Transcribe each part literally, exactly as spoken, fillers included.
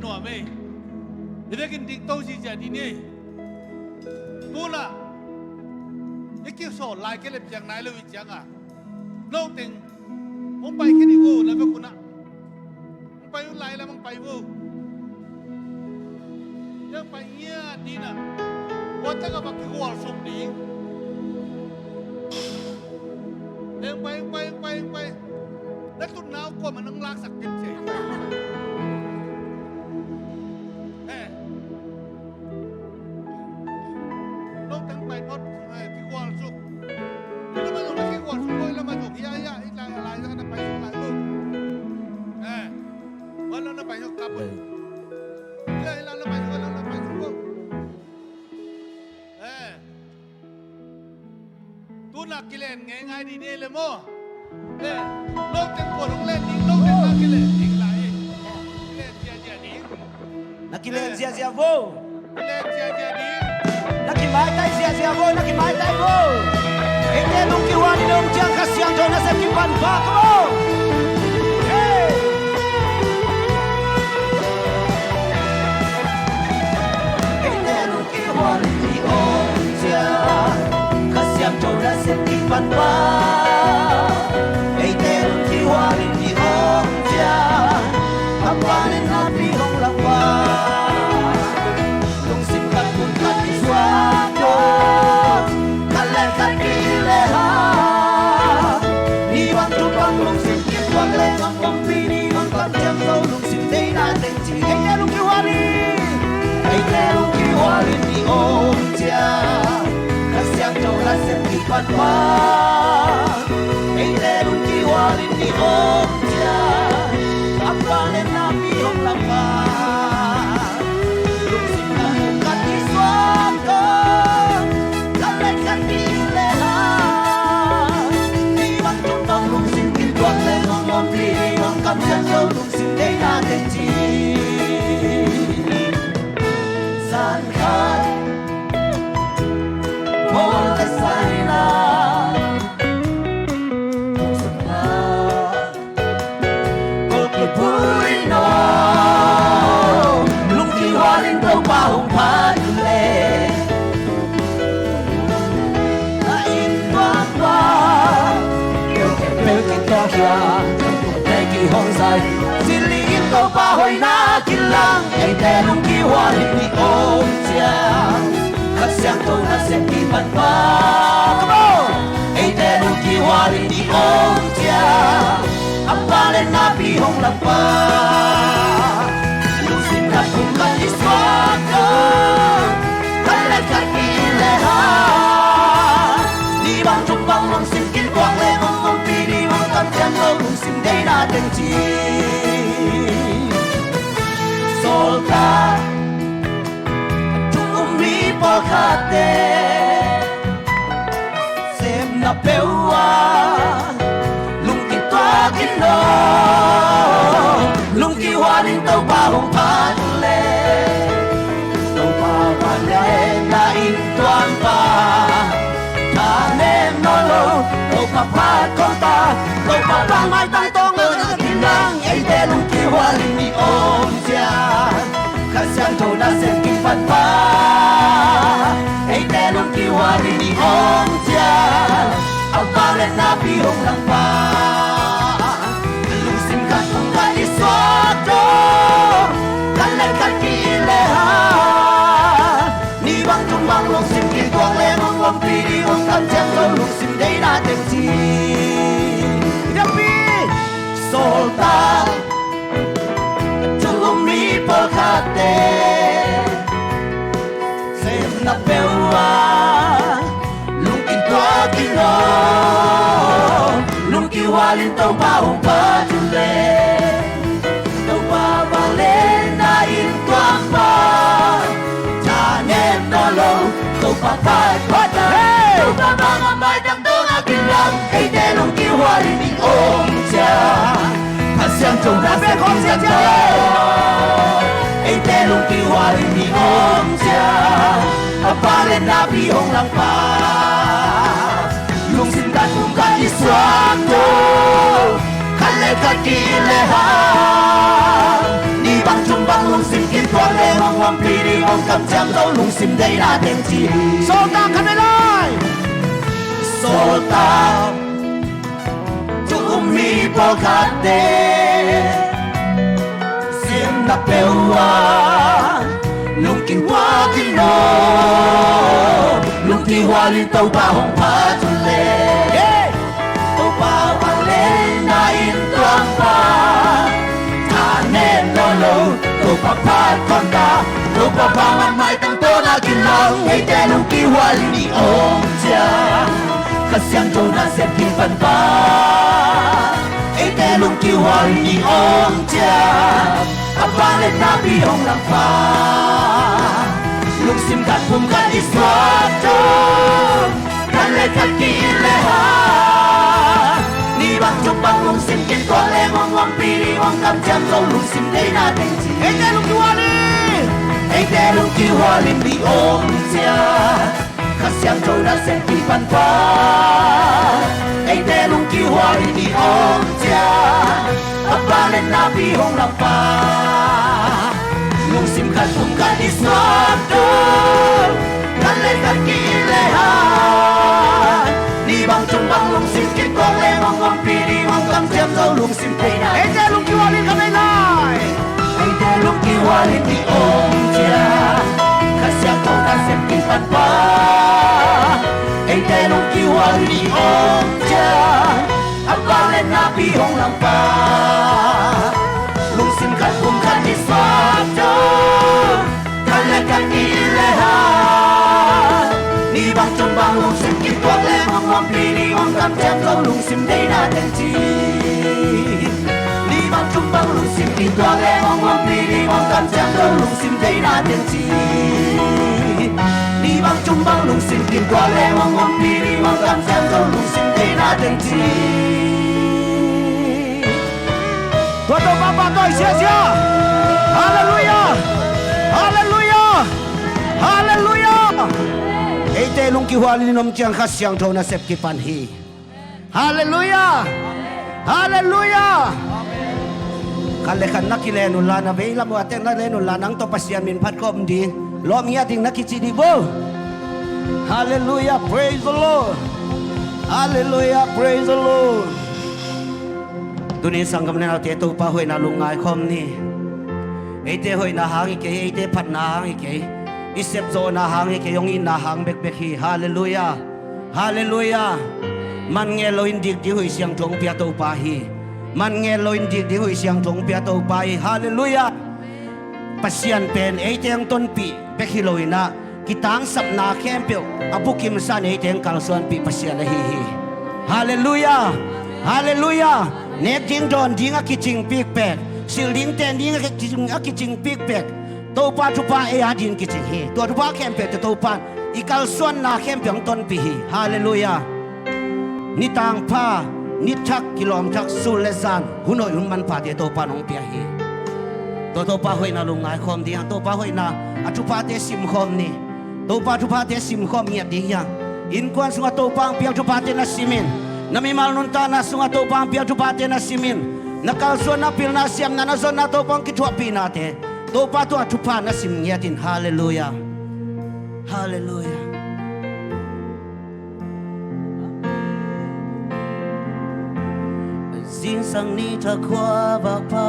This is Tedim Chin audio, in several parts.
nuam ei. I vekin dikto ziahziah dih ni ei. Tunah i kisawl lai kei leh piang nai lo i cianga, noteng hong pai khin i uh na vek hunah, hong pai uh lai lam hong pai uh. Hong pai ngiat dinah, ua taka va kigual suk ding. Hong pai, hong pai, hong pai, hong pai. Na tutna uh kuamah nang laksak khin ci. Eh. Noteng pai phot, eh, kigual suk. Lamah zong na kigual suk, oi, lamah zong, hiah, hiah, hiah, lai, lai, na pai suk lai lo. Eh. Oi, lam na pai suk kap. Eh. Hiah, hiah, lam na pai suk, lam na pai suk. Eh. Tuna kilen ngeingai dih ni le maw. Eh, noteng kuan hong len ding, noteng na kilen ding lai. Kilen ziahziah ding. Na kilen ziahziah vo. Kilen ziahziah ding. Na kimaitai ziahziah vo, na kimaitai vo. Eite lungkihual in om ciang Kha Siangtho nasep kipan pha, come on. Hey. Eite lungkihual in i om ciang Kha Siangtho nasep kipan pha. Eite lungkihual in i om ciang a Pa le Napi hong lam pha. Lungsim khat phung khat i suak lo, khat le khat ki le ha. Ni bang tung bang lungsim kituak le, hong ompih ding hong kamciam zo, lungsim deihna teng ci. Eite lungkihual in, eite lungkihual in i om ciang Kha Siangtho nasep kipan pha. Eite lungkihual in i om ciang a Pa le Napi hong lam pha. Lungsim khat phung khat i suak lo, khat le khat ki le ha. Ni bang tung bang lungsim kituak le, hong ompih ding hong kamciam zo, lungsim deihna teng ci. Zan khat pawl ka sai la, kong kipui no, lungkihual in Topa hong phat le. Na innkuan pa, keu kempeuh kitawk hiam, keu kempeuh kihong zai, zili in Topa hoihna kilang. Eite lungkihual in i om ciang Kha Siangtho nasep kipan pha. Come on! Eite lungkihual in i om ciang a Pa le Napi hong lam pha. Lungsim khat phung khat i suak lo, khat le khat ki le ha. Ni bang tung bang lungsim kituak le, hong ompih ding hong kamciam zo, lungsim deihna teng ci. Sawltak, tung um mi pawlkhatte semna peuh ah lungkituak in aw, lungkihual in Topa hong phat le. Topa phat le na innkuan pa, thanem nawn lo, Topa phat kawmta, Topa phat maitang tawng lo na kilang. Eite lungkihual in i om ciang Kha Siangtho nasep kipan pha. Eite lungkihual in i om ciang a Pa le Napi hong lam pha. Lungsim khat phung khat i suak lo, khat le khat ki le ha. Ni bang tung bang lungsim kituak le, hong ompih ding hong kamciam zo, lungsim deihna teng ci. Sawltak, tung um mi pawlkhatte semna peuh ah lungkituak in aw, lungkihual in Topa hong phat le. Topa phat le na innkuan pa, thanem nawn lo, Topa phat kawmta, Topa phat maitang tawng na kilang. Eite lungkihual in i om ciang Kha Siangtho nasep kipan pha. Eite lungkihual in i om ciang a Pa le Napi hong lam pha. Lungsim khat phung khat i suak lo, khat le khat ki le ha. Ni bang tung bang lungsim Hong kamciam zo lungsim deihna teng ci hi. Sawltak khat nei lai. Sawltak thu um mi pawlkhatte simna peuh ah lungkihual in aw, lungkihual in Topa hong phat un le. Hey! Topa vangliatna in tuampa thanem nawn lo, Topa phat khawmta, Topa bang a maitang tawna kinlawng, eite lungkihual in i om ciang Kha Siangtho nasep kipan pa, eite lungkihual in i om ciang a vangliatna pi hong langpa. Lungsim khat pum khat i suak tung, khat le khat ki-it le hang, ni bang tung bang lungsim kituak le hong ompih ding hong kamciam zo lungsim deihna teng ci. Eite lungkihual in, eite lungkihual in i om ciang Kha Siangtho nasep kipan pa, eite lungkihual in i om ciang a vangliatna pi hong langpa. Lungsim khat pum khat i suak tung, khat le khat ki-it le hang, ni bang tung bang lungsim kituak le hong ompih ding hong kamciam zo lungsim deihna. Eite lungkihual in khat nei lai. Eite lungkihual in i om ciang Kha Siangtho nasep kipan pa, eite lungkihual in i om ciang a vangliatna pi hong langpa. Lungsim khat pum khat i suak tung, khat le khat ki-it le hang, ni bang tung bang lungsim kituak le hong ompih ding hong kamciam zo lungsim deihna teng ci. Ni bang tung bang lungsim kituak le hong ompih ding hong kamciam zo lungsim deihna teng ci. Ni bang tung bang lungsim kituak le hong ompih ding hong kamciam zo lungsim deihna teng ci. Tua Topa pahtawi siasia. Halleluiah. Halleluiah. Halleluiah. Eite lungkihual in i om ciang Kha Siangtho nasep kipan hi. Halleluiah. Halleluiah. Khat le khat na kilen unla, na veilam uh a tek na len unla, nang tawh Pasian min phat khawm ding, lawm ngiat ding na kici dih bo. Halleluiah. Praise the Lord. Halleluiah. Praise the Lord. Tunin sanggam le naute, Topa hoihna lungngai khawm ni. Eite hoihna hang hi kei, eite phatna hang hi kei, i sepzawhna hang hi kei, hong itna hang bekbek hi. Halleluiah. Halleluiah. Man ngel loin dik ding huih siangtho hong pia Topa hi. Man ngel loin dik ding huih siangtho hong pia Topa hi. Halleluiah. Pasian pen eite hong tonpih bek hi loin ah, kitangsapna khempeuh a bukimsa in eite hong kalsuanpih Pasian ahi hi. Halleluiah. Halleluiah. Nek ding dawn ding a kicing pikpek, silh ding ten ding a kicing, a kicing pikpek, Topa thupha ei a din kicing hi. Tua thupha khempeuhte Topa in i kalsuanna khempeuh hong tonpih hi. Halleluiah. Nitangpha, nithak, kilawmthak, sul le zan, hun hoih hun manphate Topa in hong pia hi. Tua Topa hoihna lungngai khawm ding a, Topa hoihna a thuphate sim khawm ni. Topa thuphate sim khawm ngiat ding hi a. Innkuan sungah Topa hong piak thuphate na sim in. Na mimal nuntakna sungah Topa hong piak thuphate na sim in. Na kalsuanna, pilna, siamna, na zonna, Topa hong kithuahpihnate, Topa tua thupha na sim ngiat in. Halleluiah. Halleluiah. Zingsang nithak khuavak pha,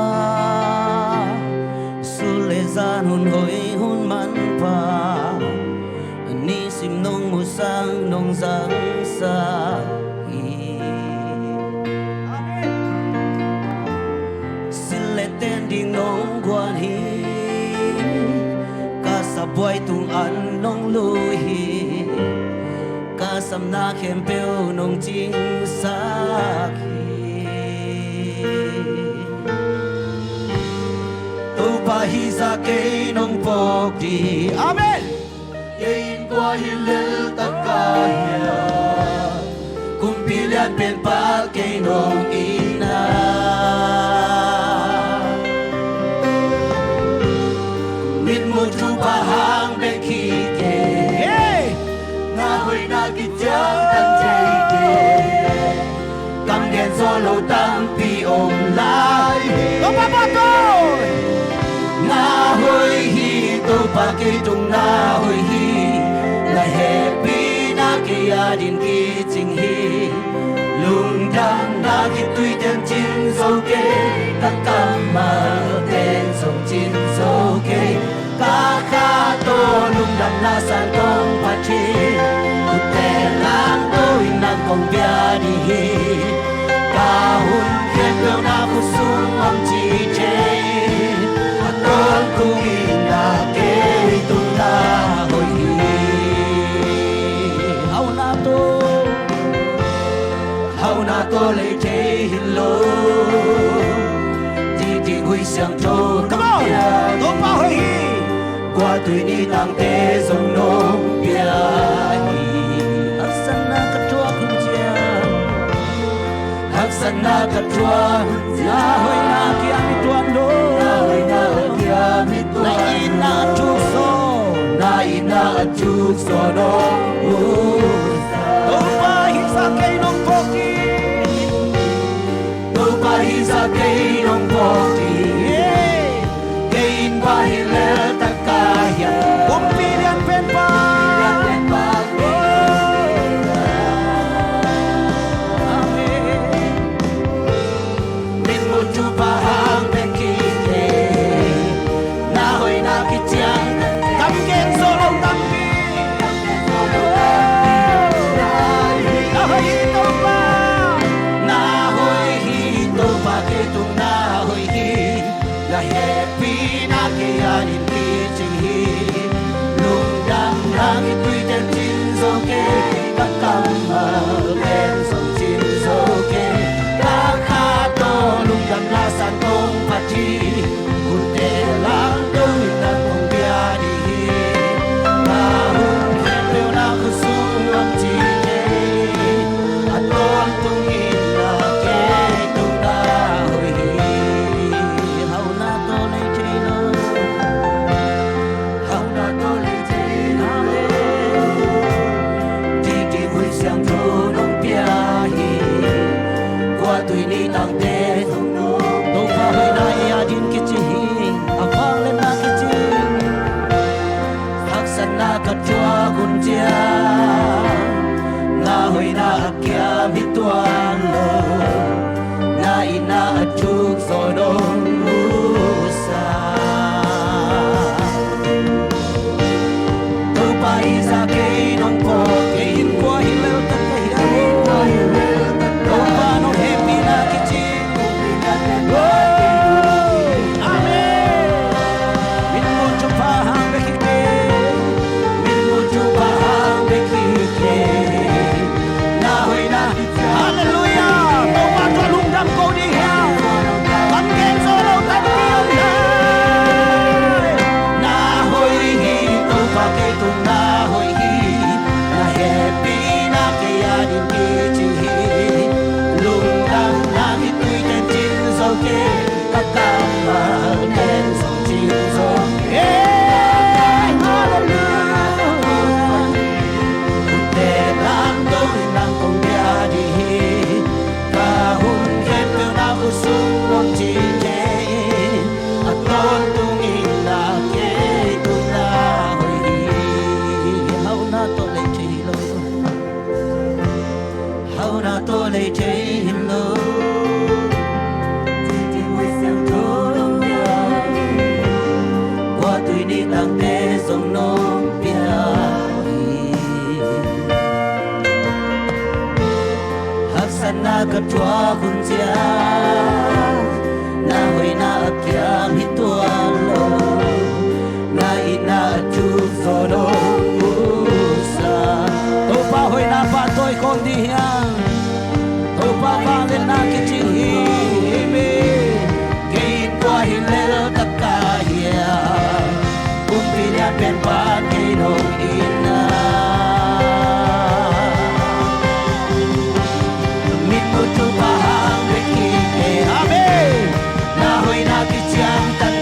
sul le zan hun hoih hun manpha, nisim nong musak nong zangsak hi. Silh le ten ding nong guan hi. Ka sabuai tung an nong lui hi. Ka samna khempeuh nong cingsak hi. Topa hihzah kei nong phawk ding. Amen. Kei in kua hi lel tak ka hiam? Kumpi lian pen pa kei nong itna. Mitmuh thupha hang bek hi kei. Hey! Na hoihna kiciamtang thei kei. Kam gen zo lo tampi om lai hi. Topa pahtawi. Na hoih hi Topa kei tung na hoih hi, na hehpihna kei adingin kicing hi. Lungdamna khitui tencin zo kei, ka kammal ten zong cin zo kei. Ka kha tawh lungdamna san kong phat hi. Khutte lamto in nang kong bia ding hi. Ka hun khempeuh na khut sung om ci thei. A tawntungin na kei tung na hoih hi. Hauhna tawh, hauhna tawh lei thei hi lo. Didi Gui Siangtho nong pia hi. Topa hoih hi. Kua tui ni tangte zong nong pia hi. Haksatna ka thuak hun ciang, haksatna ka thuak hun ciang, na hoihna kiam hi tuan lo. Na hoihna kiam hi tuan lo. Na itna a thuk zaw, na itna a thuk zaw nong ut. Topa hih zah kei nong phawk hi. Topa hih zah kei nong phawk hi. Kei in kua hi lel tak ka hiam? Kumpi lianpen pa. Amen. Mitmuh thupha hang bek hi kei. Na hoihna kiciang, kam gen zo lo tampi. Na hoih hi Topa. Na hoih hi Topa, kei tung na hoih hi. Na hehpihna kei adingin kicing hi. Lungdamna khitui tencin zo kei, ka kammal ten zong cin zo kei. Ka kha tawh lungdamna san kong phat hi. Khutte lamto in nang kong bia ding hi. Ka hun khempeuh na khut sung om ci thei. A tawntungin na kei tung na hoih hi. Hauhna tawh lei thei lo. Hauhna tawh lei thei lo. Didi Gui Siangtho nong pia hi. Kua tui ni tangte zong nong pia hi. Topa hoihna i adingin kici hi. A vangliatna kici. Haksatna ka thuak hun ciang, na hoihna a kiam hi tuan lo. Na itna a thuk zaw nong ut sa. Topa hih zah kei nong phawk, kei in kua hi lel tak ka hiam? Topa nong hehpihna kici. Amen. Mitmuh thupha hang bek hi kei. Mitmuh thupha hang bek hi kei. Na hoihna. Halleluiah. Topa tungah lungdam ko ding hiam? Kam gen zo lo tampi om hi. Na hoih hi Topa, kei tung na hoih hi. Na hehpihna kei adingin kicing hi. Lungdamna khitui tencin zo kei. Ka kammal ten zong cin zo kei. Halleluiah. Khutte lamto in nang kong bia ding hi. Ka hun khempeuh na khut sung om ci thei. A tawntungin na kei tung na hoih hi. Hauhna tawh lei thei lo. Hauhna tawh lei thei hi lo. Kua tui ni tangte zong nong pia hi. Haksatna ka thuak hun ciang, na hoihna a kiam hi tuan lo. Na itna a thuk zaw nong ut sa. Topa hoihna pahtawi khawm ding hiam? Topa vangliatna kicing hi. Amen. Kei in kua hi lel tak ka hiam? Kumpi lianpen pa kei nong itna. Mitmuh thupha hang bek hi kei. Amen. Na hoihna kiciang tak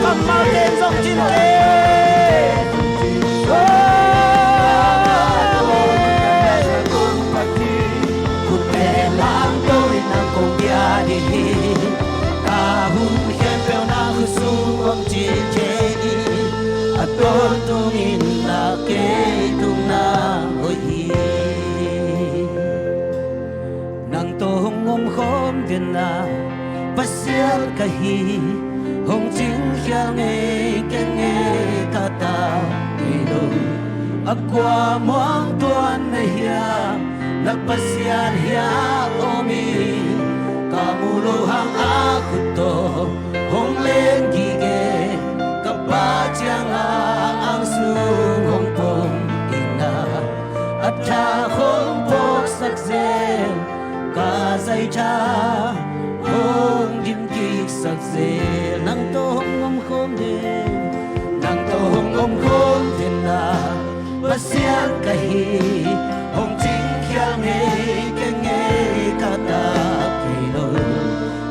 Kammal ten zong cin kei. Ka hun khempeuh na khutsung om cin kei ni. A tawntungin na kei tungah hoih hi. Nang tawh hong omkhawm den a, Pasian ka hi. Hong cingkhial ngei kei ngei ka ta kei lo. A kua muang tuan na hiam, na Pasian hiam om hi. Ka mu lo hang a khut tawh hong leng gige, ka Pa ciangah ang sung hong pom in a, a thak hong phawksak zel, ka zaitha hong dimkiksak zel. Nang tawh hong omkhawm den, nang tawh hong omkhawm den a, Pasian ka hi. Hong cingkhial ngei kei ngei ka ta kei lo.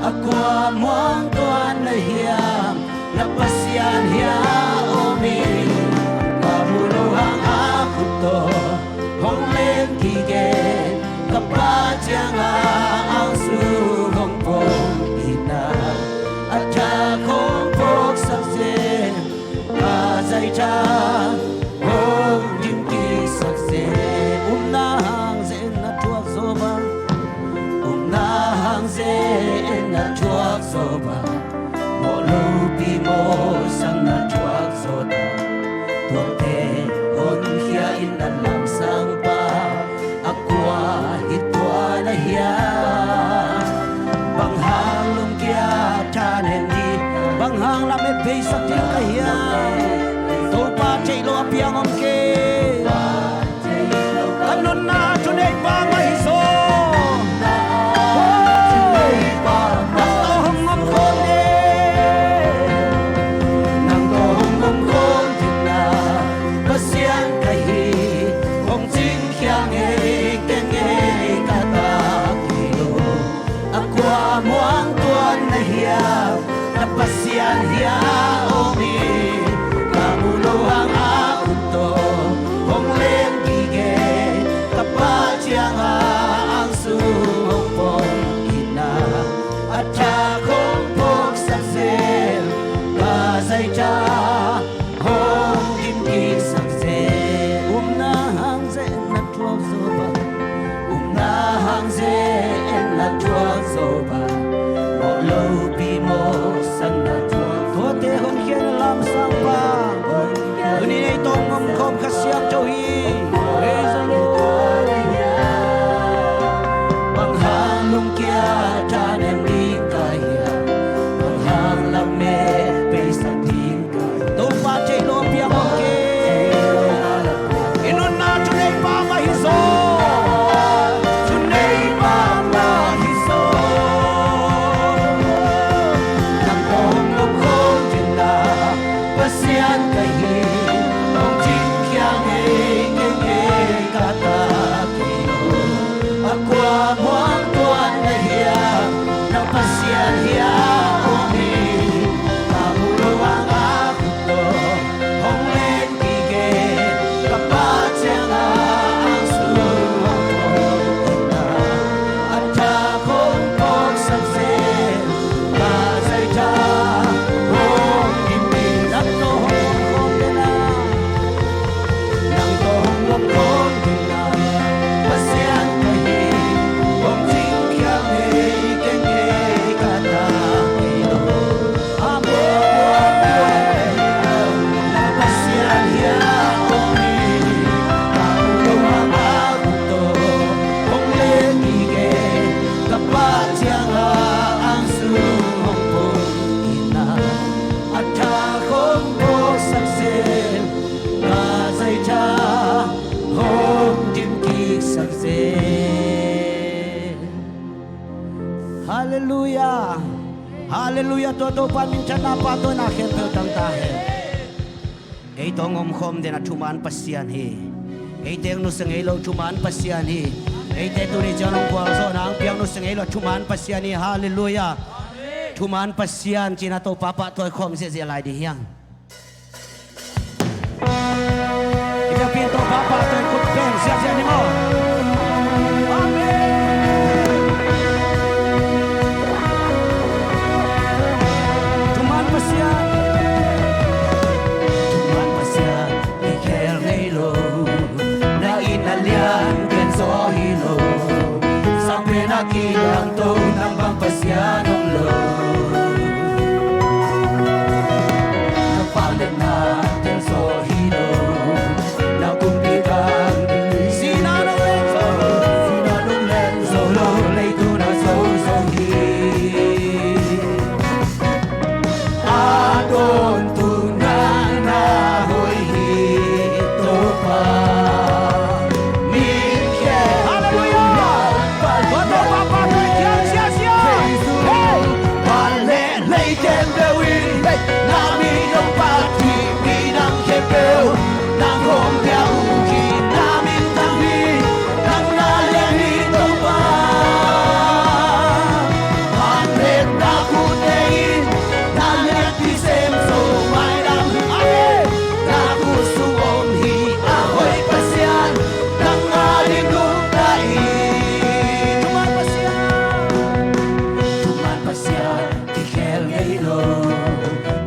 A kua muang tuan na hiam, na Pasian hiam om hi. Ka mu lo hang a khut tawh hong leng gige, ka Pa ciangah ang sung hong pom in a, a thak hong phawksak zel, ka zaitha hong dimkiksak zel. Upna hang ze-etna thuak zawh a, upna hang ze-etna thuak zawh a, mawh lopi mawhsakna thuak zawh a, tuate honkhia in a lamsang pa, a kua hi tua na hiam. Bang hang lungkia thanem ding, bang hang lamet beisak ding ka hiam. Topa theih loh a piang om kei. Ka nunna thuneipa mah hi zaw. Nang tawh hong omkhawm den, nang tawh hong omkhawm den a, Pasian ka hi. Hong cingkhial ngei kei ngei ka ta kei lo. A kua muang tuan na hiam, na Pasian hiam om hi. Ka mu lo hang a khut tawh hong leng gige, ka Pa ciangah ang sung hong pom in a, a thak hong phawksak zel, ka zaitha hong dimkiksak zel. Upna hang ze-etna thuak zawh a, upna hang ze-etna thuak zawh a, mawh lopi mawhsakna thuak. Tuate honkhia in a lamsang pa, tuni-in ei tawh hong omkhawm Kha Siangtho hi. Praise the Lord. Bang hang lungkia thanem ding ka hiam, bang hang lamet beisak ding Topa theih loh a piang om kei. I nunna thuneipa mah hi zaw. Thuneipa mah hi zaw. Nang tawh hong omkhawm den a, Pasian ka hi. Hong cingkhial ngei kei ngei ka ta kei lo. A kua muang tuan na hiam, na Pasian hiam om hi. Ka mu lo hang a khut tawh hong leng gige, ka Pa ciangah ang sung hong pom in a, a thak hong phawksak zel, ka zaitha hong dimkiksak zel. Nang tawh hong omkhawm den a, nang tawh hong omkhawm den a, Pasian ka hi. Hong cingkhial ngei kei ngei ka ta kei lo. A kua muang tuan na hiam, na Pasian hiam om hi. Ka mu lo hang a khut tawh hong leng gige, ka Pa ciangah ang sung hong pom in a, a thak hong phawksak zel, ka zaitha hong dimkiksak zel. Halleluiah. Halleluiah. Tua Topa minthanna, pa tawh na khempeuh tang ta hen. Ei tawh hong omkhawm den a thuman Pasian hi. Eite hong nusia ngei lo thuman Pasian hi. Eite tuni ciang hong gualzawhna hong piak nusia ngei lo thuman Pasian hi. Halleluiah. Thuman Pasian cih a Topa pahtawi khawm ziahziah lai ding hi hang. I biakpiaktu pa pahtawi khut beng ziahziah ni maw? Amen. Thuman Pasian, thuman Pasian, kikhel ngei lo. Na inn a lian gen zaw hi lo. Sang pen a kilangto, nang bang Pasian om lo. Na vangliatna tel zaw hi lo. Na kumpi bang sihna nong leng zo lo, sihna nong leng zo lo, leitung a zo zo hi. A tawntung nang na hoih hi Topa. Min khem. Halleluiah. Tua Topa pahtawi khia ziahziah. Hey. Van le lei khempeuh in, hey, na min hong phat hi, mi dang khempeuh nang hong piak uh hi. Na minthang hi, nang na lian hi Topa. Van le na khutte in na lianpi sem zo, mailam hi. Amen. Na khut sung om hi a hoih Pasian, nang ading nungta hi. Thuman Pasian, thuman Pasian, kikhel ngei lo.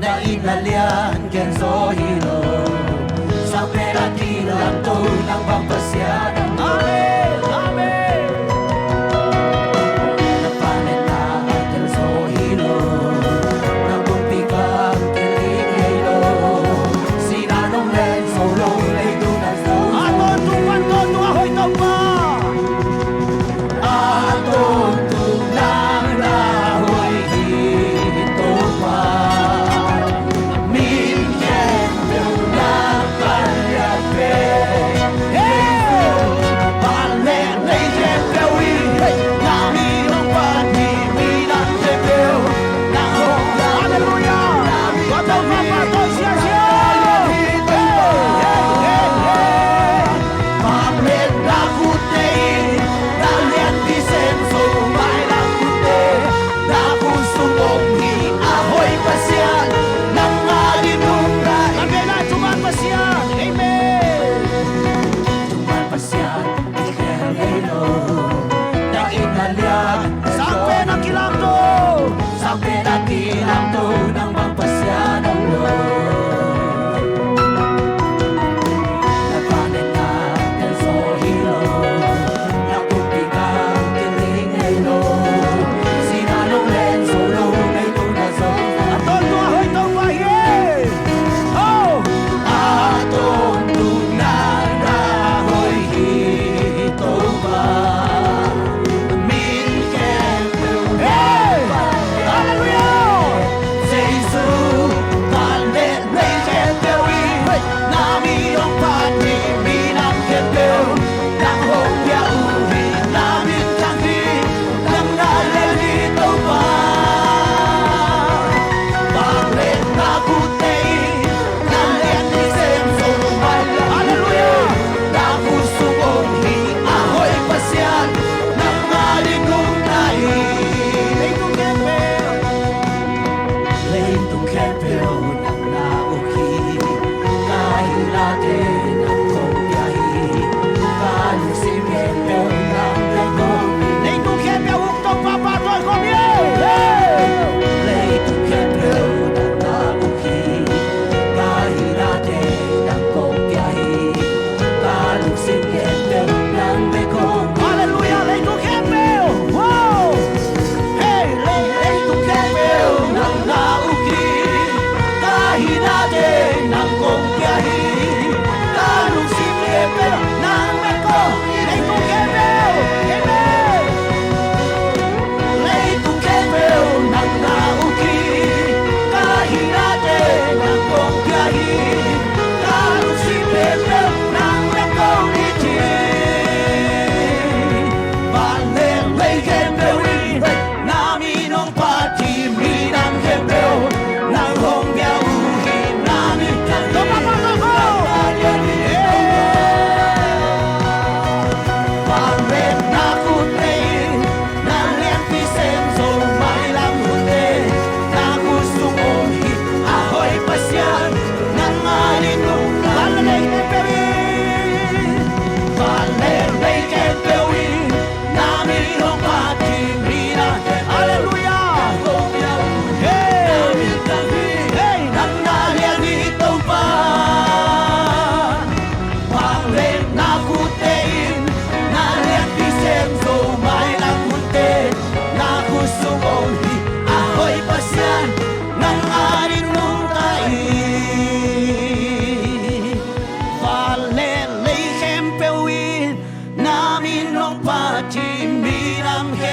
Na inn a lian gen zaw hi lo. Sang pen a kilangto, nang bang Pasian. Amen. Amen. Na vangliatna tel zaw hi lo. Na kumpi bang kiling ngei lo. Sihna nong leng zo lo, leitung a zo. A tawntung pan tawntung a hoih Topa. A tawntung nang na hoih hi Topa. Min khempeuh na pan lian pen. Hey! Van le lei khempeuh in, hey, na min hong phat hi, mi dang khempeuh nang hong piak. Halleluiah. Tua Topa pahtawi ziahziah. Hey, hey, hey, hey. Van le na khutte in na lianpi sem zo, mailam khutte na khut sung om hi a hoih Pasian, nang ading nungta hi. Amen. Thuman Pasian, amen. Thuman Pasian, kikhel ngei lo. Na inn a lian, sang pen a kilangto. Sang pen a kilangto, nang bang Pasian om lo. Na vangliatna tel zaw hi lo. Na kumpi bang kiling ngei lo. Sihna nong leng zo lo, leitung a zo. A tawntung a hoih Topa hi. Oh! A tawntung nang na hoih hi Topa. Min khempeuh. Hey! Halleluiah!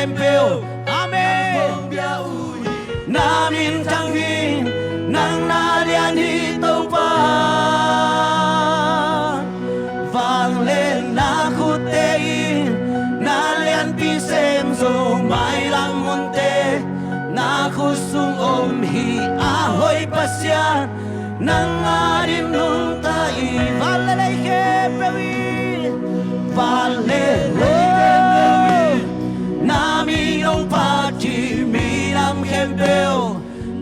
khempeuh. Amen. Na minthang hi, nang na lian hi Topa. Vangliatna khutte in na lianpi sem zo, mailam munte na khut sung om hi. A hoih Pasian, nang adingin nungta in. Van le lei khempeuh in, van le lei khempeuh in, na min hong phat hi. Minam khempeuh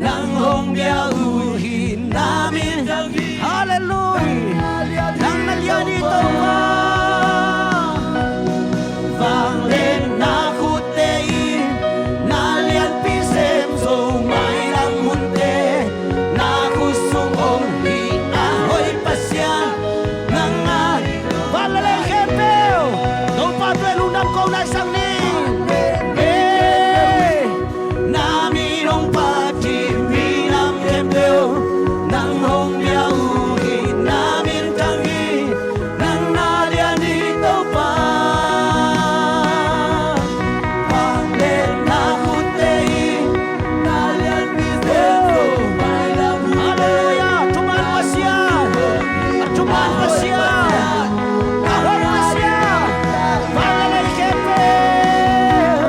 nang hong bia uh hi. Na min, halleluiah, nang na lian hi Topa. Vangliatna khutte in na lianpi sem zo, mailam munte na khut sung om hi. A hoih Pasian, nang a, van le lei khempeuh, Topa tawh lungdam ko nai sang ni. Hey. Na min hong phat hi, minam khempeuh nang hong bia uh hi. Na minthang hi, nang na lian hi Topa. Vangliatna khutte in na lianpi sem zo, mailam munte. Halleluiah. Thuman Pasian, a thuman Pasian, a hoih Pasian. Van le lei khempeuh,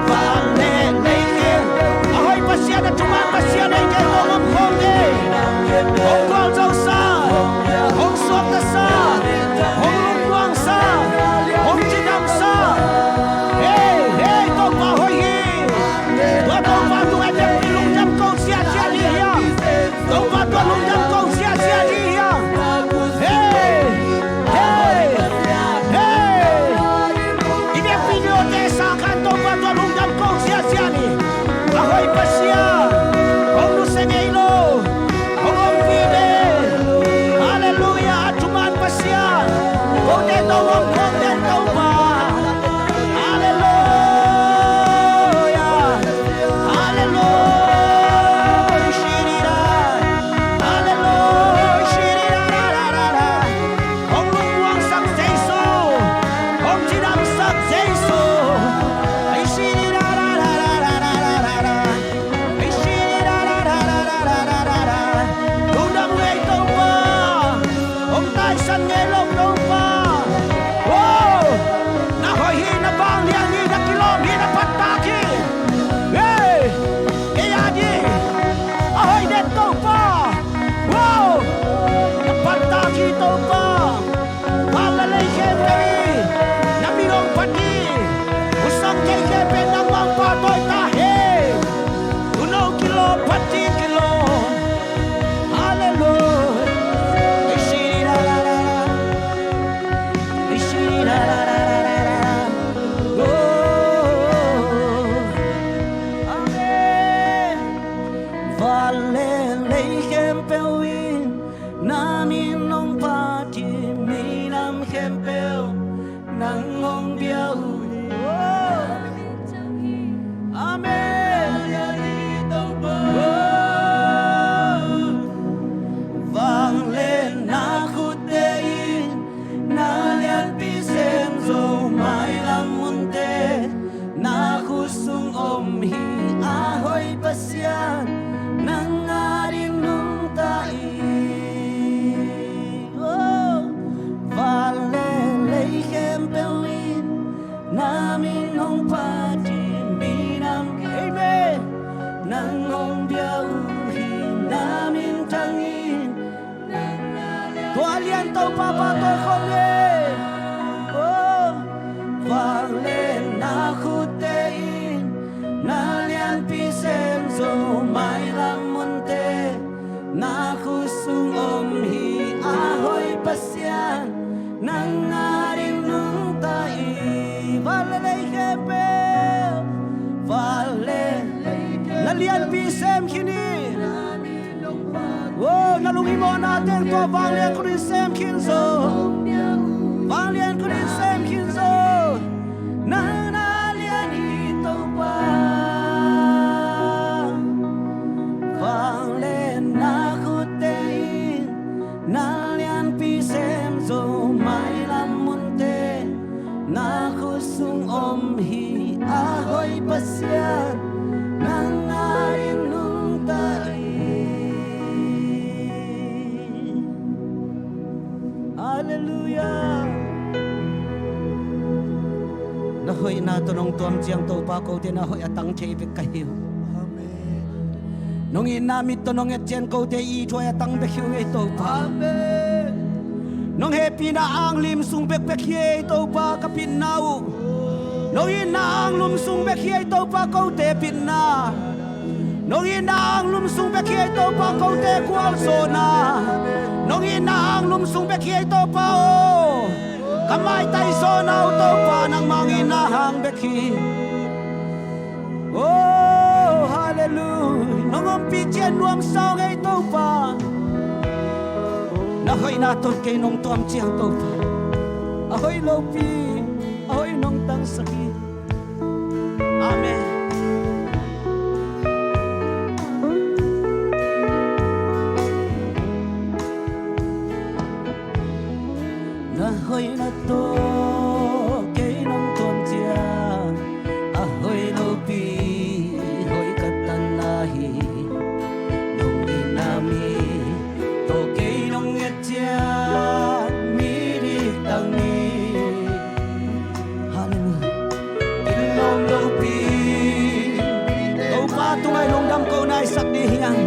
van le lei khempeuh, a hoih Pasian, a thuman Pasian, eite tawh hong om khawm hi. Hong gualzosa, hong suaktasak, hong lungmuangsak, hong cidamsak. Hei, hei, Topa hoih hi. Tua Topa tungah i biakpi lungdam ko ziahziah ni hiam? Topa tungah lungdam ko ziahziah ni hiam? Hei, hei, hei. I biakpi ni awte sang khan Topa tungah lungdam ko ziahziah ni. A hoih Pasian, hong nusia ngei lo, hong om vive. Halleluiah, a thuman Pasian, kote tawh hong om khawm den Topa. Halleluiah. Halleluiah. Halleluiah. Hong lungmuangsak Jesu. Hong cidamsak Jesu. Lungdam ngei Topa. Hong taisan ngei lo Topa. Oh, na hoih hi, na vanglian hi, na kilawm hi, na phattak hi. Hey, kei a ding a hoih den Topa. Oh, na phattak hi Topa. Van le lei khempeuh in na min hong phat hi. Husang thei khempeuh in nangmah hong pahtawi ta hen. Tuuno kilawm, phat ding kilawm. Halleluiah. Oh. Amen. Van le lei khempeuh in na min hong phat hi, minam khempeuh nang hong bia uh hi. Oh. Amen. Oh. Vangliatna khutte in na lianpi sem zo, mailam munte na khut sung om hi. A hoih Pasian, nang adingin nungta in. Oh, van le lei khempeuh in na min hong phat hi, minam, amen, nang hong bia uh hi. Na minthang in. Tua lian Topa pahtawi khawm ni. Oh, vangliatna khutte in na lianpi sem zo, mailam munte na khut sung om hi. A hoih Pasian, nang adingin nungta in. Van le lei khempeuh, van le lei khempeuh, na lianpi sem khin in. Oh, na lunghimawhna teng tua vanglian khut in sem khin zo. Vanglian khut in sem khin zo. Nang na lian hi Topa. Vangliatna khutte in na lianpi sem zo, mailam munte na khut sung om hi. A hoih Pasian, nang adingin nungta hi. Halleluiah. Na hoihna tawh nong tuam ciang Topa, kote na hoih a tang thei bek ka hi uh. Amen. Nong itna mit tawh nong et ciang kote ithuai a tang bek hi uh ei Topa. Amen. Nong hehpihna ang lim sung bekbek hi ei Topa ka pitna uh. Nong itna ang lim sung bek hi ei Topa kote pitna. Nong itna ang lim sung bek hi ei Topa kote gualzawhna. Nong itna ang lim sung bek hi ei Topa aw. Ka maitai zawhna uh Topa nangmah itna hang bek hi. Oh, halleluiah. Nong ompih ciang nuamsa ung ei Topa. Na hoihna tawh kei nong tuam ciang Topa, a hoih lopi, a hoih nong tangsak hi. Amen. Na hoihna tawh kei nong tuam ciang, a hoih lopi hoih ka tanna hi. Nong itna mit tawh kei nong et ciang mi dik tang hi. Halleluiah. Inn lawm lopi Topa tungah lungdam ko naisak ding hi hang.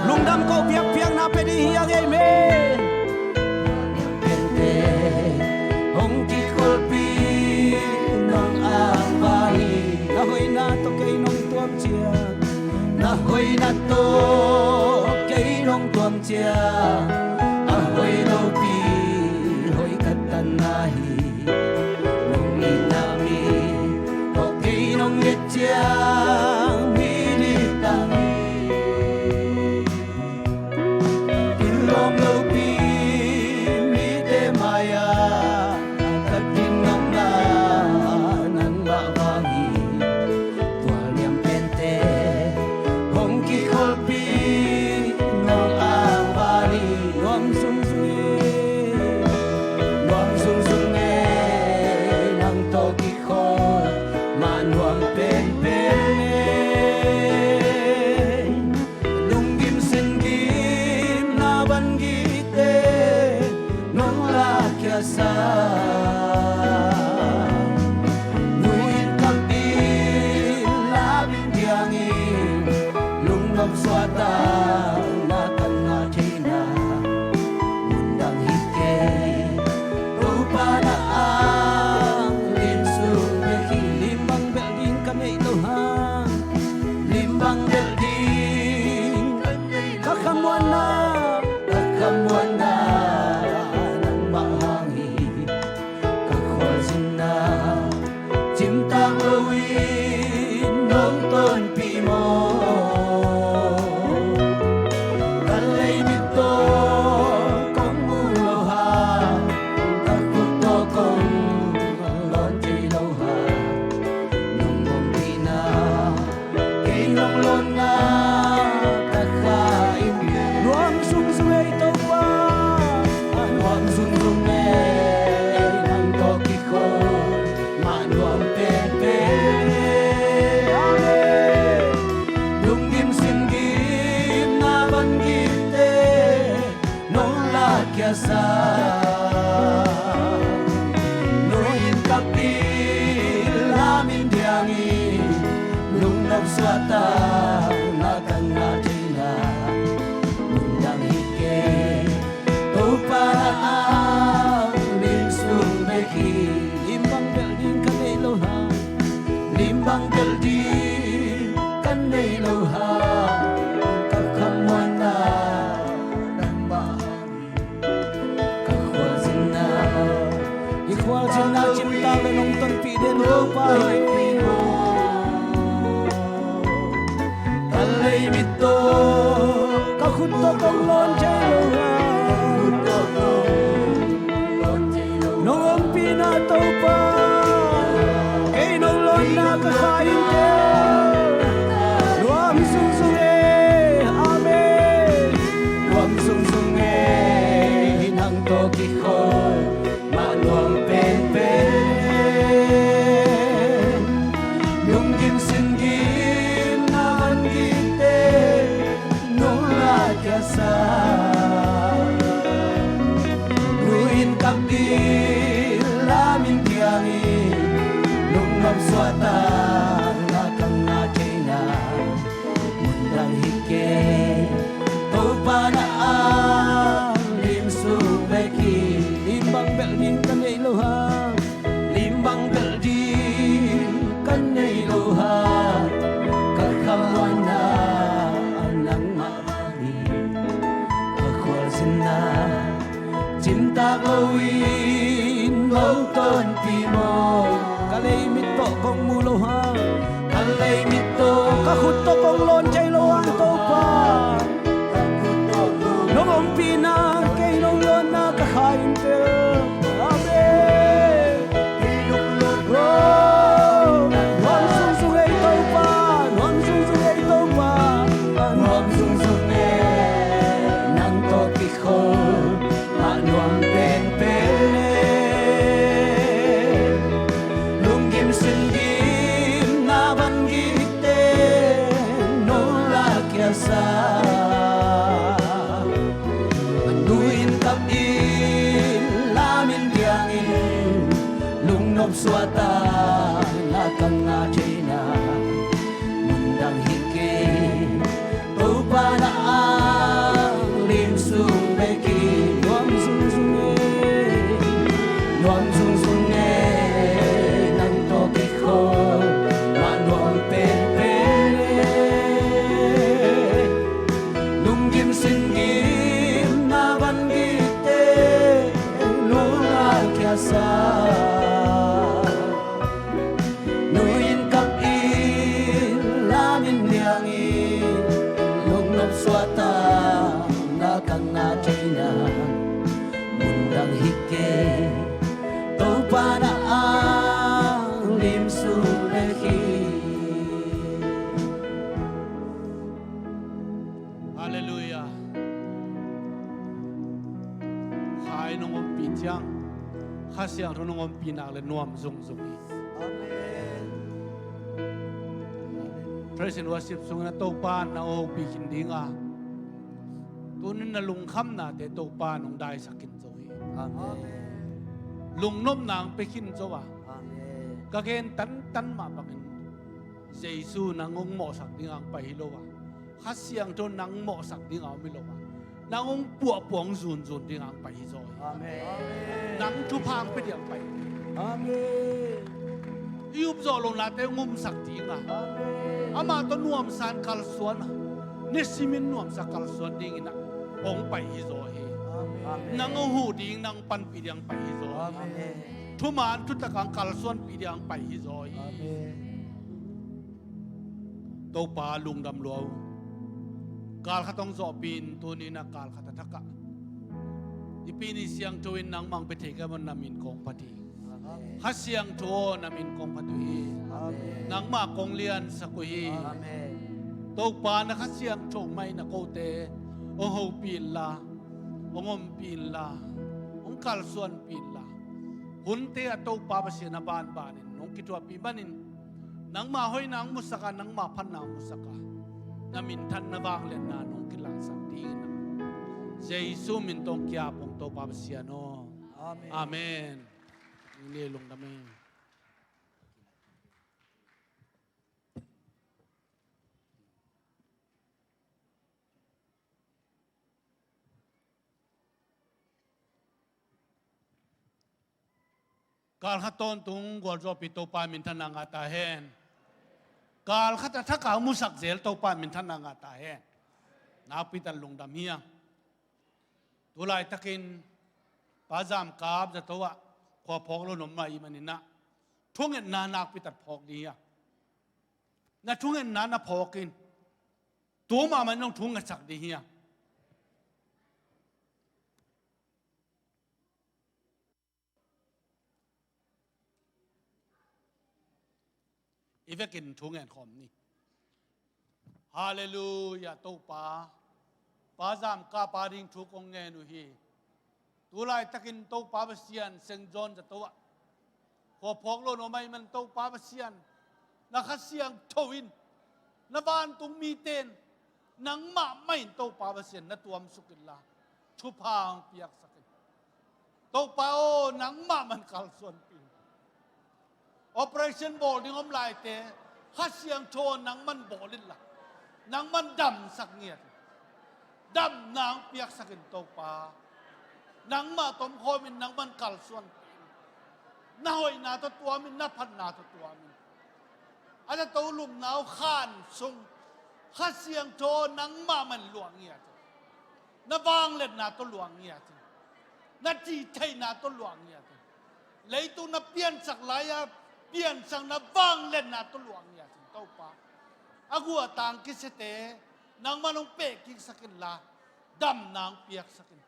Lungdam ko biakpiakna pia ding hi hang. Amen. Pente hong kikholhpih nong angval hi. Na hoihna tawh kei nong tuam ciang, na hoihna tawh kei nong tuam ciang, a hoih lopi hoih ka tanna hi. Nong itna mit tawh kei nong et ciang mi dik tang hi. Inn lawm lopi mite mai-ah ka kin nong na nangmah vang hi. Tualniam pente hong kikholhpih nong angval hi. Nuam zungzung e, nuam zungzung e, nang tawh kikholh mah nuam penpen e. Lunggim singgimna bangite nong lakkhiatsa. Nu-in kap ding, lam in diang in, lungnop suahtak na ka ngah theihna mun dang hi kei. Topa na ang lim sung bek hi. Lim bang belh ding ka neih loh hang, lim bang belh ding ka khamuanna, ka khamuanna nangmah hang hi. Ka khualzinna cimtak loin nong tonpih maw? Ka leimit tawh kong mu lo hang, ka khut tawh kong lawn thei lo hang, nong ompihna kei nong lawnna ka kha in. Nuam zungzung ei Topa, nuam zungzung ei, nang tawh kikholh mah nuam penpen e. Amen. Lunggim singgimna bangite nong lakkhiatsa. Nu-in kap ding, lam in diang in, lungnop suahtak na ka ngah theihna mun dang hi kei. Topa na ang lim sung bek hi. Lim bang belh ding ka neih lo hang, lim bang belh ding ka neih lo hang, ka khamuanna nangmah hang hi. Ka khualzinna, i khualzinna cimtak le nong tonpih den Topa hi. Ka leimit tawh, ka khut tawh kong lawn thei lo hang, nong ompihna Topa, kei nong lawnna ka kha in teh. Nuam zungzung e. Amen. Nuam zungzung e, nang tawh kikholh mah nuam penpen. Lunggim Suahtakna ka ngah thei na mun dang hi kei. Topa na anglim sung bek hi. Nuam zungzung e, nuam zungzung e, nang tawh kikhop mah nuam penpen e. Lunggim singgim na van gite, lungah khiasa. Nuin kap in, lamin niangin, lungnop suahtakna ka ngah thei na mun dang hi kei. Topa na anglim sung bek hi. Halleluiah. Kha in hong ompih ciang, Kha Siangtho in hong ompih nak le nuam zungzung hi. Amen. Praise and worship sungin a Topa in na hong hopih khin ding a, tunin na lungkhamnate Topa in hong daisak khin zo hi. Amen. Lungnopna hong pia khin zo a, amen, ka gen tantan mah bangin Jesu nang hong mawhsak ding a hong pai hi lo a, Kha Siangtho nang mawhsak ding a om hi lo a, nang hong puahpuah hong zunzun ding a hong pai hi zaw hi. Amen. Nang thupha hong pia ding a hong pai hi. Amen. I up zawh lohnate hong umsak ding a, amen, amah tawh nuamsa in kalsuan a, nisimin nuamsa kalsuan dingin a hong pai hi zaw hi. Amen. Nang hong huh ding, nang hong panpih ding a hong pai hi zaw hi. Amen. Thuman thutak a hong kalsuanpih ding a hong pai hi zaw hi. Amen. Topa lungdam lua ung. Kal khat hong zawhpih in, tuni in a kal khat a thak ah i pi in i siangtho in nangmah hong pia thei ka hih manin na min kong phat hi. Amen. Kha Siangtho aw, na min kong phat uh hi. Amen. Nangmah kong liansak uh hi. Amen. Topa na Kha Siangtho mah in a kote hong hopih inla, hong ompih inla, hong kalsuanpih inla, hunte ah Topa Pasian a banbanin hong kithuahpih manin nangmah hoihna hong musak a, nangmah phatna hong musak a, na minthanna vangliatna nong kilangsak dingin a, Jesu min tawh hong ki-ap ung Topa Pasian aw. Amen. Amen. Ni lungdam e. Kal khat tawntung gualzawhpih Topa minthanna ngah ta hen. Kal khat a thak a musak zel Topa minthanna ngah ta hen. Nakpi tak lungdam hi a. Tu laitakin Pa Zam Kap zato ah khua phawk lo na om ahih manin ah thungetna nakpi tak phawk ding hi a. Na thungetna na phawk in. Tu mahmah in hong thungetsak ding hi a. I vekin thu ngen khawm ni. Halleluiah, Topa. Pa Zam Kap a ding thu kong ngen uh hi. Tu laitakin Topa Pasian, Saint John zato ah khua phawk lo na om ahih man Topa Pasian, na Kha Siangtho in, na vantung mite in, nangmah mah in Topa Pasian na tuamsuk inla, thupha hong piaksak in. Topa aw, nangmah mah in kalsuanpih in. Operation bawl ding om laite, Kha Siangtho nangmah in bawl inla, nangmah in damsak ngiat in. Damna hong piaksak in Topa. Nangmah tomkhawm in, nangmah in kalsuanpih in. Na hoihna tawh tuam in, na phatna tawh tuam in. A zato lumna uh khan sung, Kha Siangtho nangmah mah in luah ngiat in. Na vangliatna tawh luah ngiat in. Na cihtheihna tawh luah ngiat in. Leitung na piansak lai-a piansakna vangliatna tawh luah ngiat in Topa. A guah tang kisiate nangmah in hong pehkiksak inla, damna hong piaksak in.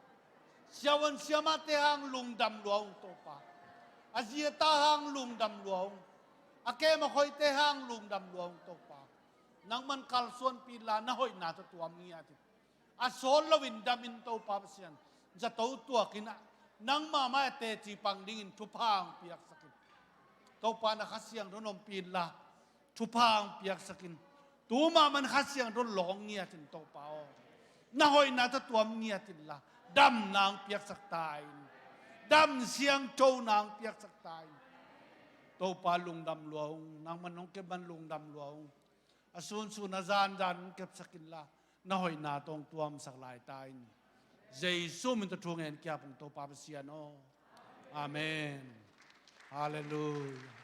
Siavuan siamahte hang lungdam lua ung Topa. A zi a ta hang lungdam lua ung. A kem a khoite hang lungdam lua ung Topa. Nangmah in kalsuanpih inla, na hoihna tawh tuam ngiat in. A sawt loin dam in Topa Pasian. Zato tuak in ah, nangmah mah a teci pang dingin thupha hong piaksak in. Topa na Kha Siangtho in ompih inla, thupha hong piaksak in. Tu mahmah in Kha Siangtho in lawng ngiat in Topa aw. Na hoihna tawh tuam ngiat inla, damna hong piaksak ta in. Dam siangthona hong piaksak ta in. Topa lungdam lua ung, nangman hong kep man lungdam lua ung. A sunsun a zanzan hong kepsak inla, na hoihna tawh hong tuamsak lai ta in. Jesu min tawh thu ngen kiap ung Topa Pasian aw. Amen. Halleluia.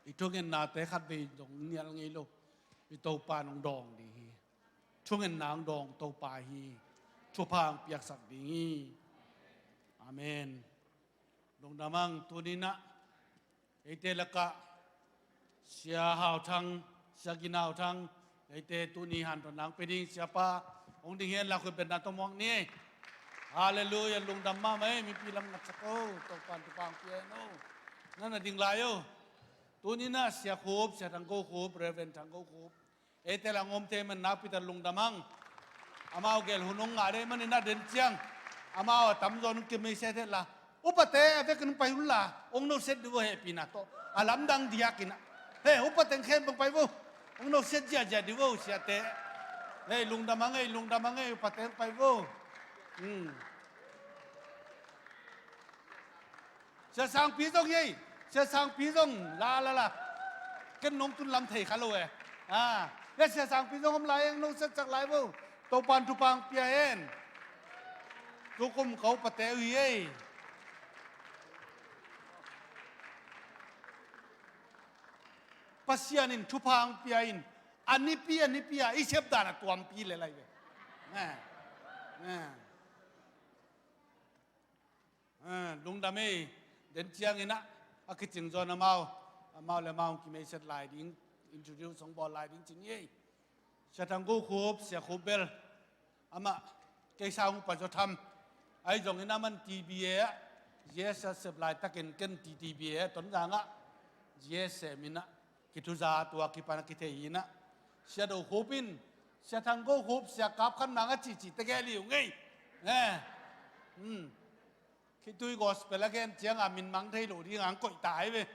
I thungennate khatvei zong nial ngei lo. I Topa in hong dawng ding hi. Thungenna hong dawng Topa hi. Thupha hong piaksak ding hi. Amen. Lungdam ang. Tuni in ah eite lakah Sia Hau Thang, Sia Gin Hau Thang, eite tuni hanthawn nang pia ding Siapa hong ding hi. Lakhut betna tawh muak ni. Halleluia. Lungdam mahmah ei. Mipi lam ngatsak o. Topa in thupha hong pia hen o. Na na ding lai o. Tuni in ah Sia Khup, Sia Thang Go Khup, Reverend Thang Go Khup, eite la hong om thei man nakpi tak lungdam ang. Amau gel hun hong ngah dei manin ah den ciang amau a tamzaw in hong kimei set het la, upate a vekin hong pai hun la, hong no set dih vo, hehpihna tawh a lamdang diakin ah. He, upate khempeuh hong pai vo. Hong no set ziahziah dih vo siate. He, lungdam ang ei, lungdam ang ei, upate hong pai vo. Hmm. Sia Sangpi zong hi ei. Sia Sangpi zong la la la. Ken nong tun lam thei kha lo e. A, ya Sia Sangpi zong om lai eng, nong set sak lai vo. Topa in thupha hong pia hen. Tukum ka upate uh hi ei. Pasian in thupha hong pia in, a nipi a nipi a i sep dan a tuampi le lai ve. Nga. Nga. Ah, lungdam ei. Den ciangin ah a kicing zawn amau, amau le amau hong kimeiset lai ding, introduce hong bawl lai ding ci ni ei. Sia Thang Go Khup, Sia Khup bel amah kei sang upa zaw tham. Ahi zongin aman T B A ah G S a sep laitakin ken T T B A ah Tonzang ah G S sem in ah kithuza, tua kipan a kithei hi in ah. Sia Do Khup in Sia Thang Go Khup, Sia Kap Khan Mang a cihcih tegel hi ung ei. Eh. Hmm. Khitui gospel a gen ciang a min mang thei lo ding a hong koih ta hi ve.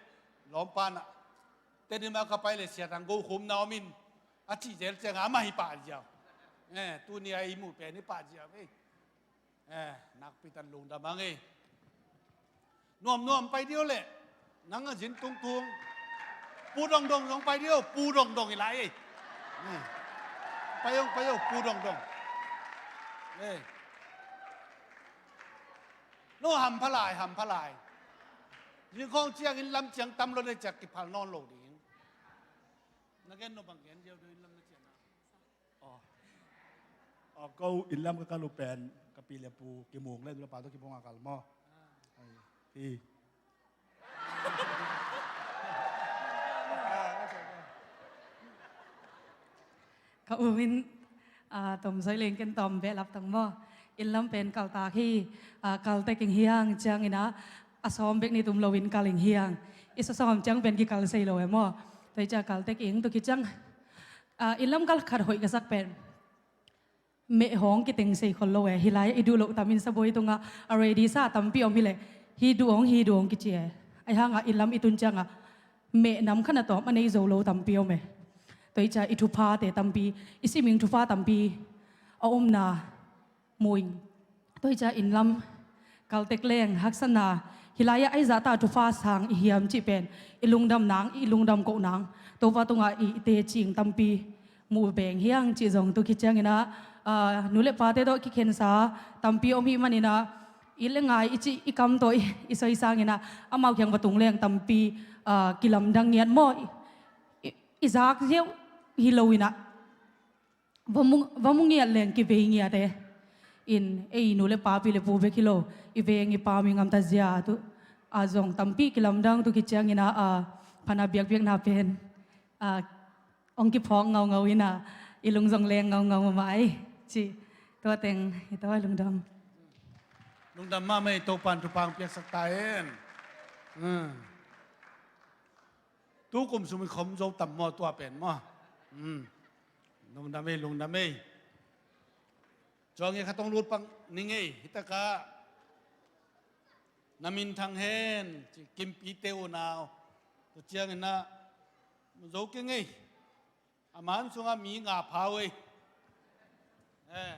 Lawmpa in ah, Tedim ah ka pai leh Sia Thang Go Khup na om in, a cih zel ciang a amah hi pah ziau. Eh, tuni a i muh pen hi pah ziau ve. Eh, nakpi tak lungdam ang ei. Nuamnuam pai dih o leh. Nang a zin tungtung. Pu Dongdong zong pai dih o, Pu Dongdong i lai ei. Eh. Pai ong, pai ong, Pu Dongdong. Eh. No hampha lai, hampha lai. Zing khawng ciangin lam ciang tam lo ne ciak kiphal nawn lo ding. Na gen no bang gen ziau do in lam na cian a. Aw. Aw, ko inn lam ka kal uh pen ka pi le pu kimung le nu le pa tawh kibawng a kal maw? Ai, hi. Ka u in, ah, Tom Soi Leng, ken Tom Behlap Thang maw. Inn lam pen kaltak hi, ah, kaltek ing hi hang ciangin ah, a sawm bek ni tum loin kal ing hi hang. I sawsawm ciang pen kikal sei lo e maw. Tua hi ciang kaltek ing, tua khit ciang, ah, inn lam kal khat hoih ka sak pen meh hong kiteng sei khol lo e. Hih lai i duh loh tam in sabuai tungah a ready sa tampi om hi leh, hih duh hong, hih duh hong kici e. Ahi hangah inn lam i tun ciangah meh nam khat na tawm a nei zo lo tampi om e. Tua hi ciang i thuphate tampi, i siming thupha tampi a omna mu ing. Tua hi ciang inn lam kaltek leng haksatna, hih lai-ah a i zahta thupha sang i hiam cih pen i lungdam nang, i lungdam koh nang, Topa tungah i teci ing tampi mu beng hi hang cih zong tu khit ciangin ah, ah, nu le pate tawh kikhensa tampi om hi manin ah, i le ngai i cih i kam tawh i, i soi sangin ah, amau kiang va tung leng tampi, ah, kilamdang ngiat maw, i, i, i zak ziau hi lo in ah, va mu, va mu ngiat leng kivei ngiat e. In ei nu le pa, pi le pu bek hi lo, i veng i pam i ngamta zia tu, a zong tampi kilamdang tu khit ciangin ah, a, phatna biakpiakna pen, a, hong kiphawk ngaungau in ah, i lung zong leng ngaungau mahmah ei. Ci, tua teng hi, tua lungdam. Lungdam mahmah ei, Topa in thupha hong piaksak ta hen. Hmm. Tu kum sung i khom zo tam maw, tua pen maw. Hmm. Lungdam ei, lungdam ei. Cuang i khat hong lut pak ning ei, hi takah. Na min thang hen, ci, Kimpite unau. Tua ciangin ah, mu zo keng ei. A man sungah mi nga pha uh ei. Eh.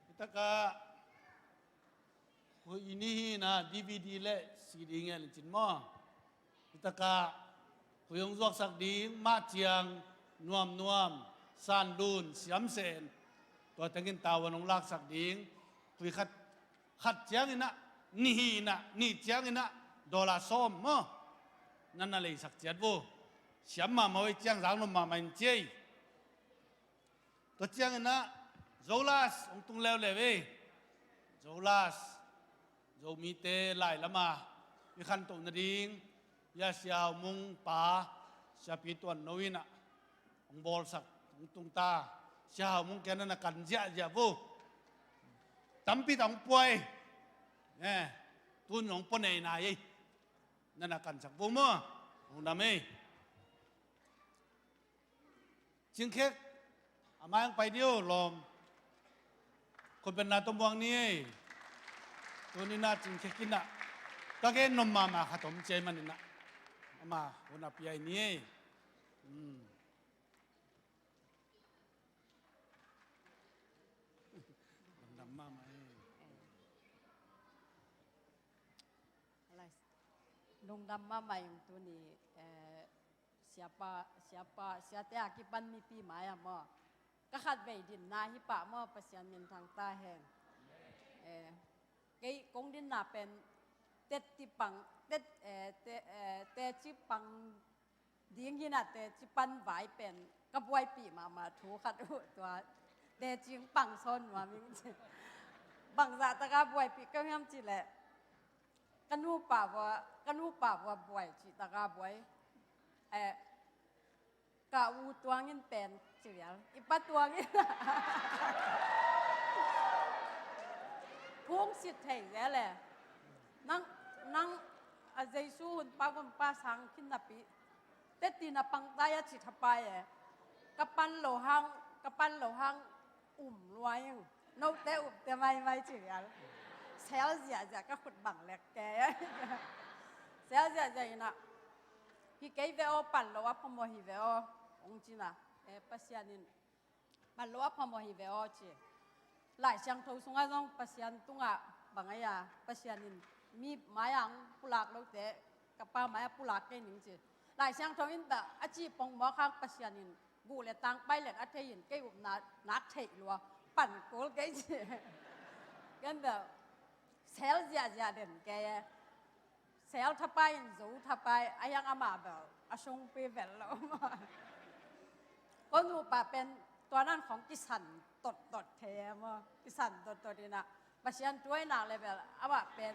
Hi takah. Khui i ni hi na D V D le C D ngen in cin maw? Hi takah khui hong zuaksak ding, mah ciang nuamnuam, sanlun, siamsen, tua tengin tavuan hong laksak ding. Khui khat, khat ciangin ah, nih hi na, nih ciangin ah dollar sawm maw? Nan na leisak ciat vo. Siam mahmah uh ei, ciang zak nuam mahmah in ci ei. Tua ciangin ah Zolas hong tung leuleu ei. Zolas, Zomite lai lama i khantoh nading, ya Sia Hau Mung pa, Siapi Tuan No in ah hong bawlsak, hong tung ta. Sia Hau Mung kiang nan na kan ziahziah vo. Tampi tak hong pua ei. Eh, tun hong pua nei nai ei. Nan na kansak vo maw? Hong dam ei. Cingkhek, a mai hong pai dih o lawm. Khutbetna tawh muak ni ei. Tuni na Cingkhek in ah ka gen nuam mahmah khat om ci ei manin ah, ama hun a pia i ni ei. Hmm. Lungdam mahmah ei. Lungdam mahmah ing tuni, eh, siapa, siapa, siate a kipan mipi mai-ah maw? Ka khatvei dinna hi pah maw, Pasian minthang ta hen. Eh, kei kong dinna pen teci pang, tet, eh, te, eh, teci pang ding hi na, teci pan vai pen ka buaipih mahmah thu khat uh, tua teci pang sawn nuam ing ci. Bangzah taka buaipih ka hiam cih leh, ka nupa vua, ka nupa vua buai cih taka buai. Eh, ka u tuangin pen ci vial, i pa tuangin. Phung sit thei zel e. Nang, nang a Jesu hun pa gum pa sang khin napi, teci na pang tai a ci thapai e. Ka pan lo hang, ka pan lo hang um lua ing. Note upte maimai ci vial. Sel ziahziah ka khut bang lek ke. Sel ziahziah in ah, hi kei ve aw, pan lo a phamawh hi ve aw, hong ci na. Eh, Pasian in, pan lo a phamawh hi ve aw ci. Lai Siangtho sungah zong Pasian tungah bang ei a, Pasian in mi mai-ah hong pulak lote ka pa mai-ah pulak kei ning ci. Lai Siangtho in bel a ci pongmawk hang Pasian in guh le tang pai leng a thei in, kei upna nak theih lua, pan kul kei ci. Ken bel sel ziahziah den kei e. Sel thapai in zo thapai a hiang, amah bel a sungpi vel lo maw? Ko nupa pen tua nan khong kisan dotdot thei e maw? Kisan dotdot in ah Pasian thu a i nak le bel amah pen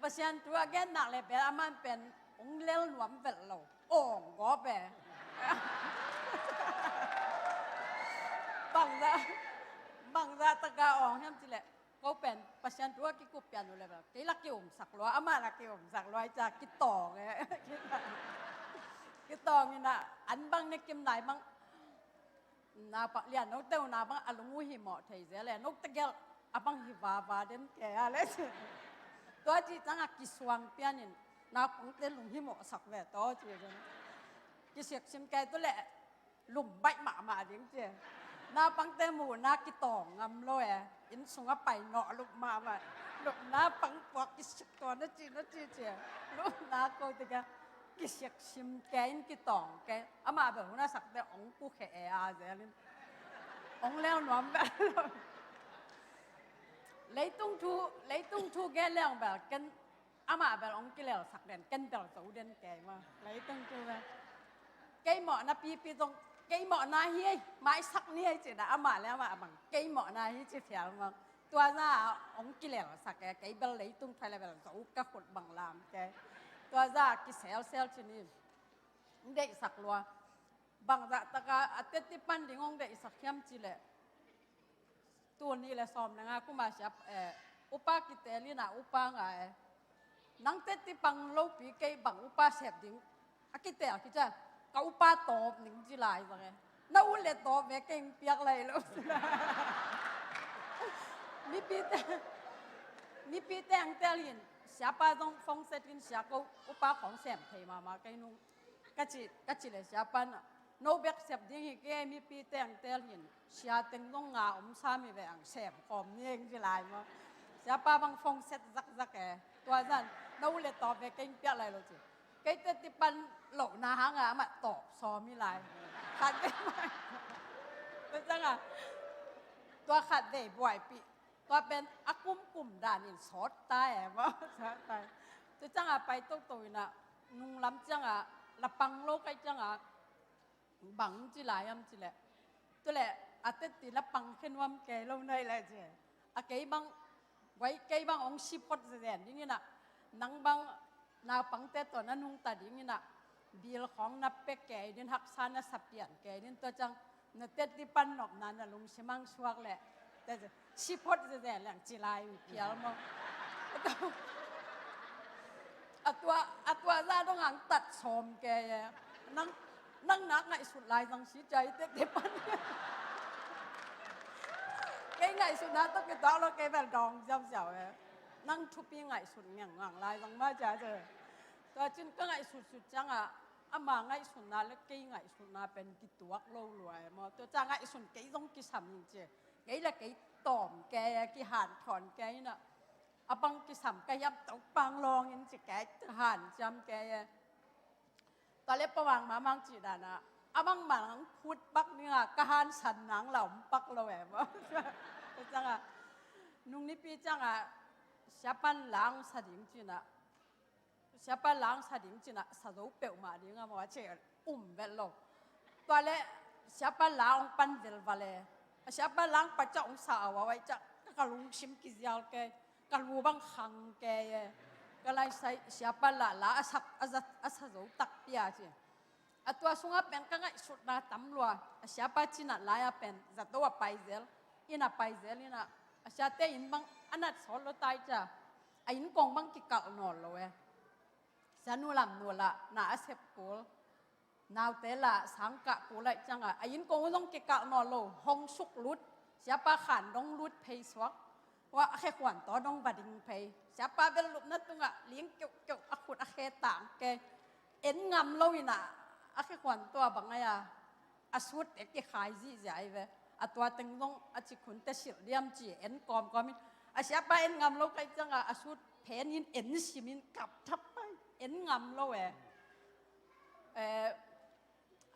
Pasian thu a gen nak le bel amah pen hong lel nuam vel lo. Awng gawp e. Bangzah, bangzah taka awng hiam cih leh, ko pen Pasian thu a kikup pian uh le bel kei la kiumsak lua, amah la kiumsak lua, i ca kitawng e. Kitawng in ah an bang ne kim nai bang. Naupang lian note uh na bang a lung uh himawh thei zel e, note gelh a bang hi vava den kei a le. Tua ci ciangah kisuang pian in naupangte lung himawhsak ve tawh ci den. Kisiaksim kei tu le lum baih mahmah ding ci. Naupangte muhna kitawng ngam lo e. Inn sungah pai nawh lup mahmah. Lup naupang puak kisiak tua na ci na ci ci. Lup na ko te kia. Kisiaksim kei in kitawng kei. Amah bel hun a sakte hong kukhia e a zel in. Hong lel nuam bel. Leitung thu, leitung thu gen leng bel ken amah bel hong kilelsak den, ken bel zo den kei maw. Leitung thu bel. Kei mawh na pipi zong, kei mawh na hi ei, maisak ni ei ci na, amah le amah bang kei mawh na hi ci phial maw. Tua za hong kilelsak e, kei bel leitung thu a le bel zo ka khut bang lam kei. Tua za kiselsel ci ni. Hong deihsak lua. Bangzah taka a teci pan ding hong deihsak hiam cih leh, tul nih le sawm le nga kum a siap, eh, upa kitel in ah upa ngai e. Nang teci pang lopi kei bang upa sep ding a kitel kicia, ka upa tawp ning ci lai zang e. Na ut le tawp ve, kei hong piak lai lo. Mipite, mipite hong tel in, siapa zong phone set in, sia ko upa khawng sem thei mahmah kei nung. Ka ci, ka ci le siapa in ah, No bek sep ding hi kei, mipi teng tel hin. Sia teng dong nga om sa mi ve ang sem khawm ning ci lai maw. Siapa bang phone set zakzak e. Tua zan no le tawp ve keng piak lai lo ci. Kei te tipan lohna hanga amah tawp sawm hi lai. Khat ve mai. Tua cianga tua khat ve buaipih. Tua pen a kumkum danin sawt ta e maw. Sawt ta e. Tua cianga pai toto ina nunglam cianga lapang lo kai cianga bang ci lai am ci leh. Tua leh a teti lapang khe nuam kei lo nai leh ci. A kei bang guai kei bang ong si phot zezen ding ina nang bang naupangte tawh na nungta ding ina bil khawng na pek kei din haksa na sapian kei din tua ciang na teti pan nopna na lungsim ang suak leh. Te si phot zeze leng ci lai mi phial maw. A tua a tua za dong ang tat sawm kei e. Nang nang nak ngaihsut lai zang si cai teti pan. Kei ngaihsutna tawh kituak lo kei bel dawng ziauziau e. Nang thupi ngaihsut ngengngang lai zang ma cia ce. Tua cin ka ngaihsutsut cianga ama ngaihsutna le kei ngaihsutna pen kituak lo lua e maw. Tua ciang ngaihsun kei zong kisam ing ci. Kei le kei tawm kei e, kihanthawn kei ina a bang kisam ka hiam tokpang lawngin ci kei han ciam kei e. Tua le pawang mamang ci dana a bang mang phut bak dinga ka hansan nang la om pak lo e maw. Tua cianga nung nipi cianga siapan lang sa ding cina siapa lang sa ding cina sa zo peuhmah ding a maw a ce um vet lo. Tua le siapa lang ong pan velval e. A siapa lang paca ong sa a wawai ca ka ka lungsim kizial kei ka lu bang khang kei e. Ka lai sai siapa la la a sak a zat a sa zo takpi a ci. A tua sunga pen ka ngaihsutna tam lua a siapa cina lai a pen zato a paizel ina paizel ina a siate in bang a nat sawl lo tai ca. A innkong bang kikalh nawl lo e. Sianu lam nu lah na a sep kul naute lah sangkah kul laih cianga a innkong zong kikalh nawl lo hong suk lut siapa khan dong lut phei suak. Wa a khekhuan taw dong va ding phei siapa bel lupna tungah ling keuhkeuh a khut a khe tang kei. En ngam lo ina a khekhuan taw a bang aia a sut e kikhai zihziah ai ve. A tua teng zong a cikhun te silh diam ci en kawmkawm in a siapa en ngam lo kai cianga a sut phenin en simin kap thap pai en ngam lo e. Eh,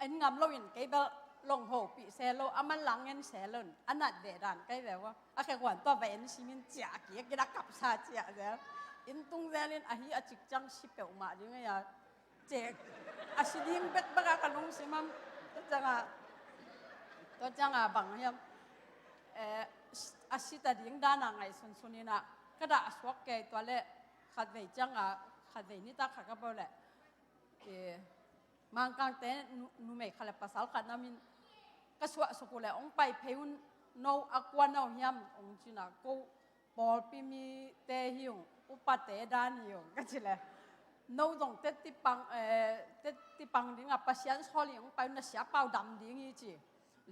en ngam lo in kei bel long ho pih se lo a man lang en se lo in a nat ve dan kai ve wa a khekhuan taw va en simin ciah kik in a kapsa ciah zel in tung zel in ahi a cik ciang si peuhmah ding aia. Cek a si ding bekbek a ka lungsim am. Tua cianga tua cianga bang hiam. Eh, a si ta ding dana ngaihsunsun ina ka dah a suak kei tua le khatvei cianga khatvei nita khat ka bau le. Eh, Mangkangte nu- numei khat le pasal khat namin ka suah suk uh le ong pai phei un no a kua no hiam ong cina ko pawlpi mite hi ung, upate dan hi ung ka ci le. No zong teti pang, eh, teti pang dinga Pasian sawl hi ung pai na siapa uh dam ding hi ci.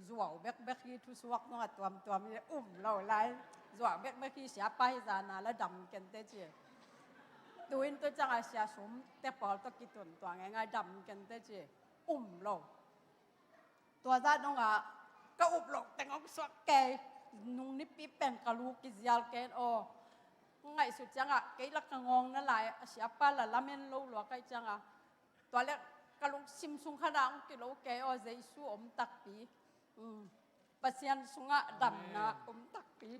Zuau bekbek hi thusuak zong a tuamtuam hi um lo lai. Zuau bekbek hi siapa hi zana la dam kente ci. Tuin tu canga sia sum te pawl tawh kitun tua ngeingai dam kente ci. Um lo. Tua zah dongah ka up loh teng hong suak kei. Nung nipi pen ka lu kizial kei aw. Ngaihsut ciangah kei la ka ngawng na lai a siapa la lamen lo lua kai ciangah. Tua le ka lungsim sung khatah hong kilo kei aw Jesu om takpi. Pasian sungah damna om takpi.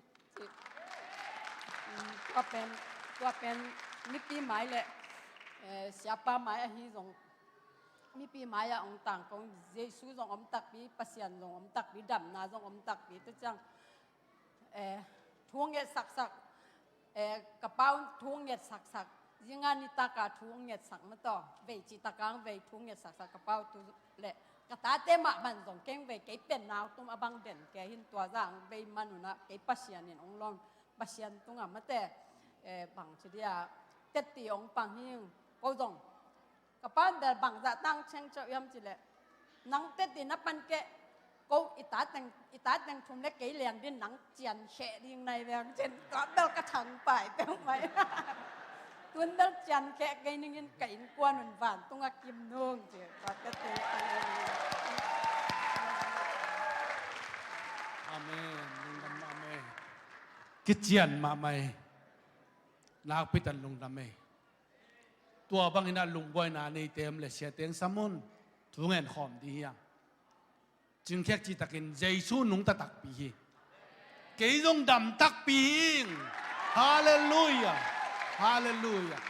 Tua pen tua pen mipi mai le siapa mai ahi zong mipi mai-ah hong tangkong Jesu zong om takpi, Pasian zong om takpi, damna zong om takpi. Tua ciang thu nget saksak ka pau thu nget saksak zinga nitaka thu nget sak mataw vei citaka vei thu nget saksak ka pau tu le ka tate mah man zong keng vei kei pen nau tum a bang den kei hin tua zang vei manunah kei Pasian in hong lawng Pasian tungah mate bang ci dia tetti hong pang hing ko zong ka pan bel bangzah tang chengcheuh hiam ci leh nang tetti na pan keh ko i tateng i tateng thum le kei lian din nang cian kheh ding nai veng cin tua bel ka thang pai peuh mai. Tun bel cian kheh kei ningin ka innkuan un vantungah kim nung ci tua tetti. Amen. Lungdam mahmah ei. Kician mahmah ei. Nakpi takin lungdam ei. Tua bangin a lungbuaina neite om leh siateng sam un. Thu ngen khawm ding hi hang. Cingkhiat citakin Jesu nungta takpi hi. Kei zong dam takpi hi ing. Halleluiah. Halleluiah.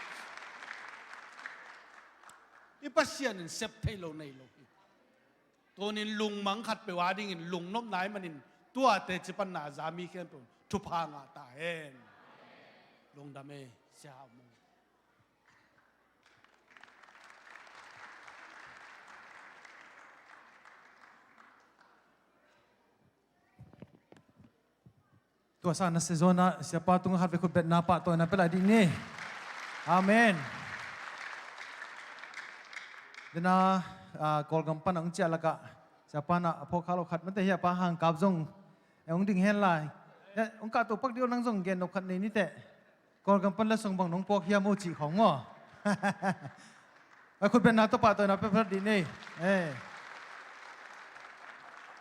I Pasian in sep thei lo nei lo hi. Tunin lungmang khatpeuh a dingin lungnopna i manin tuate cipanna za mi khempeuh thupha ngah ta hen. Lungdam ei, Sia Hau Mung. Tua sa na sezon ah siapa tungah khat vei khutbetna pahtawina pia lai dih ni. Amen. Dena, ah, Kawlgam pan a hong ciah lakah siapa na a phawk kha lo khat mate hi a, pa Hangkap zong, eh, hong ding hen lai. Eh, hong kahto pak dih aw, nang zong gen nop khat nei ni teh. Kawlgam pan letsong bang nong puak hiam aw cih khawng maw? A khutbetna tawh pahtawina pia phot dih ni. Eh.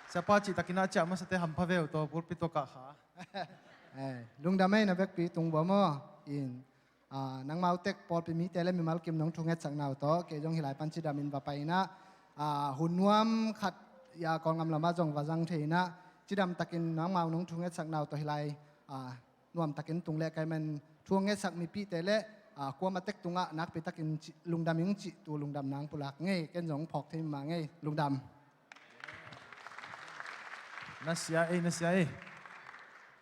Siapa cihtakin a ciah masate hampha veu tawh pulpit tawh kah kha. Eh, lungdam ei, na vekpi tung bua maw. In, ah, nangmau tek pawlpi mite le mimal kim nong thungetsakna uh tawh kei zong hih lai pan cidamin va pai inah, ah, hun nuam khat, ya, Kawlgam lamah zong va zang thei inah, cidamtakin nangmau nong thungetsakna uh tawh hih lai, ah, nuamtakin tung le kai man thu a ngetsak mipite le, ah, kuama tek tungah nakpitakin ci-, lungdam ing cih tu lungdam nang pulak ngei, ken zong phawk thei mah ngei, lungdam. Na sia ei, na sia ei.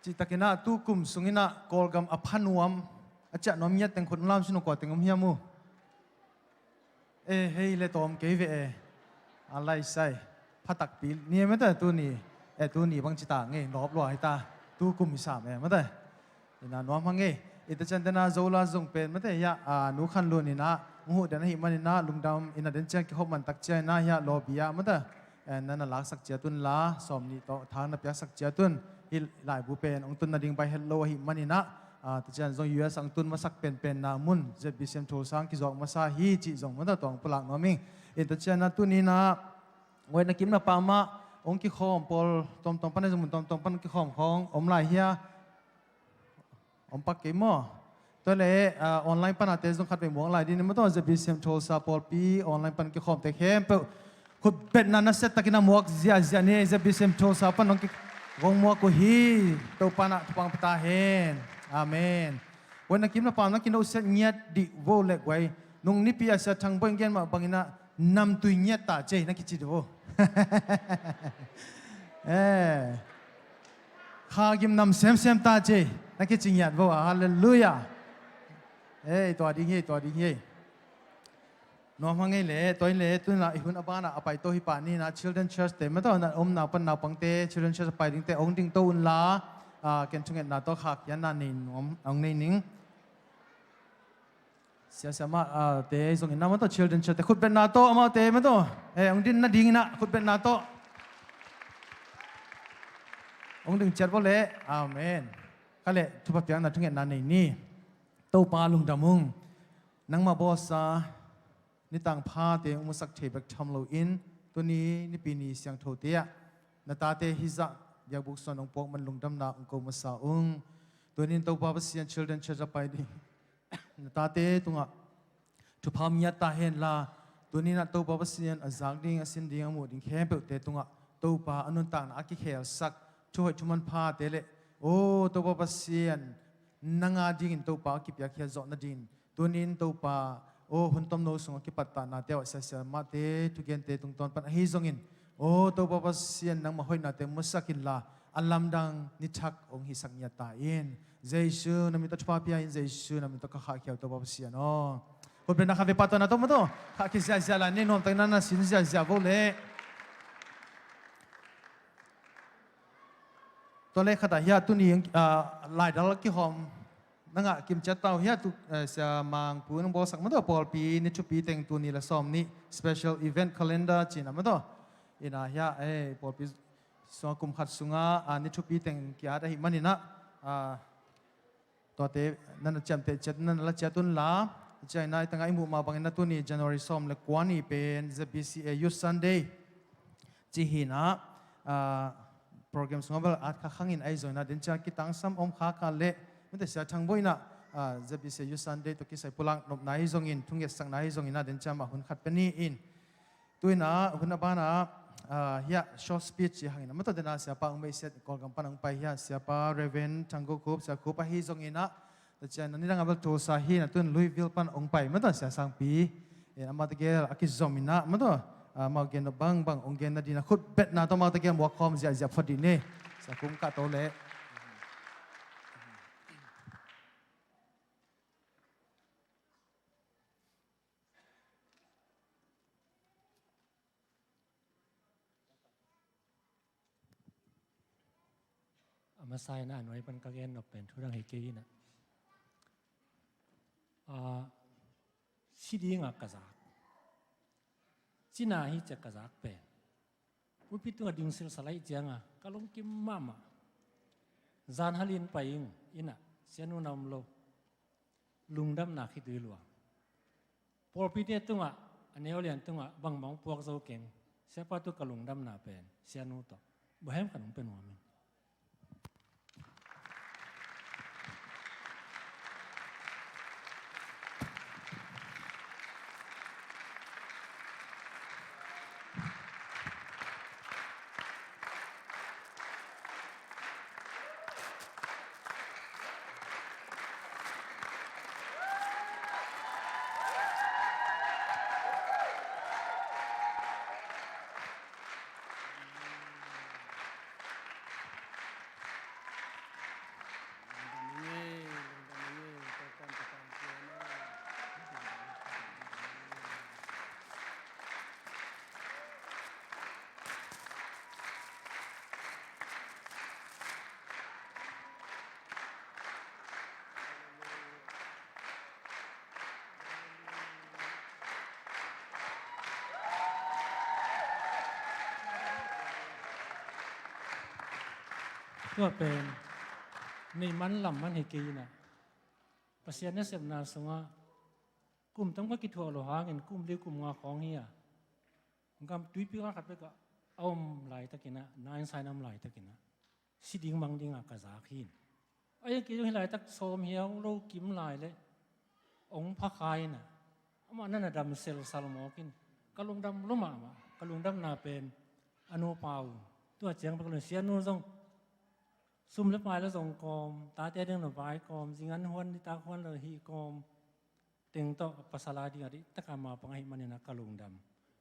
Cihtakin ah tu kum sungin ah Kawlgam a pha nuam, a ciah nuam ngiat teng khut lam sin uh, kua teng om hiam uh? Eh, hei le tawm kei ve e. A lai sai. Pha takpi ni e mate tuni. Eh, tuni bang ci ta ngei, lawp lua hi ta. Tu kum hi sam e mate. Ina nuam hang ngei. Ita cian tena Zola zong pen mate ya, a, nu khan lun ina, nguhuh den ahi man ina, lungdam ina den cian kikhop man tak cian ina ya lawbia mate. Eh, na na laksak ciat un la, sawm nih tawh thang na piaksak ciat un. Hih laibu pen hong tun nading bai het lo ahi man ina, ah, tua cian zong U S a hong tun masak penpenna mun Z B C M Tulsa hong kizawk masa hi cih zong mata tua hong pulak nuam ing. In tua cian na tuni na, guai na kim na pam ah hong kikhawm pawl tawmtawm pan, zong mun tawmtawm pan hong kikhawm khawng om lai hia? Om pak kei maw? Tua le, ah, online pan a te zong khat vei muang lai ding ni maw, tua Z B C M Tulsa pawlpi online pan kikhawmte khempeuh khutbetna nasia takin a muak ziahziah ni. Z B C M Tulsa pan hong ki, hong muak uh hi. Topa na thupha pia ta hen. Amen. Guai na kim na pam na kinosiat ngiat dih vo le guai. Nung nipi a Sia Thang Boih in gen mah bangin ah namtui ngiat ta cei na kici dih vo. Eh. Kha gim nam semsem ta cei na kici ngiat vo a. Halleluiah. Eh, tua ding hi, tua ding hi. Nuam hang ngei le, tua in le, tuna i hun a bana a paito hi pah ni na, Children Church te mata na omna pan naupangte, Children Church a pai dingte hong dingto un la, ah, ken thungetna tawh khak hian na nei nuam hong nei ning. Siasia mah, ah, te zongin na maw tawh Children Church te khutbetna tawh amaute maw tawh, eh, hong din nadingin ah khutbetna tawh hong ding ciat vo le. Amen. Ka le thupha piakna thungetna nei ni. Topa lungdam ung. Nangmah bawlsa nitang phate hong musak thei bek tham loin tuni nipi ni siangthote ah na tate hizah biakbuk suan hong puak man lungdamna hong ko masa ung. Tunin Topa Pasian Children Church a pai ding na tate tungah thupha ngiat ta hen la, tuninah Topa Pasian a zak ding, a sin ding, a muh ding khempeuhte tungah Topa a nuntakna a kikhelsak thuhoih thumanphate le, aw Topa Pasian, nanga dingin Topa a kipiakkhiat zawh nadingin tunin Topa, aw hun tomno sungah kipattahna te uh a siasia mahte thugente tungtawn pan ahi zongin, aw Topa Pasian, nangmah hoihnate musak inla, a lamdang nithak hong hisak ngiat ta in. Jesu na min tawh thupha pia in, Jesu na min tawh ka khahkhia uh Topa Pasian aw. Khutbetna khat vei pahtawina tawh maw tawh khahkhia ziahziah lai ni, nuamtakin na na sin ziahziah vo le. Tua le khatah hiah tuni, ah, laidal kihawm na ngah kimciat ta uh hiah tu, eh, Sia Mang Pu in hong bawlsak maw tawh pawlpi ni thupi teng tuni la sawm nih special event calendar cina maw tawh. Ina hiah, eh, pawlpi sungah kum khat sungah, ah, ni thupi teng ki-at ahi maninah, ah, tuate na na ciamteh ciat, na na la ciat un la. Ciaina i tangah i muh mah bangin na tuni January sawm le kua ni pen Z B C A Youth Sunday ci hinah, ah, program sungah bel at kha khangin ahi zongin ah, den ciang kitangsam om kha kha leh, mate, Sia Thang Bawi in ah, ah, Z B C Youth Sunday tawh kisai pulak nopna ahi zongin, thungetsakna ahi zongin ah, den ciang mah hun khat pia ni in. Tu in ah, hun a ban ah, ah, hiah short speech hi hangin ah, mate, den ah Siapa Ung Mei Siat Kawlgam pan hong pai hiah, Siapa Reverend Thang Go Khup, Sia Khup ahi zongin ah, tua ciang a nidang a bel Tulsa hi in ah, tu in Louisville pan hong pai, mate, Sia Sangpi. Eh, amah tegel a kizom in ah, mate, ah, amau gen bangbang hong gen nading in ah, khut betna tawh amau tegel muak khawm ziahziah phot dih ni. Sia Khup, kah to leh. A masa in ah, a nuai pan ka gen nop pen thu dang hi kei in ah, ah, si ding a ka zak, cina hi ci a ka zak pen, pulpit tungah ding silsal ahih ciang a ka lungkim mahmah. Zan hal in pai ing in ah, sianu na om lo, lungdamna khitui lua. Pawlpite tungah, a neu lian tungah bangbang puak zo keng. Siapa, tu ka lungdamna pen sianu tawh bawhem khat hong pia nuam ing. Tua pen neih man lam man hi kei in ah, Pasian nasepna sungah kum tam ka kithuah lo hangin kum li kum nga khawng hi a, gam tuipi khat pek a om laitakin ah, na insaina om laitakin ah, si ding mang ding a ka zak hi in. A iang kei zong hi laitak sawm hiau lo kim lai leh hong pha kha in ah, amah na na dam selsal mawk in, ka lungdam lua mahmah. Ka lungdamna pen a nupa uh. Tua ciang bek lo in sianu zong sum le pai la zong kawm, tate ding na vai kawm, zingan huan, nitak huan la hih kawm teng tawh a pasal a ding a deih taka ma pang ahih manin ah ka lungdam.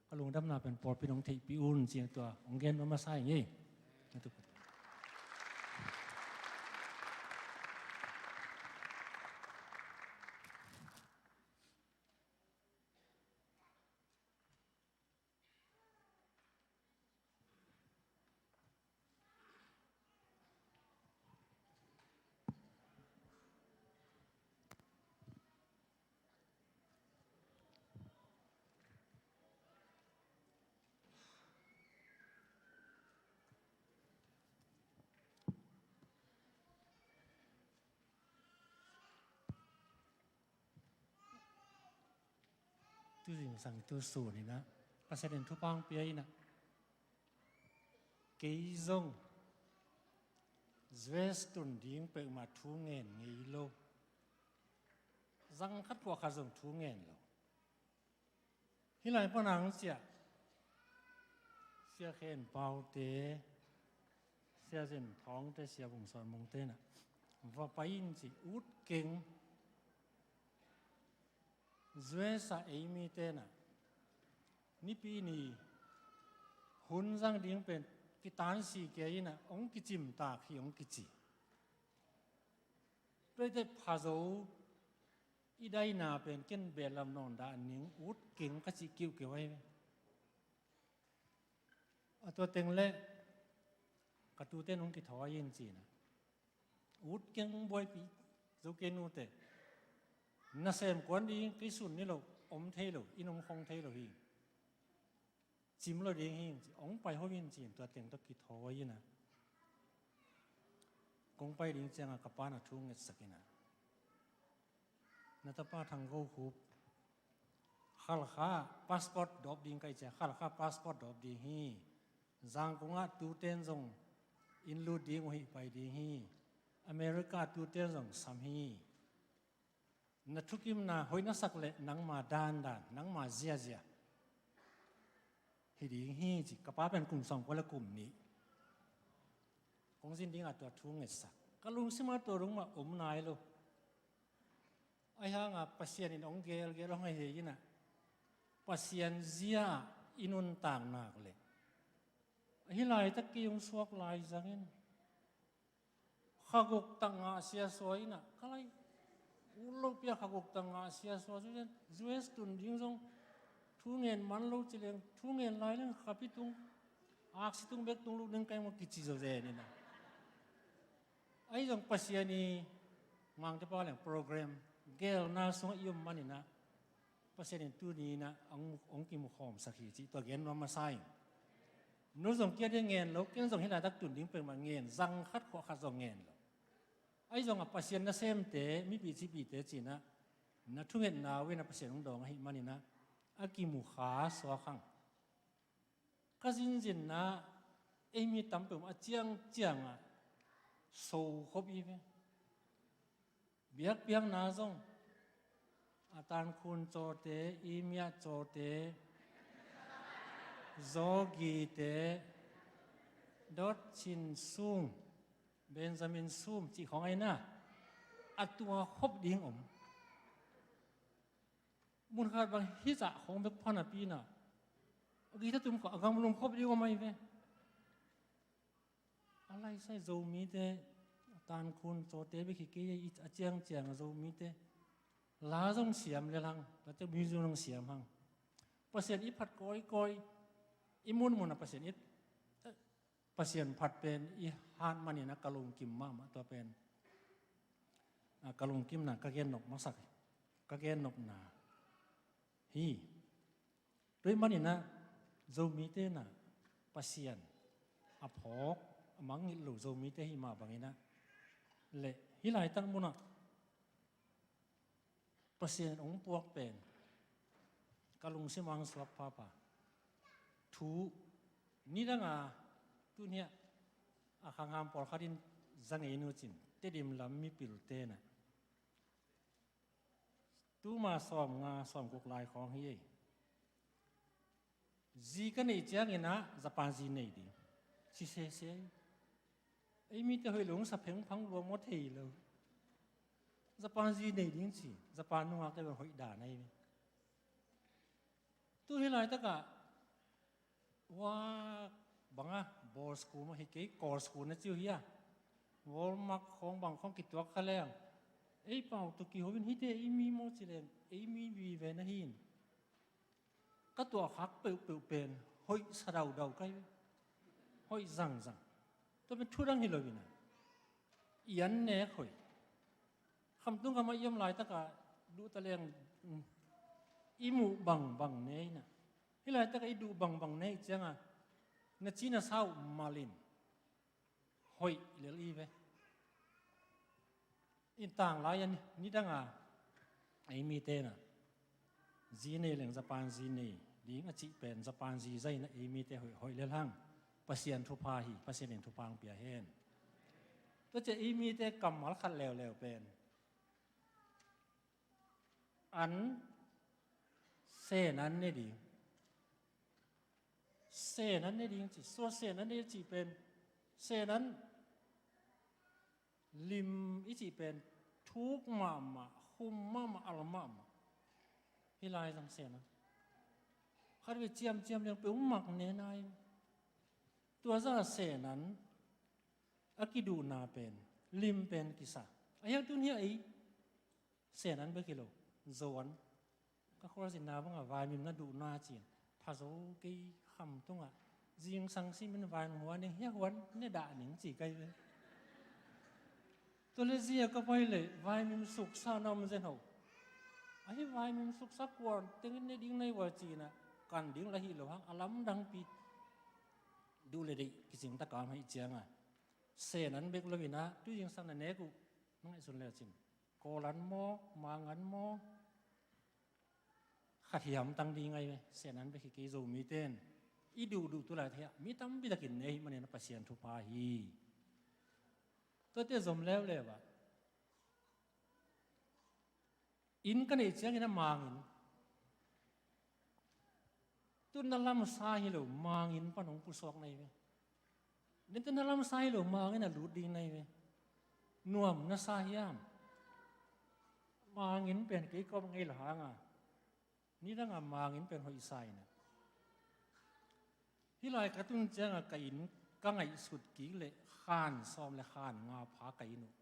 Ka lungdamna pen pawlpi in hong theihpih un ci-in tua hong gen nuam masa ing ei. Tu zingsang tu sun in ah Pasian in thupha hong pia in ah, kei zong U S tun ding peuhmah thu ngen ngei lo, zang khat pua khat zong thu ngen lo. Hih lai pan a hong ciah Sia Khen Pau te, Sia Zen Thawng te, Sia Vung Suan Mung te in ah va pai in ci, ut keng. U S a ei mite in ah Nipi ni hun zang ding pen kitansi kei in ah hong kicimtak hi hong kici. Tuate pha zo i daina pen ken behlap nawn dah ning, ut keng ka cih kiuhkeuh ahi ve. A tua teng leh ka tute in hong kithawi in ci in ah, ut keng buaipih zo kei nute. Nasem kuan ding kei sun ni lo, om thei lo, inn om khong thei lo hi. Cim lo ding hi, hong pai ho in ci-in tua teng tawh kithawi in ah, kong pai ding ciangah ka pa in ah thu ngetsak in ah, na tapa Thang Go Khup, Khalkha passport dawp ding ka hih ciang, Khalkha passport dawp ding hi. Zangkong ah tuten zong Inn lut ding uh hi, pai ding hi. America tuten zong sam hi. Na thukimna hoih na sak leh nangma dandan, nangma ziazia hi ding hi ci. Ka pa pen kum sawmkua le kum nih kong zin dingah tua thu ngetsak. Ka lungsim ah tua rung mah om nai lo. Ahi hangah Pasian in hong gelgel hong hei hei inah Pasian zia i nuntak nak leh, ahi laitak kei hong suak lai zangin khaguk tak ngah siasua inah, ka lai ut lopi a khaguk tak ngah siasua. Cucian U S tun ding zong thu ngen man lo ci leng, thu ngen lai leng khapi tung, aksi tung bek tung luk ding kai maw kici zawzen inah. Ahi zong Pasian i Mangtepa leng program gelna sungah i om man inah Pasian in tuni inah hong, hong kimukhawmsak hi cih tua gen nuam masa ing. Nu zong kia dia ngen lo, ken zong hih laitak tun ding peuhmah ngen, zang khat khua khat zong ngen lo. Ahi zongah Pasian nasemte, mipih cipihte cinah na thungetna uh inah Pasian hong dawng ahih man inah a kimukha suak hang. Ka zinzinna ei mi tam peuhmah a ciangciangah so khop i ve. Biakpiakna zong a Tankhun Cawte, Imiah Cawte, Zawgite, Dot Cin Sum, Benjamin Sum cih khawng aina a tua khop ding om. Mun khat bang hih zah khawng bek pha napi inah a gita tum khawng a gamlum khop ding om ahi ve. A laisai Zomite, a Tankhun Cawte bek hi kei a, a ciangciang a Zomite la zong siam lel hang, tate music zong siam hang. Pasian i phat kawikawi, i munmun a Pasian i, Pasian phat pen i hat man inah ka lungkim mahmah tua pen. A, ka lungkimna ka gennop masak, ka gennopna hi. Tua ahih man inah Zomite inah Pasian a phawk a mangngilh lo Zomite hi mah bang inah leh hih laitak munah Pasian hong puak pen ka lungsim ah hong suak phapha. Thu nidanga tuniah a khangham pawlkhat in za ngei nu cin, Tedim lam mipilte inah tuma sawmnga sawmguk lai khawng hi ei. Zi ka neih ciang inah Japan zi nei ding ci sese. Ei mite hoih lo hong sa phengphang lua maw thei lo. Japan zi nei ding ci. Japan nungakte bang hoih dan ahi. Tu hih laitakah hua banga boarding school mah hi kei, college school na ci uh hi a, Walmart khawng bang khawng kituak kha leng ei pau tawh kiho in, hihte ei mi maw ci leng ei mi vive na hi in. Ka tuahkhak peuhpeuh pen hoih sa daudau kai ve. Hoih zangzang. Tua pen thu dang hi lo inah i an nek hoih. Khamtung khamah i om laitakah duhta leng i muh bangbang ne inah, hih laitakah i duh bangbang ne ih ciangah na ci na sa uh malin hoih lel i ve. In tanglai a nidanga ei mite inah zi nei leng Japan zi nei ding a cih pen Japan zi zai inah ei mite hoih, hoih lel hang. Pasian thupha hi, Pasian in thupha hong pia hen. Tua ciah ei mite kammal khat leuleu pen an, Sen an ne ding. Sen an ne ding ci, sua Sen an ne cih pen Sen an lim i cih pen thuk mahmah, khum mahmah, al mahmah. Hih lai zang Sen an khat vei ciamciam liang peuh mak ne nai. Tua zah Sen an a kiduhna pen lim pen kisa. A hiang tun hiah ei Sen an bek hi lo, Zo an. Ka khualzinna bangah vaimim na duhna ci-in pha zo kei, khamtungah zingsang simin vaimim huan ning, hiah huan ne dah ning ci kai ve. Tua le zia ka pai le vaimim suksa na om zen ho. Ahi vaimim suksa kuan tengin ne ding nei ua ci-inah kan ding la hi lo hang, a lamdangpi duh le deih kicing takam hei cianga Sen an bek lo inah tu zingsang na nek uh na ngaihsun le cin Kawl an maw, Mang an maw, khat hiam tang ding ahi ve. Sen an bek hi kei, Zomite in i duhduh tu laitak hiah mi tampi takin ne ahih manin a Pasian thupha hi. Tuate zom leuleu ah, inn ka neih ciangin a mangin, tu na lamsa hi lo mangin pan hong pusuak na hi ve. Nen tu na lamsa hi lo mangin a lut ding na hi ve. Nuam na sa hiam? Mangin pen kei kawm ngei lo hanga, nidanga mangin pen hoihsa inah, hih lai ka tun cianga ka inn ka ngaihsut kik leh khan sawm le khan nga pha ka inn uh.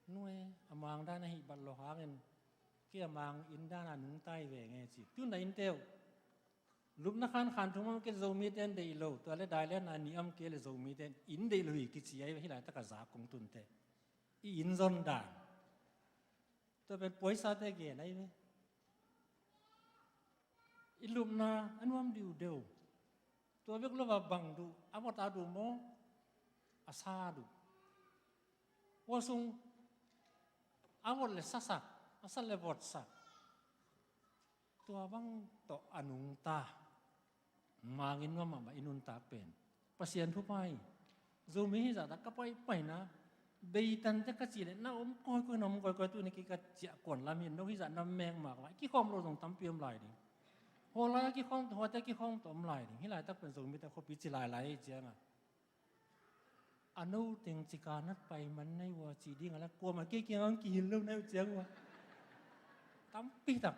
Nue, a mang dan ahih bat lo hangin kei a mang inn dana nungta hi ve nge ci. Tun a innte uh lupna khan khan thum am kei le Zomite in deih lo, tua le dailenna ni am kei le Zomite in deih lo hi kici ahi ve. Hih laitaka za kong tunte i inn zon dan, tua pen puaisate gen ahi ve. I lupna a nuam diudeu. Tua bek lo a bang duh, a vot a duh maw, a sa duh. Ua sung a vot le sasak, a sa le votsak. Tua bang tawh a nungta. Mangin nuam mahmah i nuntak pen Pasian thupha hi. Zomi hizahtak ka paipaina, beitante ka cih leh na om kawikawi, na om kawikawi, tuni kei ka ciah kuan lam hi, no hizah na mek mak lai, kikhawm lo zong tampi om lai ding. Hua lai a kikhawm tawh, huate a kikhawm tawh om lai ding. Hih laitak pen Zomite khuapi ci lailai hi cianga, a no teng cika nat pai man na hi ua cih ding a la, kuamah kei kiangah hong kihil lo na hi uh ciang ua, tampi tak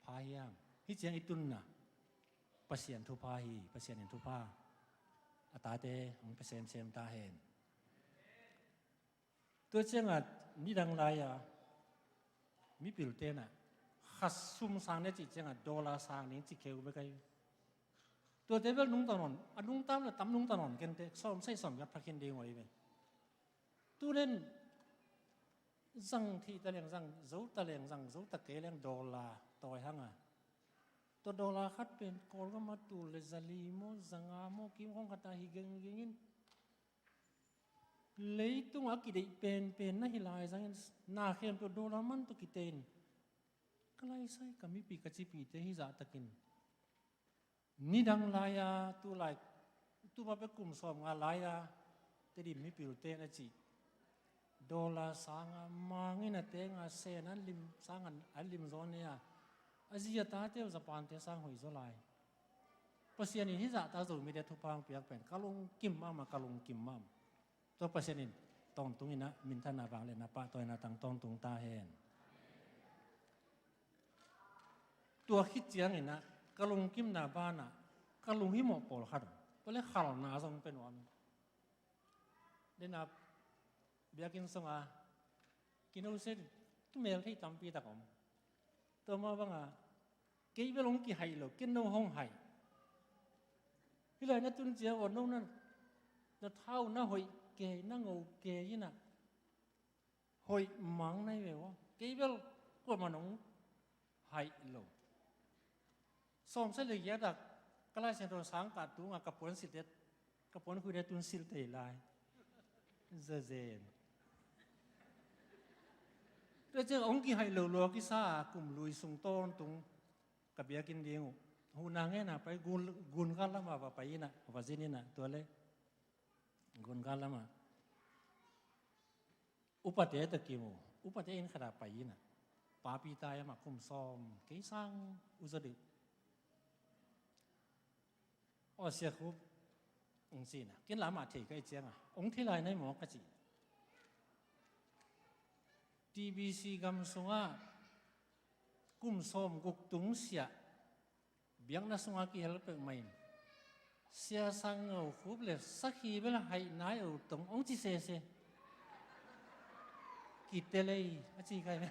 pha hiam? Hih ciang i tunna Pasian thupha hi. Pasian in thupha a tate hong pia semsem ta hen. Tua cianga nidang lai-a mipil tenah khat sum sang ne cih cianga dollar sang ning ci kheu bek ahi. Tuate bel nungta nawn, a nungta le tam nungta nawn kente, sawm saih sawm giat pha khin ding uh ahi ve. Tunen zang thih ta leng zang, zo ta leng zang, zo ta kei leng dollar tawi hanga. Tua dollar khat pen Kawlgam a tul le zali maw, zanga maw, kim khawng khat a hi genggeng in. Leitung a kideih penpen na hi lai zangin na khem tua dollar man tua kite in, ka laisai ka mipi ka cipite hizahtakin nidang lai-a, tulai, tuma pek kum sawm nga lai-a Tedim mipilte na cih dollar sanga mangin a tenga sen an lim, sang an, an lim zaw ne a, a zi a tate uh Japan-te sang hoih zaw lai. Pasian in hizahta Zomite thupha hong piak pen ka lungkim mahmah, ka lungkim mahmah. Tua Pasian in tawntung inah minthanna vangliatna pahtawina tang tawntung ta hen. Tua khit cianginah ka lungkimna banah ka lunghimawh pawlkhat uh, tua le khalna zong pia nuam. Dena biakinn sunga kinoset tu mel thei tampi tak om. Tua mah banga kei bel hong kihaih lo, ken no hong haih. Hih lai na tun ciang ua no na, na thau na hoih kei, na ngo kei inah hoih mang na hi ve ua. Kei bel kuamah nong haih lo. Sawm saih le giat ah ka Lai Siangtho sang kah tunga ka puan silh det, ka puan khui det tun silh tei lai. Zazen. Tua ciang hong kihaih lo lua kisa a kum lui sung tawntung ka biakinn ding uh. Huhna ngena pai gun, gun kal lama va pai inah, va zin inah, tua le gun kal lama. Upate takim uh, upate inn khata pai inah. Papi tai amah kum sawm kei sang uh zaw dih. Aw Sia Khup, hong ci inah. Ken lamah thei ka hi cianga hong thei lai nai maw ka ci. T B C gam sungah kum sawm guk tung siah biakna sungah kihel peuhmah in, Sia Sang Ngo Khup le sakhi bel haih nai o tong hong ci sese. Kite lei a ci kai ve.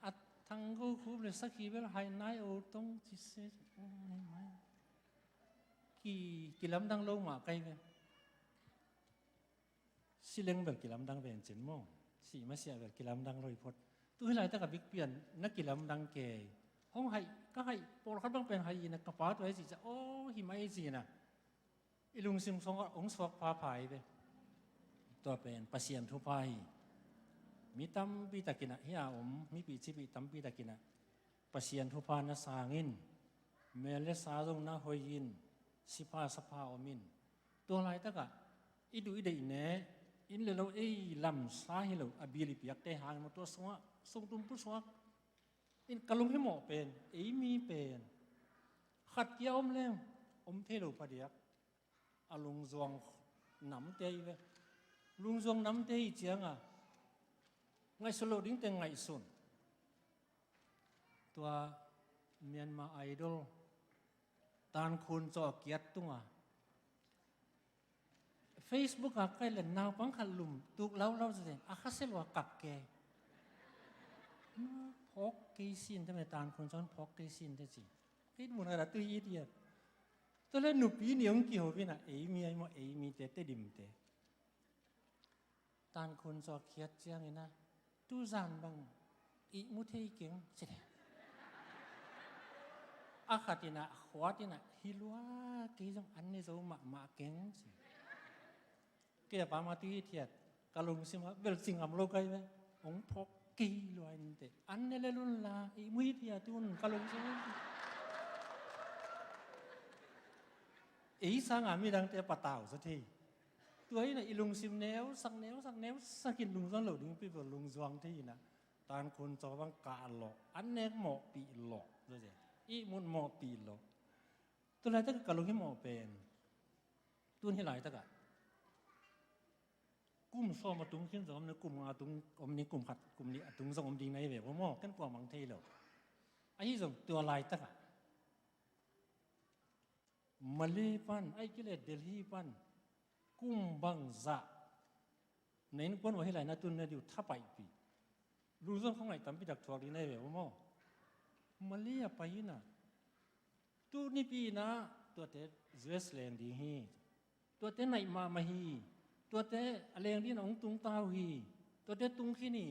A Thang Ngo Khup le sakhi bel haih nai o tong ci sese. Ki, kilamdang lo mah kai ve. Sileng bel kilamdang vencin maw? Sih masiah bel kilamdang lo hi phot. Tu hih laitak a bikpian na kilamdang kei. Hong haih, ka haih, pawlkhat bang pen haih inah ka pa tua hi cih ciah, aw, hi mai ci inah i lungsim sungah hong suak phapha hi ve. Tua pen Pasian thupha hi. Mi tampi takinah, hia om mipi cipi tampi takinah Pasian thupha na sangin, mel le sa zong na hoihin, sipha sapha omin, Tua laitakah i duh i deih ne, inn le lo ei lamsa hi lo, a bil i piakte hang maw, tua sungah sungtum pu sungah in ka lunghimawh pen, ei mi pen khat kia om leng om thei lo phadiak. A lungzuang namte hi ve. Lungzuang namte hi cianga ngaihsun loh dingte ngaihsun. Tua Myanmar Idol Tankhun Caw kiat tunga Facebook a kai le naupang khat lum tuk laulau zate a khasia lua kap ke. Phawk kei sin te me, Tankhun Caw phawk kei sin te ci. Kei mun a da tui it hiat. Tua le nupi ni hong kiho pi na, ei mi ai maw, ei mi te Tedim te. Tankhun Caw khiat ciangin a, tu zan bang ihmu thei keng ci le. A khat in a, a khuat in a, hi lua kei zong an ne zo mahmah keng ci. Kei a pa ma tui it hiat, ka lungsim a bel ci ngam lo kai ve. Hong phawk kei lua in te, an ne le lun la, ihmu it hiat un ka lungsim. Ei sanga midangte patau zaw thei. Tua in a i lungsim neusak neusak neusak in lungzuang loh ding pi bel lungzuang thei in a, Tankhun Caw bang kah lawh, an nek mawhpih lawh, ihmut mawhpih lawh. Tu laitak ka lunghimawh pen tun hi laitakah kum sawm a tung khin zong om ni, kum nga a tung om ni, kum khat kum nih a tung zong om ding na hi ve ua maw, ken kua mang thei lo. Ahi zong tua laitakah Malay pan, ahih kei le Delhi pan kum bangzah na innkuan uh ahi lai na tun na ding uh thapaihpih. Lungzuang khawngaih tampi tak thuak ding na hi ve ua maw. Malay a pai in a, tu nipi in a tuate U S leng ding hi. Tuate naih mahmah hi. Tuate a leng ding a hong tung ta uh hi. Tuate tung khin hi.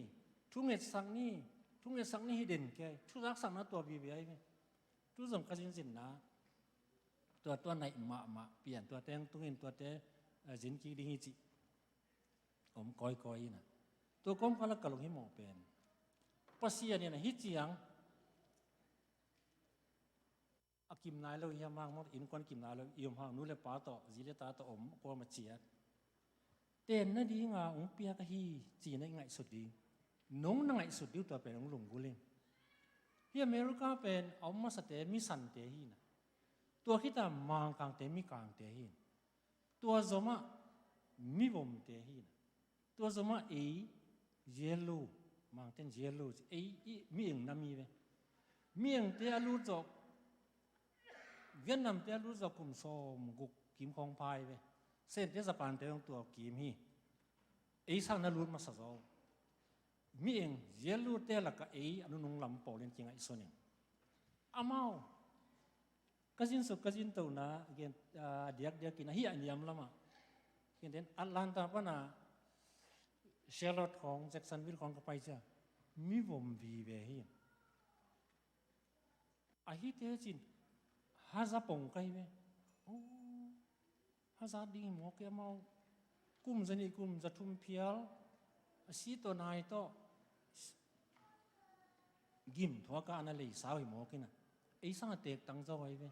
Thungetsak ni, thungetsak ni hi den kei. Thuzaksakna tua vive ahi ve. Tu zong ka zinzinna, tua tua naih mahmah pian, tuate hong tungin tuate, eh, zin kik ding hi cih om kawikawi in a. Tua kawmkal a ka lunghimawh pen Pasian in a hi ciang a kim nai lo hi a mang maw, innkuan kim nai lo i om hang, nu le pa tawh, zi le ta tawh om kuama ciat. Tenna dinga hong piak ahi cihna i ngaihsut ding. Nong na ngaihsut ding uh tua pen hong lunggulh in. Hih America pen a om masate misante hi in a. Tua khita Mangkangte mikangte hi in. Tua zomah mivomte hi in a. Tua zomah ei yellow, Mangten yellow, ei i mi-eng nam hi ve. Mi-engte a lut zawh, Vietnamte a lut zawh kum sawmguk kim khawng phai ve. Sente Japante zong tua kim hi. Ei sang na lut masa zaw. Mi-eng yellow te lakah ei a nunung lam pawlin kingaihsun in. Amau ka zinsuk ka zintona gen, ah, diakdiakin ahi a niam lamah. Genten Atlanta pana Charlotte khawng, Jacksonville khawng ka pai cia mivom vive hi. Ahi tecin haza pong ka hi ve. Oh, haza ding hi mawk e, amau kum zanih kum zathum phial a si tawh nai tawh gim thuaka ana leisau hi mawk in a, ei sang a tektang zo ahi ve.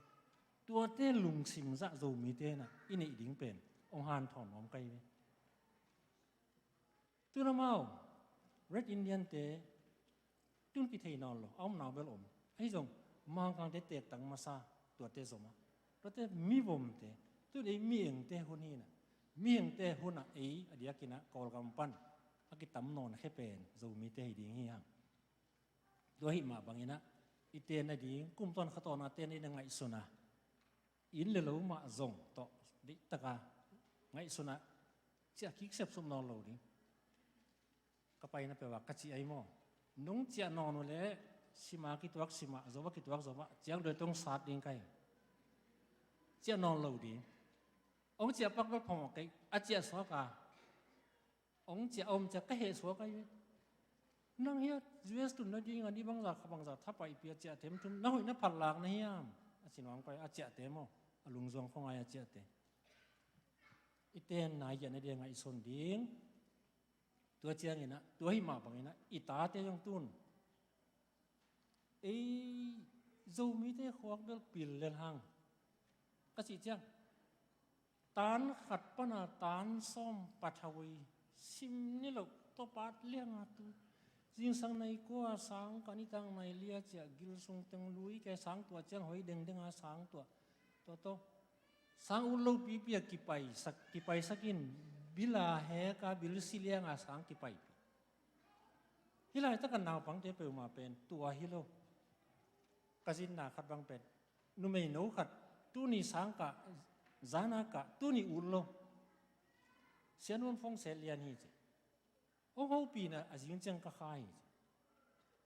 Tuate lungsim zah Zomite in a i neih ding pen hong hanthawn nuam ka hi ve. Tun amau Red Indian te tun kithei nawn lo, a omna bel om. Ahi zong Mangkangte tektang masa tuate zomah. Tuate mivomte, tun ei mi-engte hun hi in a. Mi-engte hunah ei a diakin a Kawlgam pan a kitam nawn khe pen Zomite hi ding hi hang. Tua ahih mah bangin a i tenna ding, kum tawn kha tawna tenna ding a ngaihsun a, inn le lo mah zong tawh deihtaka ngaihsun a ciah kik sepsuk nawn lo ding. Ka paina peuh ah ka cih ahi maw? Nong ciah nawn uh leh sima kituak sima, zova kituak zova, ciang doi tong sat ding ka hi. Ciah nawn lo ding. Hong ciah pak bek phamawh kei, a ciah suak a, hong ciah a om ciah ka heh suak ahi ve. Nang hiah U S tun nading a ni bangza kha bangza thapaihpih a ciah themthum, na hoih na phatlak na hiam? A ci nuam koi a ciahte maw, a lungzuang khuangai a ciahte. I tenna i giahna ding a ngaihsun ding. Tua ciangin a, tua ahih mah bangin a, i tate zong tun ei Zomite khuak bel pil lel hang ka cih ciang, Tan khat pana tan sawm pathawi sim ni lo, tawpat lianga tu zingsang nai kua sang kah, nitak nai lia ciah gil sung teng lui kei, sang tuah ciang hoi dengdenga sang tuah. Tua tawh sang ut lo pipi a kipaisak, kipaisak in, bila heka bil si lianga sang kipaipi. Hih laitaka naupangte peuhmah pen tua hi lo. Ka zinna khat bang pen, numeino khat, tuni sang kah, zana kah, tuni ut lo. Sianun phone set lian hi ci. Hong hopihna a zing ciang ka kha hi ci.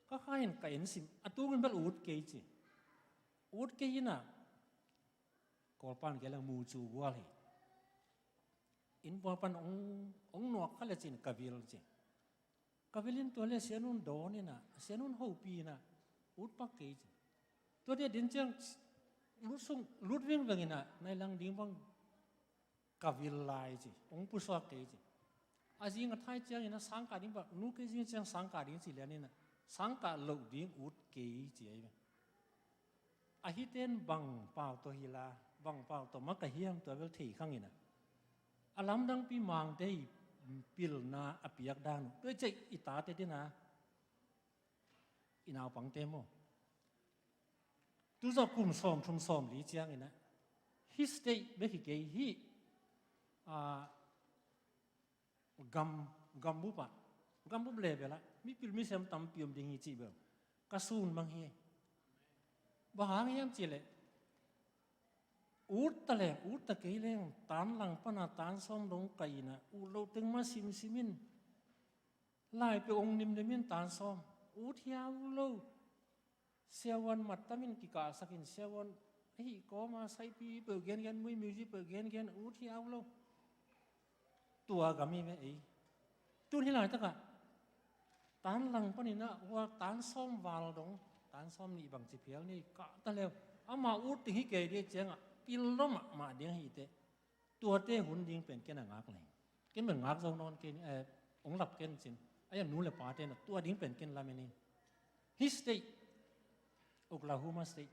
Ka kha in ka ensim, a tungin bel ut kei ci. Ut kei inah, Kawlpan kei leng mucu gual hi. Inn pua pan hong, hong nuak kha le cin ka vil ci. Ka vil in tua le Sianun dawn inah, Sianun hopih inah, ut pak kei ci. Tua dia din ciang lut sung, lut vingveng inah, nai lang ding bang ka vil lai ci, hong pusuak kei ci. A zing a thai ciang inah sang kah ding bang, nu kei zing ciang sang kah ding ci lian inah, sang kah loh ding ut kei ci ahi ve. A hiten bang pau tawh hi la, bang pau tawh maka hiam tua bel thei khang inah, a lamdangpi Mangte i pilna a piak dan uh, tua i ceih i tate dina, i naupangte maw. Tu zawh kum sawm thum sawm li ciang inah, hih state bek hi kei, hih, ah, gam, gambup ah, gambup level ah mipil misiam tampi om ding hi cih bel ka sun mang hi. Bang hang hiam cih leh, ut ta leng, ut ta kei leng, tan lang pana tan sawm dong kah inah, ut lo teng mah simsim in, lai peuh hong nimnim in tan sawm, ut hiau lo. Siavuan mattamin kikahsakin, siavuan ahi kawma saipi peuh gengen, mui music peuh gengen, ut hiau lo. Tua gam hi ve ei. Tun hih laitakah tan lang paninah hua tan sawm val dong, tan sawm nih bangci phial ni kah ta leu, ama ut ding hi kei dih ciangah pil lo mahmah ding hi teh. Tuate hun ding pen ken a ngak leng, ken pen ngak zo nawn kei ni, eh, hong lap ken cin. A ian nu le pate na tua ding pen ken lamen in. Hih state, Oklahoma State,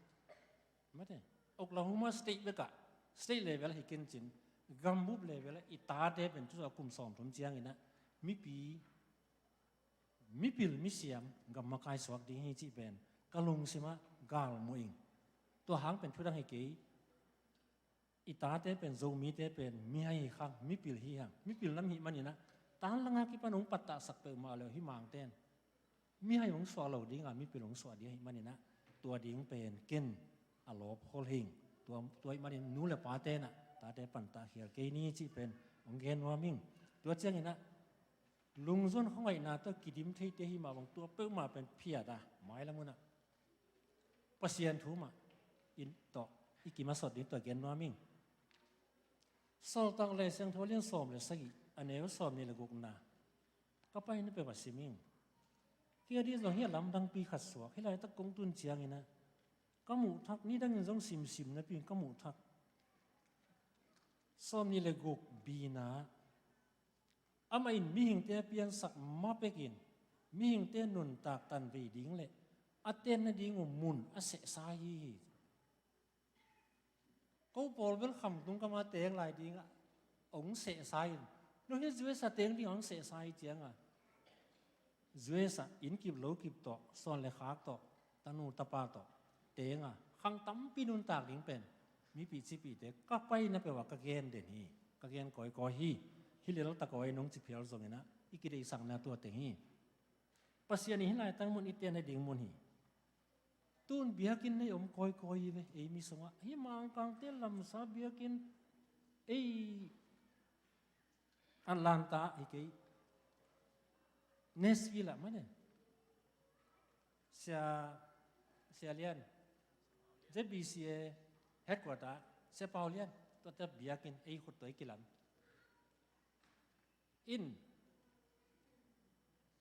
mate, Oklahoma State bekah state level hi ken cin, gambup level ah i tate pen tu zawh kum sawm thum cianginah mipi, mipil misiam gam makai suak ding hi cih pen ka lungsimah galmuh ing. Tua hang pen thudang hi kei. I tate pen, Zomite pen mihai hi khang, mipil hi hang, mipil nam hi maninah, tan langa kipan hong pattahsak peuhmah leu hih Mangten mihai hong suah lo dinga mipil hong suah ding hi maninah, tua ding pen ken a lawp khol hing. Tua, tua hi manin nu le pa tenah tate pantah khial kei ni cih pen hong gen nuam hing. Tua cianginah lungzuan khuangaihna tawh kidim theite hi mah bang tua peuhmah pen phiat a, mailam unah Pasian thu mah in tawh i kimasawt ding tawh gen nuam ing. Sawltak Lai Siangtho lian sawm le sagih, a neu sawm nih le gukna ka pai na peuh a sim ing. Kei a dih zong hi a lamdangpi khat suak, hih laitak kong tun cianginah ka muh thak, nidangin zong simsim napi in ka muh thak. Sawm nih le guk bina, amah in mihingte a piansak ma pekin mihingte nuntak tanvei ding le a tenna ding uh mun a sehsa hi hi. Ko pawl bel khamtung kama teng lai dingah hong sehsa in, no hi U S A teng dingah hong sehsa hi cianga U S A inn kip lo kip tawh, suan le khak tawh, tanu tapa tawh tenga khang tampi nuntak ding pen mipi cipite ka paina peuhah ka gen den hi, ka gen kawikawi hi. Hih lel takawi nong ci phial zonginah i kideihsakna tua teng hi. Pasian in hih laitak mun i tenna ding mun hi. Tun biakinn nei om kawikawi hi ve ei mi sungah. Hih Mangkangte lamsa biakinn ei Atlanta hi kei, Nashville ah mane, Sia, Sia Lian, Z B C A headquarter, Sia Pau Lian, tuate biakinn ei khut tawh i kilam in,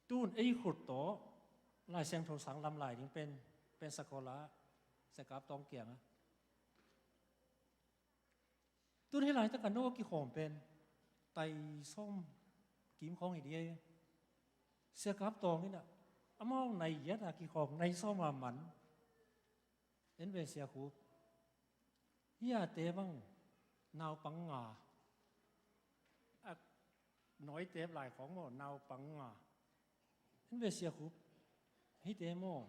tun ei khut tawh Lai Siangtho sang lam lai ding pen, pen sakawla Sia Kap Tawng kiangah. Tun hih laitakah no a kikhawm pen tai sawm kim khawng hi dih. Sia Kap Tawng inah amau nai giat a kikhawm, nai sawm a man. En ve Sia Khup, hih ate bang naupang nga, Nawitep lai khawng maw, naupang a, en ve Sia Khup, hihte maw,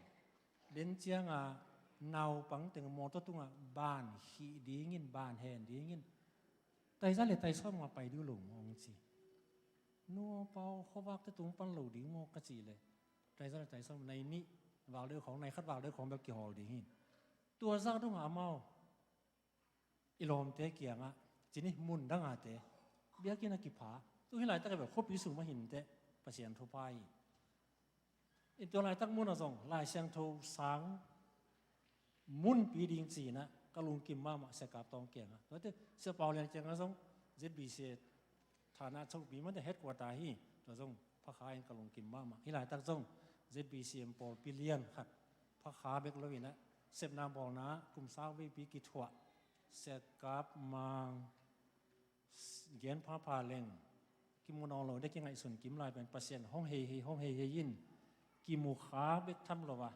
den cianga naupang teng mawtaw tunga ban khih dingin, ban hen dingin, taiza le taisawm nga pai ding lo maw hong ci. Nuapau khuavakte tung pan lo ding maw ka cih leh, taiza le taisawm nai nih vak deuh khawng, nai khat vak deuh khawng bel kihawl ding hi. Tua zah dongah amau i lawmte kiangah, cini mun dangate biakinn a kipha, tu hih laitak a bel khuapi sung mah hinteh Pasian thupha hi. In tua laitak munah zong Lai Siangtho sang munpi ding cinah ka lungkim mahmah Sia Kap Tawng kiangah. Tuate Sia Pau Lian kiangah zong Z B C thana chopi mate headquarter hi. Tua zong phakha in ka lungkim mahmah. Hih laitak zong Z B C M pawlpi lian khat, phakha bek lo inah, sepna bawlna kum sau veipi kithuah, Sia Kap Mang, Gen Pha Pha Leng, kimu nawn lo dek kingaihsun kim lai pen Pasian hong hei hei, hong hei hei in, kimu kha bek tham lo a,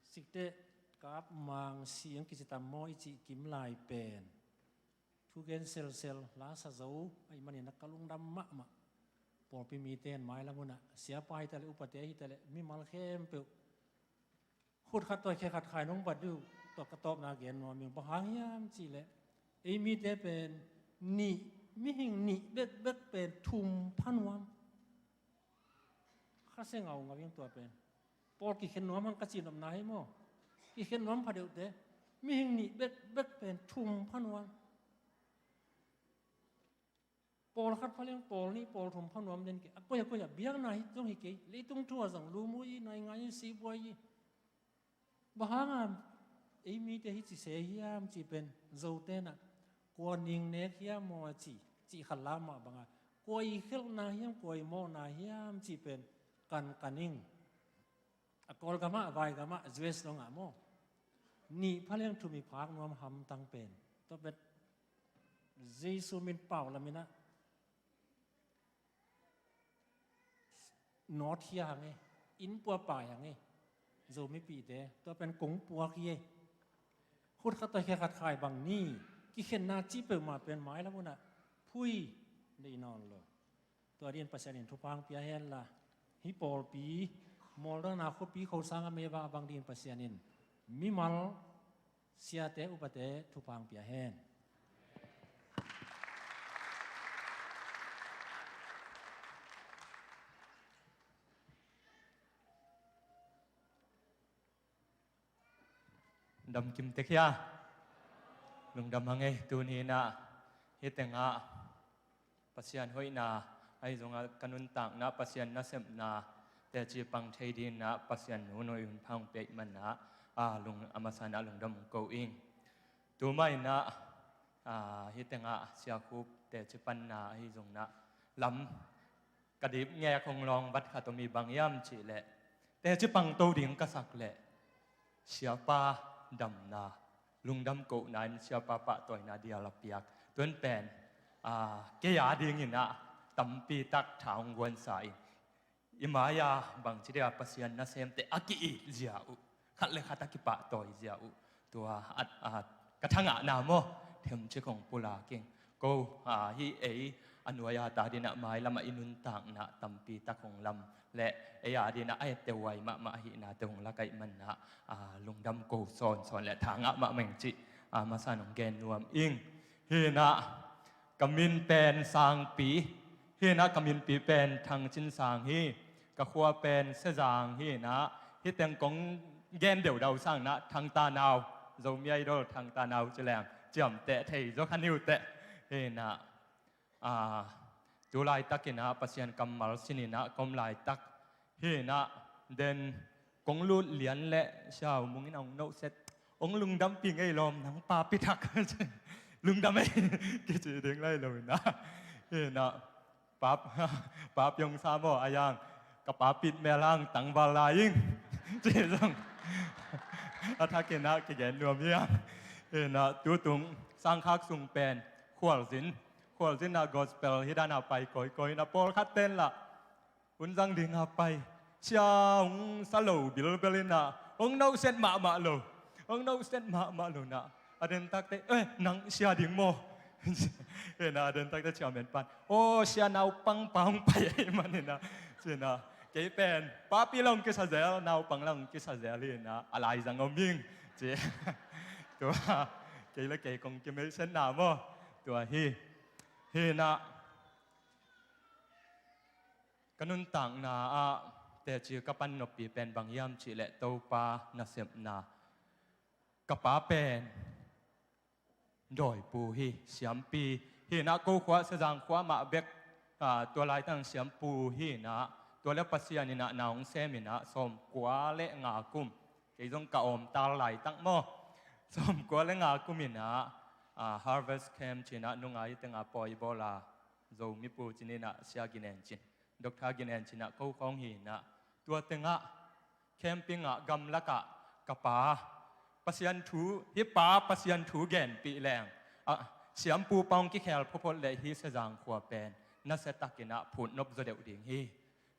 sikteh Kap Mang si ang kici tam maw i cih kim lai pen thugen selsel, la sa zo ahih manin a ka lungdam mahmah. Pawlpi mite in mailam hunah, siapa hi taleh, upate hi taleh, mimal khempeuh, khut khat tawi khe khat khai nong bat dih uh. Tua ka tawpna gen nuam ing, bang hang hiam cihleh, ei mite pen nih, mihing nih bekbek pen thum pha nuam. Kha se ngaungau ing tua pen. Pawl kikhen nuam hang ka cihnopna hi maw? Kikhen nuam pha deuhte, mihing nih bekbek pen thum pha nuam. Pawl khat pha leng pawl nih pawl thum pha nuam den kei. A koi a koi a biakna hi zong hi kei. Leitung thu a zong lum uh hi, nai ngai hi, sibua hi. Bang hanga ei mite hi ci se hiam cih pen, Zote nah, kua ning nek hiam maw a ci, cih khat lam mah banga, kua i khelhna hiam, kua i mawhna hiam cih pen kan kan ing. A Kawlgamah, Vaigamah, U S dongah maw, nih pha leng thum i phak nuam hamtang pen. Tua pen Jesu min pau laminah, nawt khia hang e, inn pua pai hang e, Zomipihte, tua pen kong puak hi e. Khut khat tawi khe khat khai bang ni, kikhenna cih peuhmah pen mailam hunah phui nei nawn lo. Tua dingin Pasian in thupha hong pia hen la, hih pawlpi, mawldana khuapi khosang a meva a bang dingin Pasian in mimal, siate, upate thupha hong pia hen. Damkim tek hia? Lungdam hang ei. Tuni inah hih tengah Pasian hoihna, ahi zongah ka nuntakna, Pasian nasepna teci pang thei dinginah Pasian nunoi hun phang pia ih manah, a, lung, a masa inah lungdam hong ko ing. Tuma inah, a, hih tengah Sia Khup teci panna ahi zongah lam ka dip ngek hong lawng vat khat om hi, bang hiam cihleh, teci pang to ding ka sak leh, siapa damna, lungdam kohna in siapa pahtawina dial a piak. Tuan pen, a, kei a dinginah tampi tak tha hong guansa in, i mai-a bangci dia Pasian nasemte a ki-it zia uh, khat le khat a kipahtawi zia uh, tua a, a, ka thangahna maw, themcik hong pulak ing. Ko, a, hih ei a nuai-a ta dinah mailamah i nuntakna tampi tak hong lam le ei a dinah a etteh huai mahmah ahihnate hong lak ahih manah, a, lungdam ko sawnsawn le thangah mahmah ing cih, a, masa in hong gen nuam ing. Hinah ka min pen Sangpi, hinah ka minpi pen Thang Cin Sang hi. Ka khua pen Sezang hinah, hih teng kong gen deuhdau sanginah Thang Ta Nau, Zomi Idol Thang Ta Nau ci leng ciamteh thei zaw kha ni uh teh. Hinah, a, tu laitakinah Pasian kammal sininah ka om laitak hinah, den kong lut lian le Sia U Mung in a hong nohset, hong lungdampi ngei lawm, nang papi thak lungdam ei kici ding lai lo inah. Hinah pap, papi hong sa maw, a yang ka papit mel hang tangval lai ing ci zong a thakinah kigen nuam hiang. Hinah tutung sangkhak sung pen Khualzin, Khualzin ah gospel hih dana pai kawikawi inah pawlkhat ten lah hun zang dinga pai, sia hong sa lo bilbel inah hong nohset mahmah lo, hong nohset mahmah lo inah a dentakte, eh, nang sia ding maw? Hi na, a den takte chairman pan, "Aw, sia, naupang pa hong pai ahih manin ah," ci na, "Kei pen papi la hong kisa zel, naupang la hong kisa zel hi na, a laizang om ing," ci. Tua, kei le kei kong kimelhsiatna maw, tua hi. Hi na, ka nuntakna ah teci ka pan noppi pen bang hiam cih leh Topa nasepna. Ka pa pen dawipu hi, siampi hi na, ko khua Sezang khua mah bek, ah, tua laitang siampu hi na, tua le Pasian in ah na hong sem in ah sawmkua le nga kum, kei zong ka awmtal laitak maw, sawmkua le nga kum in ah, ah, Harvest Camp ci na, nungai teng a pawi bawl a, Zomi pu ci ni na, Sia Ginen Cin, Doctor Ginen Cin ah ko khawng hi na, tua teng ah camping ah gamlak ah ka pa Pasian thu, hih pa Pasian thu genpih leng, ah, siampu pa hong kikhel photphot leh hih Sezang khua pen nasia takin ah phutnop zaw deuh ding hi,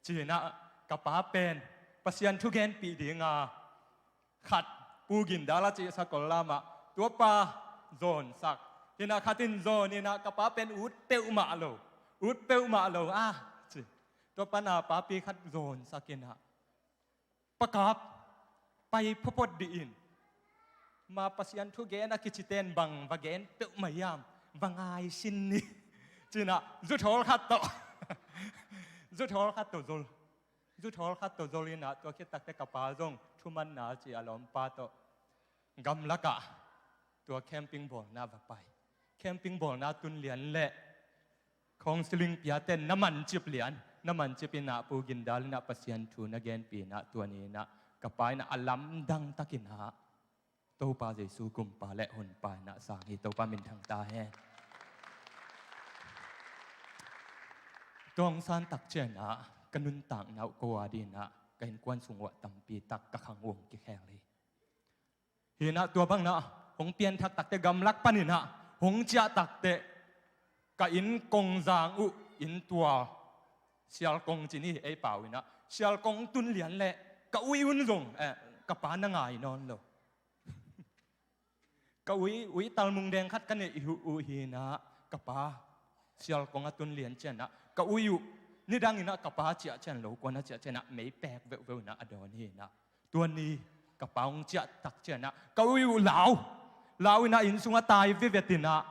ci na, ka pa pen Pasian thu genpih ding a, khat Pu Gin Dal a cih sakol lam ah, tua pa zawnsak hi na, khat in zawn hi na, ka pa pen ut peuhmah lo, ut peuhmah lo a, ci. Tua pan ah papi khat zawnsak hi na, "Pa Kap, pai photphot dih in. Ma Pasian thu gen a kicite in bang va gen peuhmah hiam, va ngai sin ni," ci na, zuthawl khat tawh, zuthawl khat tawh zol, zuthawl khat tawh zol hi na, tua khit takteh ka pa zong thumanna ci a lawmpa tawh gamlak ah tua camping bawlna va pai. Camping bawlna tun lian leh counseling piate na mancip lian, na mancip in ah Pu Gin Dal in ah Pasian thu na genpih in ah, tua ni in ah ka pa in ah a lamdang takin ah Topa Jesu Kumpa le Honpa in ah sang hi. Topa minthang ta hen. Tua hong san tak ciang ah ka nuntakna uh ko a ding in ah ka innkuan sung uah tampi tak ka khang uh hong kikhel hi. Hi na, tua bang na hong pianthak takteh, gamlak pan in ah hong ciah takteh, ka inn kongzang uh, inn tua, sialkong ci ni ei pau in ah, sialkong tun lian leh ka ui un zong, eh, ka pa na ngai nawn lo. Ka ui, ui talmung deng khat ka neih uh hi na, ka pa sialkong a tun lian ciang ah ka ui uh, nidang in ah ka pa ciah ciang lo, kuan a ciah ciang ah mei pek veuhveuh in ah a dawn hi na. Tua ni ka pa hong ciah tak ciang ah ka ui uh lau, lau in ah inn sung a tai vivet in ah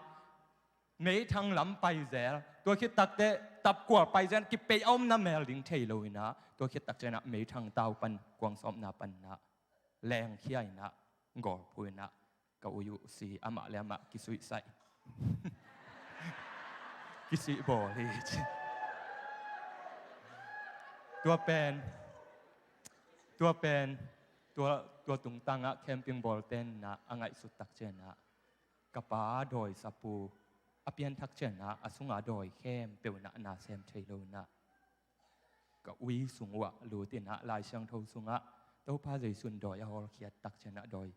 meithang lam pai zel. Tua khit takteh tapkual pai zel, kipei a omna mel ding thei lo in ah, tua khit tak ciang ah meithang tau pan, kuang sawmna pan in ah lengkhia in ah, gawlphu in ah ka ui uh si, amah le amah kisuihsaih, kisih bawl hi ci. Tua pen, tua pen, tua, tua tungtang ah camping bawlte in ah a ngaihsut tak ciang ah ka pa dawisa pu a pianthak ciang ah a sung a dawi khempeuh in ah na sem thei lo in ah ka ui sung uah lut in ah Lai Siangtho sung ah Topa Jesu in dawi a hawlkhiat tak ciang ah dawi,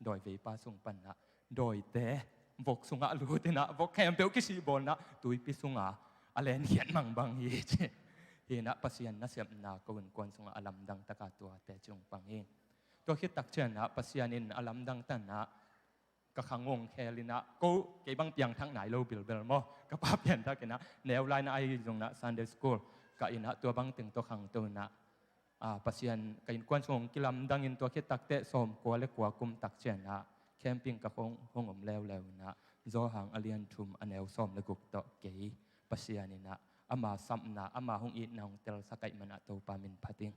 dawi veipa sung pan ah dawite vok sung ah lut in ah vok khempeuh kisih bawl in ah tuipi sung ah a lenkhiat mang bang hi ci. Hi na, Pasian nasepna ko innkuan sung ah a lamdang tak a tua teci hong pang hi. Tua khit tak ciang ah Pasian in a lamdang tak in ah ka khang hong khel in ah, ko, kei bang piangthak nai lo bilbel maw, ka pa pianthak in ah, neu lai in ah ahi zong in ah Sunday school ka in ah, tua bang teng tawh khangto in ah, ah, Pasian ka innkuan sung hong kilamdang in, tua khit takteh sawmkua le kua kum tak ciang ah camping ka hong, hong om leuleu in ah, Johan a lian thum a neu sawm le guk tawh kei Pasian in ah ama sapna, ama hong itna hong telsak ahih man ah Topa min phat ing.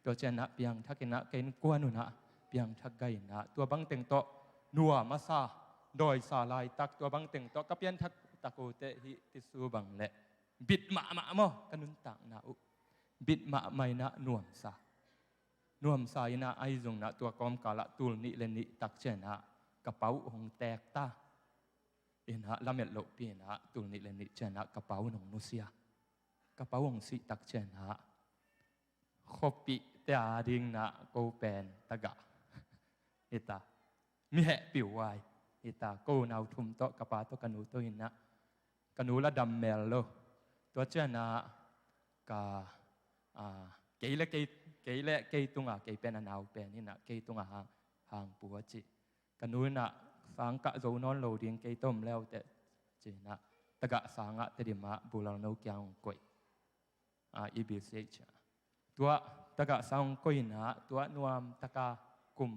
Tua ciang ah piangthak in ah ka innkuan un ah piangthak gai in ah, tua bang teng tawh nuam a sa, dawisa laitak, tua bang teng tawh ka pianthak tak uh teh hih tisu bang leh bit mahmah maw, ka nuntakna uh bit mahmah in ah nuamsa, nuamsa in ah ahi zong in ah tua kawmkal ah tul nih le nih tak ciang ah ka pa uh hong teek ta. In ah lamet lohpi in ah tul nih le nih ciang ah ka pa uh hong nusia. Ka pa uh hong sih tak ciang ah khuapihte a ding in ah ko pen tagah hi ta, mi hehpih uh ai hi ta. Ko nau thum tawh, ka pa tawh, ka nu tawh in ah, ka nu la dam mel lo. Tua ciang ah ka, ah, kei le kei, kei le kei tung a, kei pen a nau pen in ah kei tung a hang, hang pu a cih. Ka nu in ah sang kah zo nawn lo ding, kei tawh om leuteh Ci-in ah tagah sangah Tedim ah bulal no kiang hong koih. A, E B C H ah. Tua tagah sang hong koih in ah tua nuam taka kum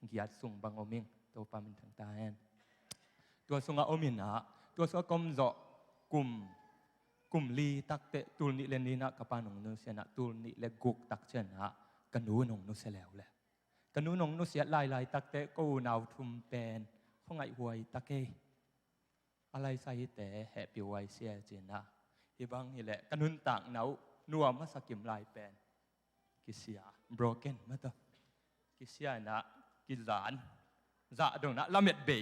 giat sung bang om ing, Topa minthang ta hen. Tua sungah om in ah, tua sungah ka om zawh kum, kum li tak teh, tul nih le nih in ah ka pa'n hong nusia in ah, tul nih le guk tak ciangin ah ka nu'n hong nusia leuleu. Ka nu'n hong nusiat lailai tak teh, ko unau thum pen khuangaih huai ta kei. A laisai hite hehpih huai sia ci-in ah, hih bang hi leh ka nuntakna uh nuam a sa kim lai pen kisia, broken mah tawh. Kisia in ah, kizan, zah dong in ah, lamet bei,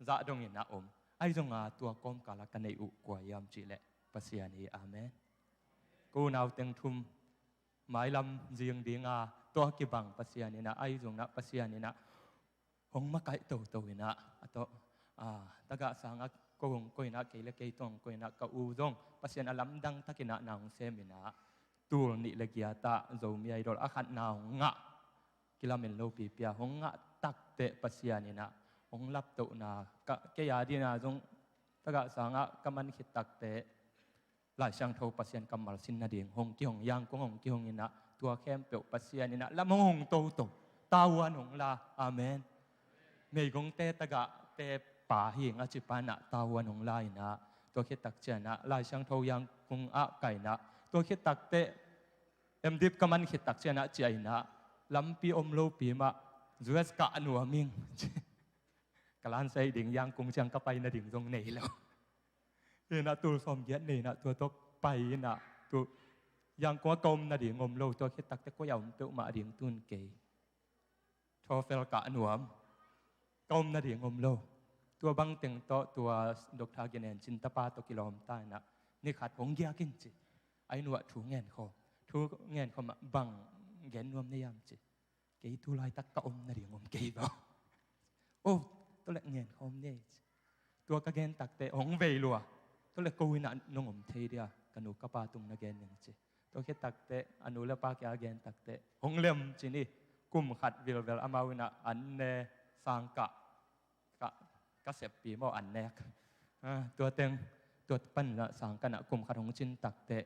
zah dong in ah om. Ahi zongin tua kawmkal ah ka neih uh kua hiam cih leh Pasian hi. Amen. Ko unau teng thum mailam zing ding a, tua kibang Pasian in ah, ahi zongin ah Pasian in ah hong makaih toto in ah, a tawh, a, tagah sangah ko hong koih in ah, kei le kei tawh hong koih in ah, ka u zong Pasian a lamdang takin ah na hong sem in ah, tul nih le giat ah Zomi Idol a khatna hong ngah, kilamen lopi pia, hong ngah tak teh Pasian in ah hong laptohna, ka, kei a dingin ah zong tagah sangah ka man khit tak teh Lai Siangtho Pasian kammal sin nading hong kihong, Yangon hong kihong in ah, tua khempeuh Pasian in ah lam hong hong toto, tavuan hong la. Amen. Meigongte tagahte pa hi ing a ci pa in ah tavuan hong la in ah, tua khit tak ciangin ah Lai Siangtho Yangon ah kai in ah, tua khit tak teh M.Div ka man khit tak ciangin ah ciah in ah, lampi om lopi mah, U S kah nuam ing. Ka lansai ding, Yangon ciang ka pai nading zong nei lo. Hi in ah tul sawmgiat nei in ah, tua tawh pai in ah, tu Yangon ah ka om nading om lo, tua khit tak teh koi a om peuhmah ding tun kei. Thofel kah nuam, ka om nading om lo. Tua bang teng tawh, tua Doctor Gin En Cin tapa tawh kilawm ta in ah, ni khat hong giak in ci. A inn uah thu ngen khawm, thu ngen khawm ah, bang gen nuam na hiam ci. Kei tu laitak ka om nading om kei bang. Oh, tua leh ngen khawm ni ci. Tua ka gen tak teh hong vei lua. Tua leh ko inn ah nong om thei dia, ka nu ka pa tung na gen ning ci. Tua khit tak teh a nu le pa kiang a gen tak teh hong lem ci ni. Kum khat vilvel amau inn ah an ne, sangkah, ka, ka seppi maw, an nek. A, tua teng, tua pan in ah sangkah in ah kum khat hong cin tak teh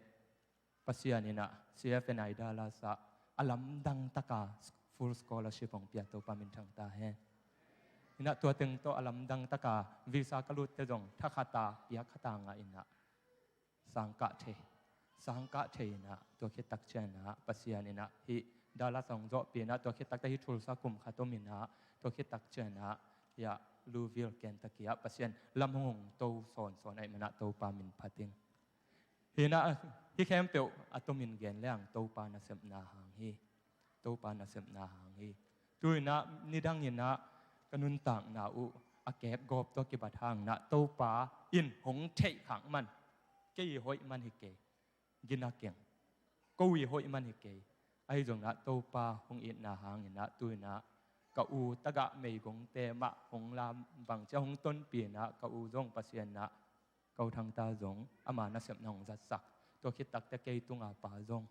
Pasian in ah C F N I Dallas ah a lamdang taka full scholarship hong pia, Topa minthang ta hen. In ah tua teng tawh a lamdang taka visa ka lutte zong thakhat a, piakkhat a ngah in ah, sangkah thei, sangkah thei in ah, tua khit tak ciangin ah Pasian in ah hih Dallas hong zawhpih in ah, tua khit tak teh hih Tulsa kum khat om in ah, tua khit tak ciangin ah hih ah Louisville, Kentucky ah Pasian lam hong hong to sawnsawn ahih man ah Topa min phat ing. Hi in ah, hih khempeuh a tomin gen leng Topa nasepna hang hi. Topa nasepna hang hi. Tu in ah nidang in ah ka nuntakna uh a kekgawp tawh kibat hang in ah, Topa in hong theih khak man, kei hoih man hi kei, gina keng, ko i hoih man hi kei. Ahi zongin ah Topa hong itna hang in ah, tu in ah ka u tagah meigongte mah hong lam, bangci a hong tonpih in ah, ka u zong Pasian in ah, ko Thang ta zong ama nasepna hong zatsak. Tua khit tak teh kei tunga pa zong,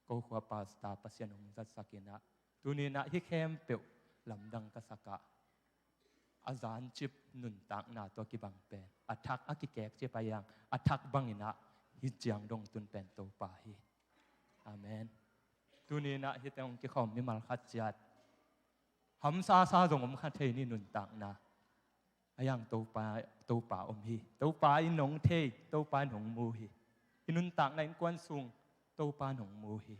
ko khua pastor Pasian hong zatsak in ah, tuni in ah hih khempeuh lamdang ka sak ah, a zancip nuntakna tawh kibang pen, a thak a kikekcip a hiang, a thak bang in ah hih ciang dong tun pen Topa hi. Amen. Tuni in ah hih teng hong kikhawm mimal khat ciat hamsa sa zong om kha thei ni nuntakna. A hiang Topa, Topa om hi. Topa in hong thei, Topa in hong mu hi. I nuntakna innkuan sung Topa in hong mu hi.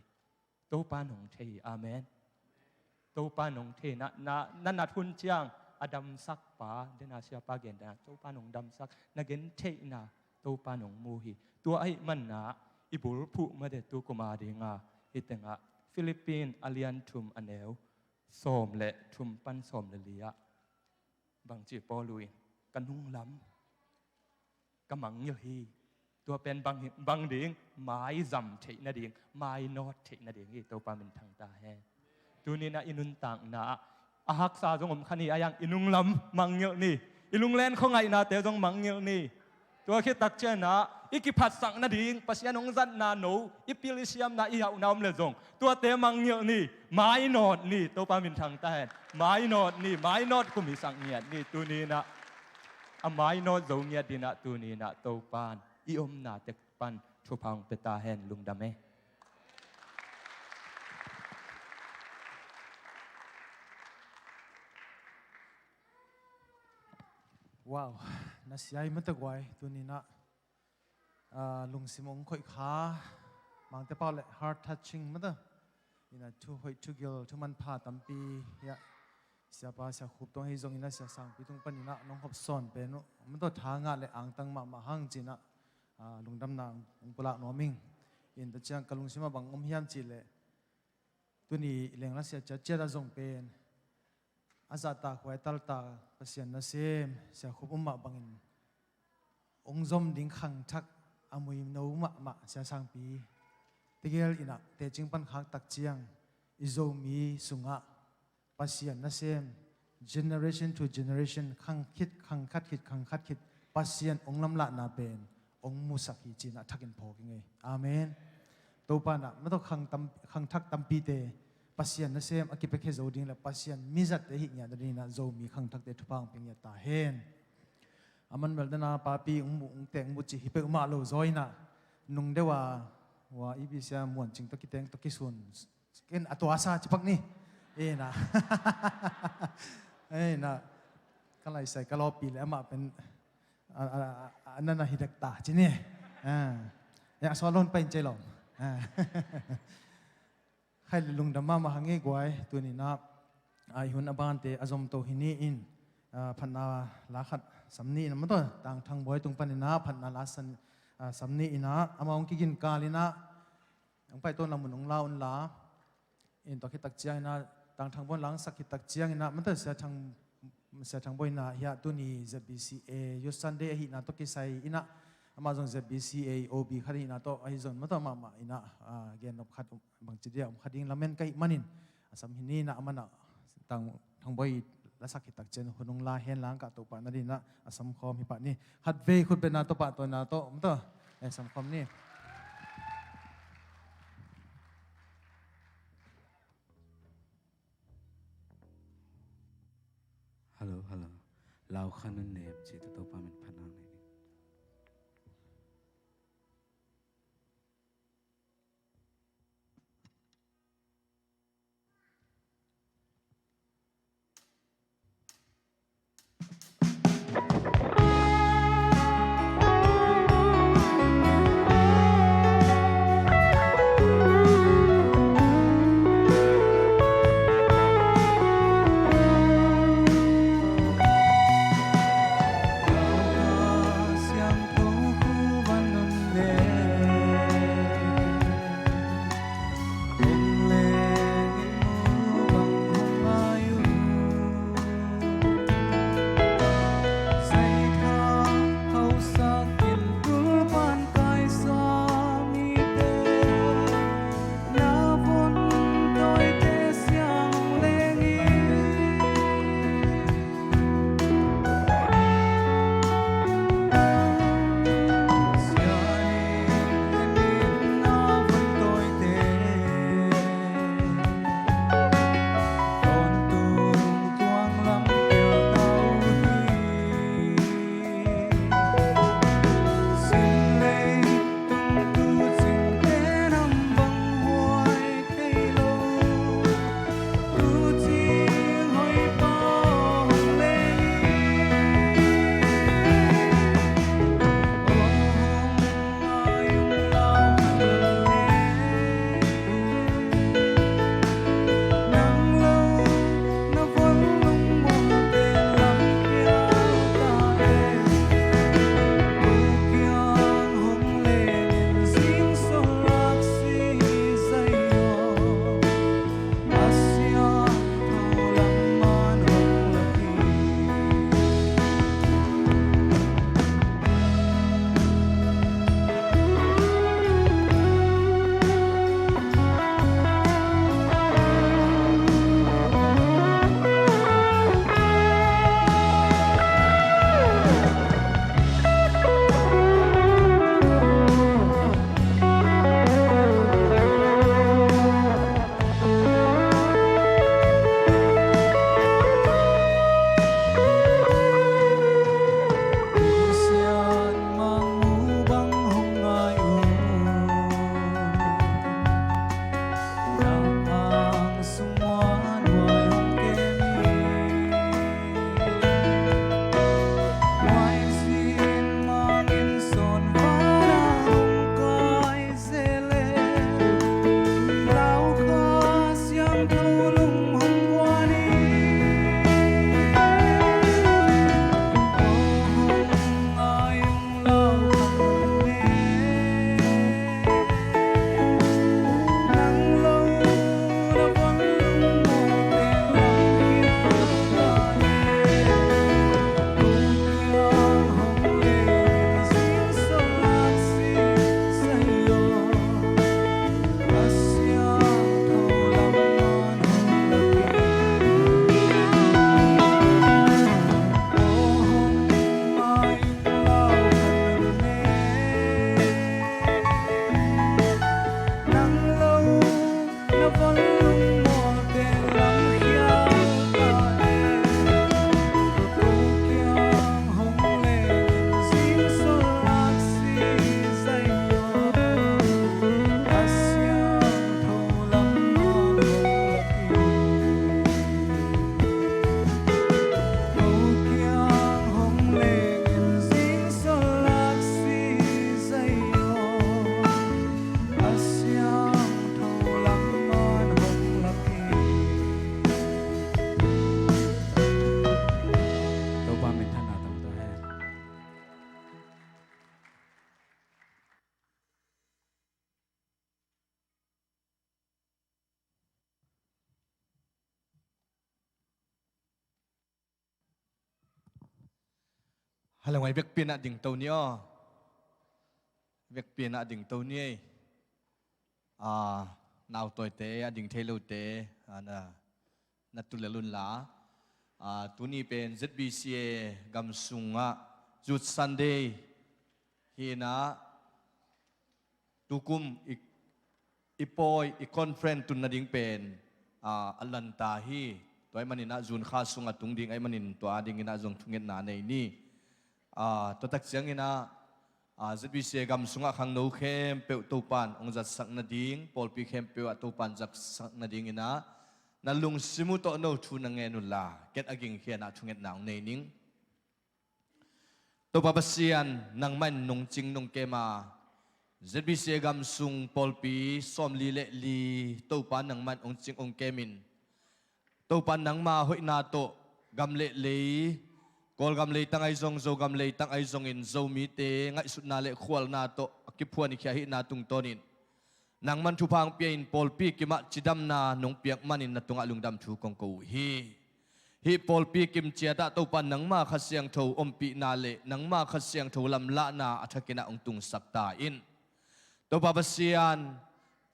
Topa in hong thei hi. Amen. Topa in hong thei. Na, na, na nat hun ciang a damsak pa, dena siapa gen dena, Topa in hong damsak, na gen theihna Topa in hong mu hi. Tua ahih man in ah i bulphuh mah de tu kum a ding a, hih teng ah Philippi a lian thum a neu sawm le thum pan sawm le li ah, bangci Paul in, ka nunglam ka mangngilh hi. Tua pen bang hi, bang ding, maizam theih nading, mainawt theih nading hi. Topa minthang ta hen. Tuni in ah i nuntakna ah a haksa zong om kha ni, a hiang i nunglam mangngilh ni. I lunglen khuangaihnate zong mangngilh ni. Tua khit tak ciang in ah i kiphatsak nading, Pasian hong zatna no, i pil i siamna, i hauhna om leh zong tuate mangngilh ni, mainawt ni. Topa minthang ta hen. Mainawt ni, mainawt kum i sak ngiat ni. Tuni in ah A mainawt zo ngiat dinah tuni inah Topan i omna tek pan thupha hong pia ta hen. Lungdam e. Wow, na siai mata guai tuninah, ah, lungsim hong khoih kha, Mangte pau le heart touching mata. Inah thu hoih thu gil thu manpha tampi hiah Siapa Sia Khup tawh ahi zongin a Sia Sangpi tung paninah nong hop sawn pen uh mata tha ngah le angtang mahmah hang cinah, ah, lungdamna hong pulak nuam ing. In ta ciang ka lungsim a bang om hiam cih leh tuni lengla sia ciatciat a zong pen a zahtak huai talta Pasian nasem Sia Khup um mah bangin hong zom ding khangthak a muino mahmah Sia Sangpi tegel inah tecing pan khak tak ciang i Zomi sungah Pasian nasem generation to generation khang khit khangkhat khit khangkhat khit Pasian hong lamlahna pen hong musak hi cinah thakin phawk i ngei. Amen. Topa nah mataw khang tam, khangthak tampite Pasian nasem a kipiakhia zo ding le Pasian mizatte hih ngiat nadinginah Zomi khangthakte thupha hong pia ngiat ta hen. A man meldana papi hong mu hong tek hong mu cih hi peuhmah lo zaw inah nung deuh a wa ibisia muancing tawh kiteng tawh kisun ken a tuasa cipak ni. Ina ina ka laisai ka lawpi le amah pen a nana hi dek ta ci ni. Ya a sual lon pain cei lawm. Khai le lungdam mahmah hang e guai tuninah a i hun a bante a zomto hi ni in phatna la khat sam ni in a mataw Tangthang Bawi tung paninah phatna la sam ni inah amah hong kiginkal inah hong paito na mun hong la unla. In tua khit tak cianginah Tangthang Bawi in langsak khit tak cianginah mataw Sia Thang Sia Thang Bawi inah hiah tuni ZBCA Youth Sunday ahihna tawh kisai inah amah zong ZBCA OB khat ahihna tawh ahi zong mataw mahmah inah gennop khat bangci dia om kha ding lamen ka hih manin a sam hi ni inah a manah Tang Thang Bawi lasak khit tak cian hun hong la hen lang kah Topa nadinginah a samkhawm hi pah ni. Khatvei khut bena tawh pahtawina tawh mataw a samkhawm ni. Hello, hello. Lau khan nun nem ci tu Topa min phatna nei ding. Hallo, ngai vekpi in ah dingto ni aw. Vekpi in ah dingto ni ei. Aa, nautawite, a ding thei lote, aa, na, na tu lel unla. Aa, tuni pen Z B C A gam sungah Youth Sunday hi in ah, tukum i, i pawi, i conference tun nading pen, aa, a lanta hi. Tua ahih manin ah June kha sungah tung ding ahih manin tua dingin ah zong thungetna nei ni. Aa, tua tak ciangin ah, aa, Z B C A gam sungah khangno khempeuh Topan hong zatsak nading, pawlpi khempeuh ah Topan zatsak nadingin ah, na lungsim uh tawh no thu na ngen unla, ken a gingkhian ah thungetna hong nei ning. Topa Pasian, nangmah in nong cing nong kem a, Z B C A gam sung pawlpi sawmli le li Topa nangmah in hong cing hong kem in, Topa nangma hoihna tawh gam le lei, Kawlgam leitang ahi zong, Zogam leitang ahi zongin Zomite ngaihsutna le khualna tawh a kiphuankhia ahihna tungtawnin nangman thupha hong pia in pawlpi kimah cidamna nong piak manin na tungah lungdam thu kong ko uh hi. Hih pawlpi kim ciatah Topa nangma Kha Siangtho ompihna le nangma Kha Siangtho lamlahna a thakin ah hong tungsak ta in. Topa Pasian,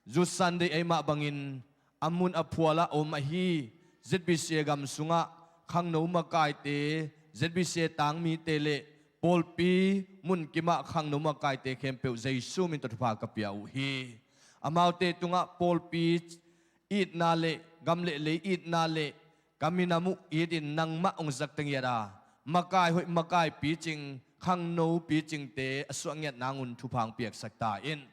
Youth Sunday ei mah bangin a mun a phualah a om ahi Z B C A gam sungah khangno makaite, Z B C A tangmite le pawlpi mun kimah khangno makaite khempeuh Jesu min tawh thupha ka pia uh hi. Amaute tungah pawlpi itna le gam le lei itna le ka minam uh itin nangmah hong zakte ngiat a, makai hoih makai picing, khangno picingte a suah ngiat nangun thupha hong piaksak ta in.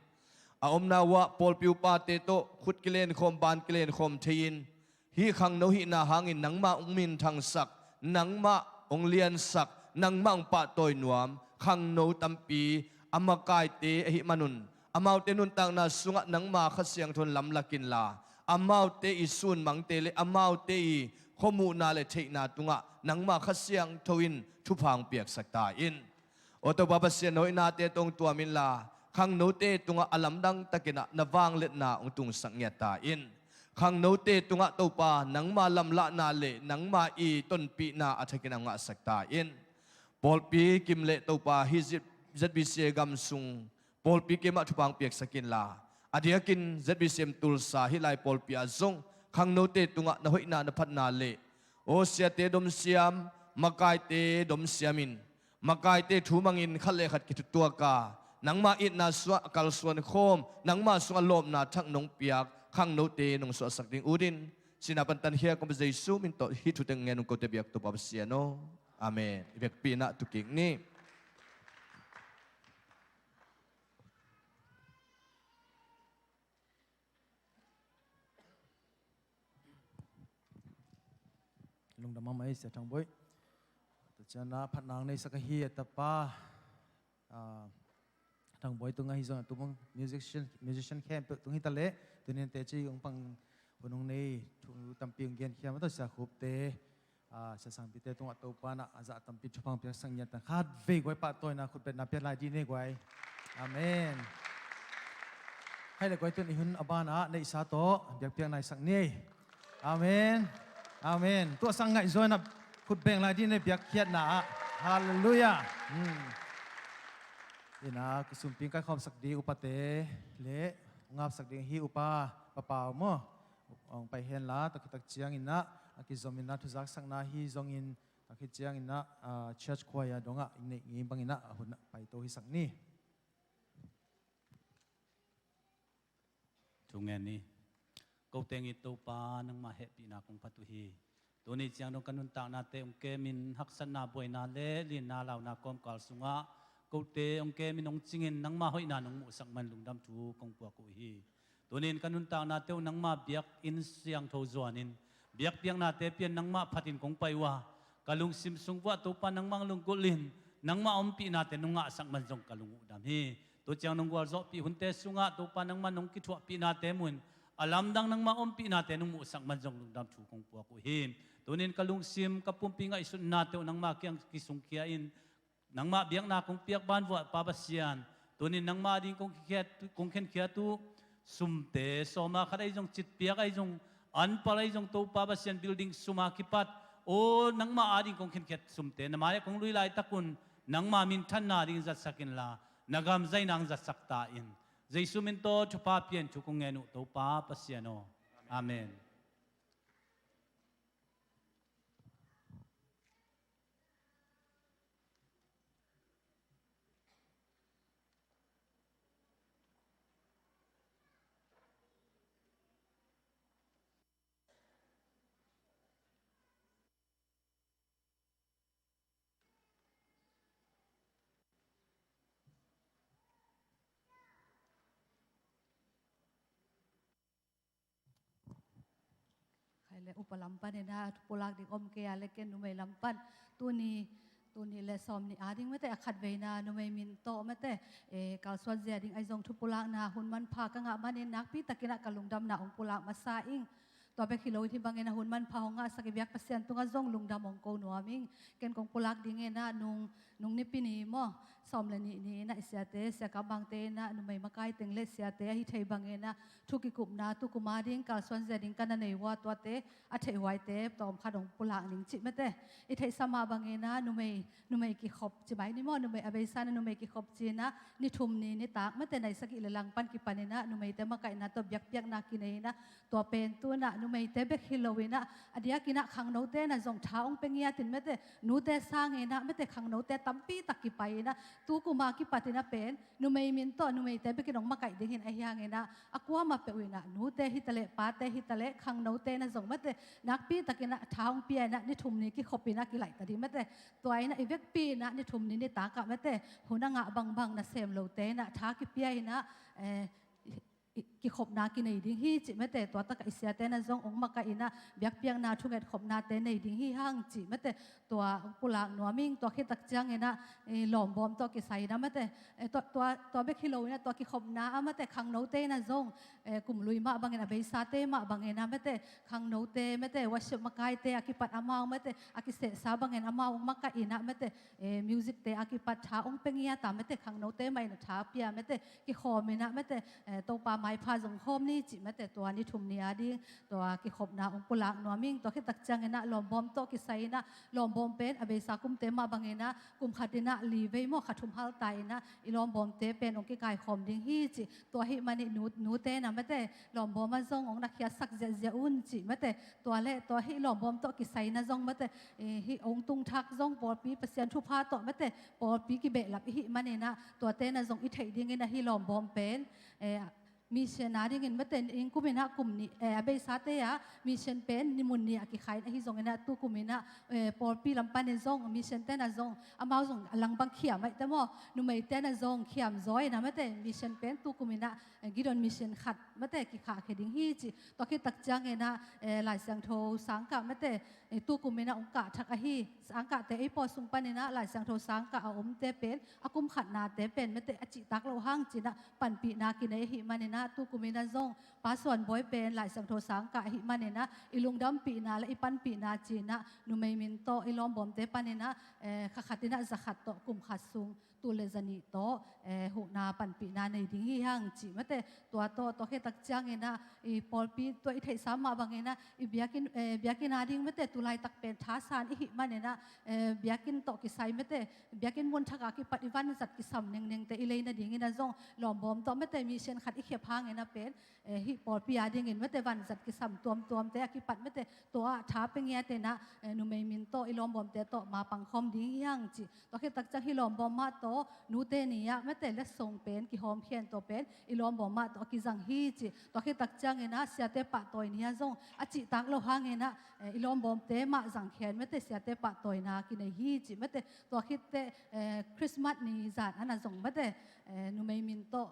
A omna uhah pawlpi upate tawh khut kilenkhawm ban kilenkhawm thei-in, hih khangno hihna hangin nangmah hong minthangsak, nangmah hong liansak, nangmah hong pahtawi nuam khangno tampi a makaite ahih manun, amaute nuntakna sungah nangma Kha Siangtho in lamlak inla, amaute i sunmangte le amaute i khuamuhna le theihna tungah nangma Kha Siangtho in thupha hong piaksak ta in. Aw Topa Pasian, na hoihnate tawh hong tuam inla, khangnote tungah a lamdang takin ah na vangliatna hong tungsak ngiat ta in. Khangnote tungah Topa nangma lamlahna le nangma i tonpihna a thakin ah hong ngahsak ta in. Pawlpi kim le Topa hih Z-, Z B C A gam sung pawlpi kimah thupha hong piaksak inla, a diakin Z B C M Tulsa hih lai pawlpi ah zong khangnote tungah na hoihna na phatna le aw siate domsiam, makaite domsiam in, makaite thu mangin khat le khat kithutuak a, nangma itna sungah a kalsuan khawm, nangma sungah lawpna thak nong piak khangnote nong suahsak ding utin, sihna pan tankhia kong pia Jesu min tawh hih thute ngen ung kote biak Topa Pasian aw. Amen. I vekpi in ah tu kik ni. Lungdam mahmah ei Sia Thang Bawi. Tua ciangin ah phatna hong neisak ahi a tapa, ah, Thang Bawi tungah hi zong a tupang musician, musician khempeuh tung hi ta leh, tuni in teci hong pang hun hong nei, thu tampi hong genkhia mah tawh Sia Khupte, ah, Sia Sangpite tungah Topa in ah a zah tampi thupha hong piaksak ngiat ta in, khatvei guai pahtawina khutbetna pia lai dih ni guai. Amen. Hai le guai, tun i hun a banah neihsa tawh biakpiakna i sak ni. Amen. Amen. Tua sang ngaihzawina khutbeng lai dih ni biakkhiatna ah. Halleluiah. Hmm. Ina, kisumping kaikhawmsak ding upate le ngapsak ding hi upa Papa maw. Hong pai henla, tua khit tak ciangin ah a kizom in ah thuzaksakna hi zongin, tua khit ciangin ah, ah, church choir dongah i neih ngei bangin ah a hun ah paito hisak ni. Thu ngen ni. Ko teng i Topa nangmah hehpihna kong phat uh hi. Tuni ciang dong ka nuntaknate hong kemin haksatna buaina le linna launa kawmkal sungah kote hong kemin hong cingin nangmah hoihna nong muhsak man lungdam thu kong puak uh hi. Tunin ka nuntaknate uh nangmah biakinn siangtho zuanin biakpiaknate pian nangmah phatin kong pai uh a, ka lungsim sung vuah Topa nangmah hong lunggulhin nangmah ompihnate nong ngahsak man zong ka lung uh dam hi. Tua ciang nong gualzawhpih hunte sungah Topa nangmah nong kithuahpihnate muin a lamdang nangmah ompihnate nong muhsak man zong lungdam thu kong puak uh hi. Tunin ka lungsim ka pumpi ngaihsutnate uh nangmah kiang kisungkhia in, nangmah biakna kong piak ban vuah Pa Pasian, tunin nangmah ding kong khenkhiat, kong khenkhiat uh sumte, sawma khat ahi zong, citpiak ahi zong, anpal ahi zong, Topa Pasian building suma kipat, aw nangmah ading kong khenkhiat sumte na mai-ah kong lui laitak un, Nangma minthanna ding zatsak inla, na gam zaina hong zatsak ta in. Jesu min tawh thupha pian thu kong ngen uh Topa Pasian aw. Amen. Khai le upa lam pan ina thupulak ding om kei a le ken numei lam pan tuni, tuni le sawm nih a ding mate a khat veina numei min tawh mate, eh, kalsuan zia ding ahi zong thupulakna hun manpha ka ngah manin nakpi takin ah ka lungdamna hong pulak masa ing. Tua bek hi lo in hih bangin ah hun manpha hong ngahsak i biak Pasian tungah zong lungdam hong ko nuam ing. Ken kong pulak ding ina nung, nung Nipi ni maw, sawm le nih ni ina i siate, Sia Kam Bangte ina numei makai teng le siate ahi thei bangin ah thu kikupna tukum a ding kalsuan zia ding ka na nei uh a, tuate a theih huaite tawm khat hong pulak ning cih mate. I theihsa mah bangin ah numei, numei kikhop ci mai ni maw, numei a beisa ina numei kikhop ci ina ni thum ni nitak mate nai sagih le lang pan kipan ina numeite makaihna tawh biakpiakna kinei ina tua pen tu ina numeite bek hi lo ina a diakin ah khangnote ina zong tha hong pia ngiat in mate, nute sang ina mate khangnote tampi tak kipai ina tukum a kipat ina pen numei min tawh numeite bekin hong makaih ding hi in ahi hangin ah a kuamah peuh ina nute hi ta leh pate hi ta leh khangnote ina zong mate nakpi takin ah tha hong pia ina ni thum ni kikhop ina kilaih ta ding mate. Tua ina i vekpi ina ni thum ni nitak ah mate hun a ngah bangbang nasem lote ina tha kipia ina, eh, i, kikhopna kinei ding hi cih mate, tua takah i siate ina zong hong makaih ina biakpiakna thungetkhopnate nei ding hi hang cih mate, tua hong pulak nuam ing. Tua khit tak ciangin ah, eh, lawmbawm tawh kisai ina mate, eh, tua, tua, tua bek hi lo ina tua kikhopna ah mate khangnote ina zong, eh, kum lui mah bangin a beisate mah bangin ah mate khangnote mate worship makaite a kipat amau mate a kisehsa bangin amau hong makaih ina mate, eh, music te a kipat tha hong pia ngiat a mate khangnote mah ina tha pia mate kikhawm ina mate, eh, Topa maipha zong khawm ni cih mate tua ni thum ni a ding tua kikhopna hong pulak nuam ing. Tua khit tak ciangin ah lawmbawm tawh kisai ina lawmbawm pen a beisa kumte mah bangin ah kum khat ina li vei maw kha thum hal ta ina i lawmbawmte pen hong kikaikhawm ding hi cih tua hih manin nu, nute ina mate lawmbawm ah zong hong na khiatsak ziahziah un cih mate tua le tua hih lawmbawm tawh kisai ina zong mate, eh, hih hong tungthak zong pawlpi Pasian thupha tawh mate pawlpi kibehlap i hih manin ah tuate ina zong i theih dingin ah hih lawmbawm pen, eh, mission a dingin mate inn kum ina kum nih, eh, a beisate ah mission pen ni mun nih a kikhai in ahi zongin ah tukum ina, eh, pawlpi lam panin zong mission te ina zong amau zong a lang bang khiam ahi te maw numeite ina zong khiam zaw ina mate mission pen tukum ina, eh, Gideon mission khat mate kikhahkhia ding hi cih. Tua khit tak ciangin ah, eh, Lai Siangtho sangkah mate, eh, tukum ina hong kah thak ahi sangkahte ei pawl sung panin ah Lai Siangtho sangkah a omte pen a kum khatnate pen mate a cihtak loh hang ci ina panpihna kinei ahih manin ah tukum ina zong Pa Suan Bawi pen Lai Siangtho sangkah ahih manin ah i lungdampihna le i panpihna ci ina numei min tawh i lawmbawmte panin ah, eh, kha khat ina za khat tawh kum khat sung tul le za nih tawh, eh, huhna panpihna nei ding hi hang cih mate tua tawh tua khit tak ciangin ah i pawlpi tua i theihsa mah bangin ah i biakinn, eh, biakinn a ding mate tulaitak pen thasan i hih manin ah, eh, biakinn tawh kisai mate biakinn mun thak a kipat i vanzat kisam nengnengte i lei nadingin ah zong lawmbawm tawh mate mission khat i khep hangin ah pen, eh, hih pawlpi a dingin mate vanzat kisam tuamtuamte a kipat mate tua ah tha pia ngiat ina, eh, numei min tawh i lawmbawmte tawh ma pangkhawm ding hi hang cih. Tua khit tak ciang hih lawmbawm mah tawh nute ni ah mate letsong pen kihawmkhia in tua pen i lawmbawm mah tawh a kizang hi cih. Tua khit tak ciangin ah siate pahtawi ni ah zong a cihtak loh hangin ah, eh, i lawmbawmte mah zangkhia in mate siate pahtawina kinei hi cih mate. Tua khit teh, eh, Christmas ni zan a na zong mate, eh, numei min tawh,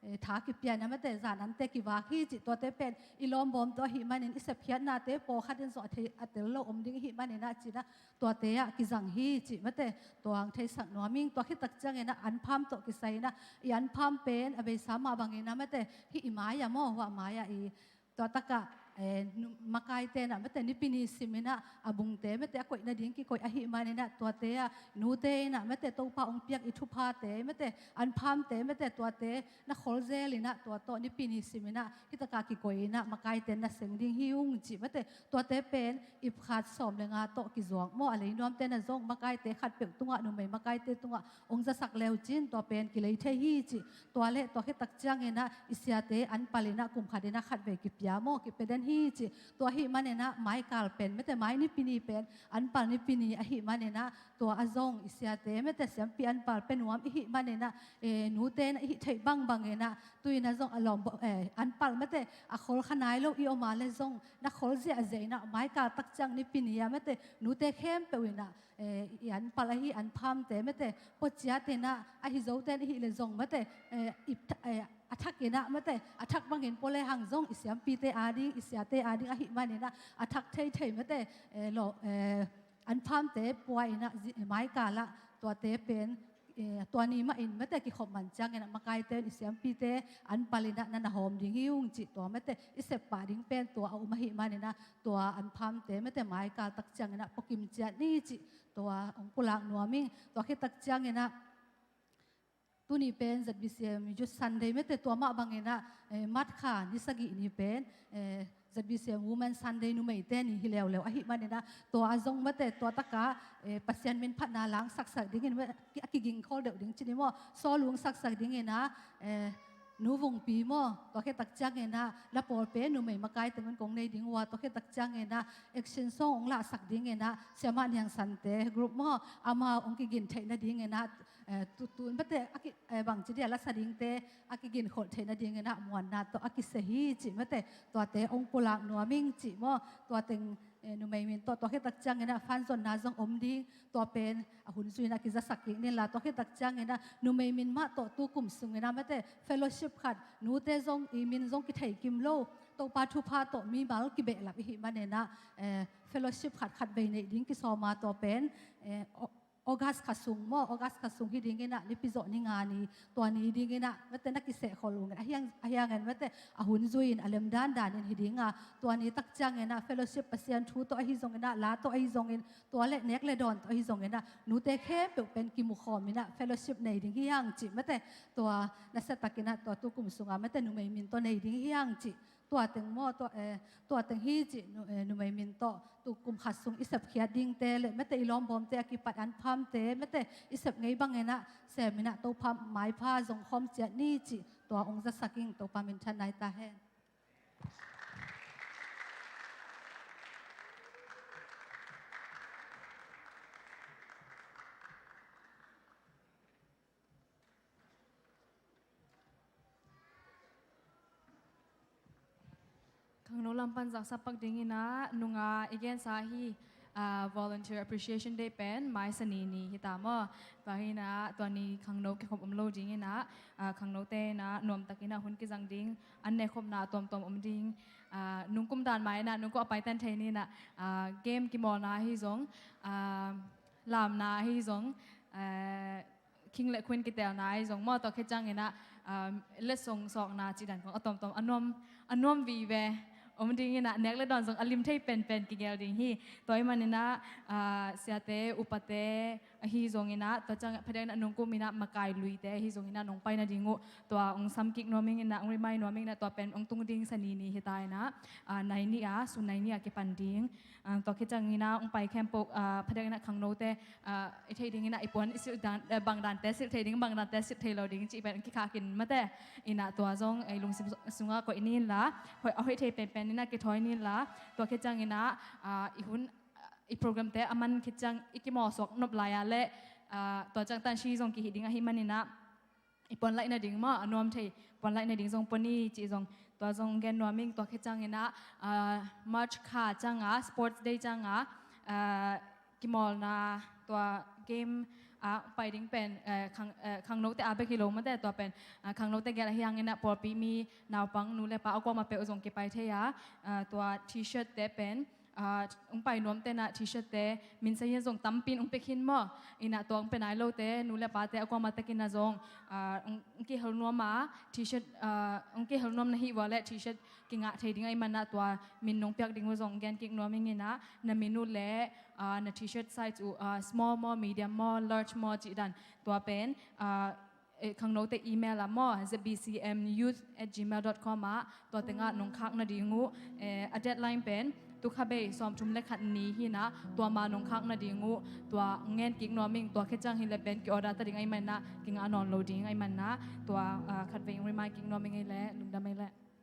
eh, tha kipia ina mate zan ante kivak hi cih. Tuate pen i lawmbawm tawh ahih manin i sepkhiatnate pawlkhat in zong a thei, a tel lo om ding ahih manin ah ci ina tuate ah kizang hi cih mate tua hong theisak nuam ing. Tua khit tak ciangin ah anpham tawh kisai ina i anpham pen a beisa mah bangin ah mate hih i mai ah maw huah mai ah i tua takah eh, nu-, makaite inah mate Nipi ni siminah a bungte mate a koih nading kikoih ahih maninah tuate ah nute inah mate Topa hong piak i thuphate mate anphamte mate tuate na khol zel inah tua tawh Nipi ni siminah hitakah kikoih inah makaite na seng ding hi ung cih mate tuate pen ipkhat sawm le nga tawh kizuak maw a leinuamte na zong makaite khatpeuh tungah numei makaite tungah hong zasak leucin tua pen kilei thei hi cih tua le tua khitak cianginah i siate anpal inah kum khat inah khatvei kipia maw kipia den hi cih tua ahih maninah maikal pen mate mai Nipi ni pen anpal Nipi ni ahih maninah tua a zong i siate mate siampi anpal pia nuam ihih maninah eh, nute inah ihih theih bangbang inah tu inah zong a lawm eh, anpal mate a khol kha nai lo i om a le zong na khol ziahziah inah maikal tak ciang Nipi ni ah mate nute khempeuh inah eh, i anpal ahi anphamte mate pua ciat inah ahi zoten ihih le zong mate eh, i tha- eh, a thak inah mate a thak bangin pua le hang zong i siampite ading i siate ading ahih maninah a thak theithei mate eh, lo eh, anphamte pua inah zi- maikal ah tuate pen eh, tua ni mah in mate kikhop man cianginah makaite in i siampite anpal inah na na hawm ding hi ung cih tua mate i sep pah ding pen tua a um ahih maninah tua anphamte mate maikal tak cianginah pua kim ciat ni cih tua hong pulak nuam ing tua khitak cianginah tuni pen ZBCM Youth Sunday mate tua mah banginah eh, March kha ni sagih ni pen eh, ZBCM Women Sunday numeite ni hi leuleu ahih maninah tua a zong mate tua takah eh, Pasian min phatna lang saksak dingin mate a kiging khol deuh ding cini maw sawlung saksak dinginah eh, Nu Vungpi maw tua khitak cianginah la pawlpi numei makai tengun kong nei ding uh a tua khitak cianginah action song hong lahsak dinginah Siamah Niang Sante group maw amau hong kigin theih nadinginah eh, tutun mate a ki, eh, bangci dia lasa dingte a kigin kholh theih nadinginah muanna tawh a kisia hi cih mate tuate hong pulak nuam ing cih maw tua teng eh, numei min tawh tua khitak cianginah fanzonna zong om ding tua pen a hun zui inah kizasak kik ninla tua khitak cianginah numei min mah tawh tu kum sunginah mate fellowship khat nute zong i min zong kithei kim lo Topa thupha tawh mimal kibehlap ihih maninah eh, fellowship khat khat vei neih ding kisawma tua pen eh, August kha sung maw August kha sung hi dinginah nipi zawh ni nga ni tua ni dinginah mate na kiseh khol ungin a hiang a hiangin mate a hun zui in a lem dandanin hi dinga tua ni tak cianginah fellowship Pasian thu tawh ahi zonginah la tawh ahi zongin tua le nek le dawn tawh ahi zonginah nute khempeuh pen kimukhawm inah fellowship nei ding hi hang cih mate tua nasiatakinah tua tu kum sunga mate numei min tawh nei ding hi hang cih tua teng maw tua eh, tua teng hi cih nu- eh, numei min tawh tu kum khat sung i sepkhiat dingte le mate i lawmbawmte a kipat anphamte mate i sep ngei banginah seminah Topa maipha zong khawm ciat ni cih tua hong zasak ing Topa min than nai ta hen. Khangno lam pan zaksak pak dinginah nunga i gensa hi ah, Volunteer Appreciation Day pen mai sani ni hi ta maw tua hinah tua ni khangno kikhop om lo dinginah ah, khangnote inah nuamtakinah hun kizang ding an nekhopna tuamtuam om ding ah, nungkum dan mai inah nungkum a paiten thei ninah ah, game kimawlna ahi zong ah, lamna ahi zong ah, khing le khuin kitelna ahi zong maw tua khit cianginah um, letsong sawkna cih dan kong a tawmtawm a nuam a nuam vive om dinginah nek le dawn zong a lim thei penpen kigel ding hi. Tua ahih maninah ah, siate upate ahi zonginah tua ciang phadiakinah nungkuminah makai luite ahi zonginah nong pai nading uh tua hong samkik nuam inginah hong rimai nuam inginah tua pen hong tung ding sani ni hi ta inah ah, nai ni a sun nai ni a kipan ding ah, tua khit cianginah hong pai khempeuh ah, phadiakinah khangnote ah, i theih dinginah i puan i silh dan eh, bangdante silh thei ding bangdante silh thei lo ding cih pen kikhakin mate inah tua zong i lungsim sungah koih ninla hoih a hoih thei penpen inah kithawi ninla tua khit cianginah ah, i hun ah, i programte a man khit ciang i kimawlsuak nop lai-a le ah, tua ciang tansi zong kihih ding ahih maninah i puanlaih nading maw a nuam thei puanlaih nading zong pua ni cih zong tua zong gen nuam ing tua khit cianginah ah, March kha cianga sports day cianga ah, kimawlna tua game ah, pai ding pen eh, khang, eh, khangnote a bek hi lo mate tua pen ah, khangnote gel ahi hanginah pawlpi mi naupang nu le pa a kuamah peuh zong kipai thei a ah, tua t-shirt te pen Aa, hong pai nuamte na T-shirt te min sa hian zong tampi in hong pia khin maw. Ina tua hong pia nai lote nu le pate a kuamah takin a zong, aa, hong, hong kihel nuam a T-shirt, aa, hong kihel nuam na hi ua le T-shirt kingah thei ding ahih manin tua min nong piak ding uh zong gen kik nuam ing. Ina na min uh le, aa, na T-shirt size uh, aa, small maw, medium maw, large maw cih dan tua pen, aa, eh, khangnote email ah maw, Z B C M youth at gmail dot com ah tua tengah nong khak nading uh, eh, a deadline pen tu kha bei sawmthum le khat ni hi. Ina tua ma nong khak nading uh tua ngen kik nuam ing. Tua khit ciang hi le pen ki-order ta ding ahih manin kingah nawn lo ding ahih manin tua, ah, khatvei hong remind kik nuam ing ei le. Lungdam ei le.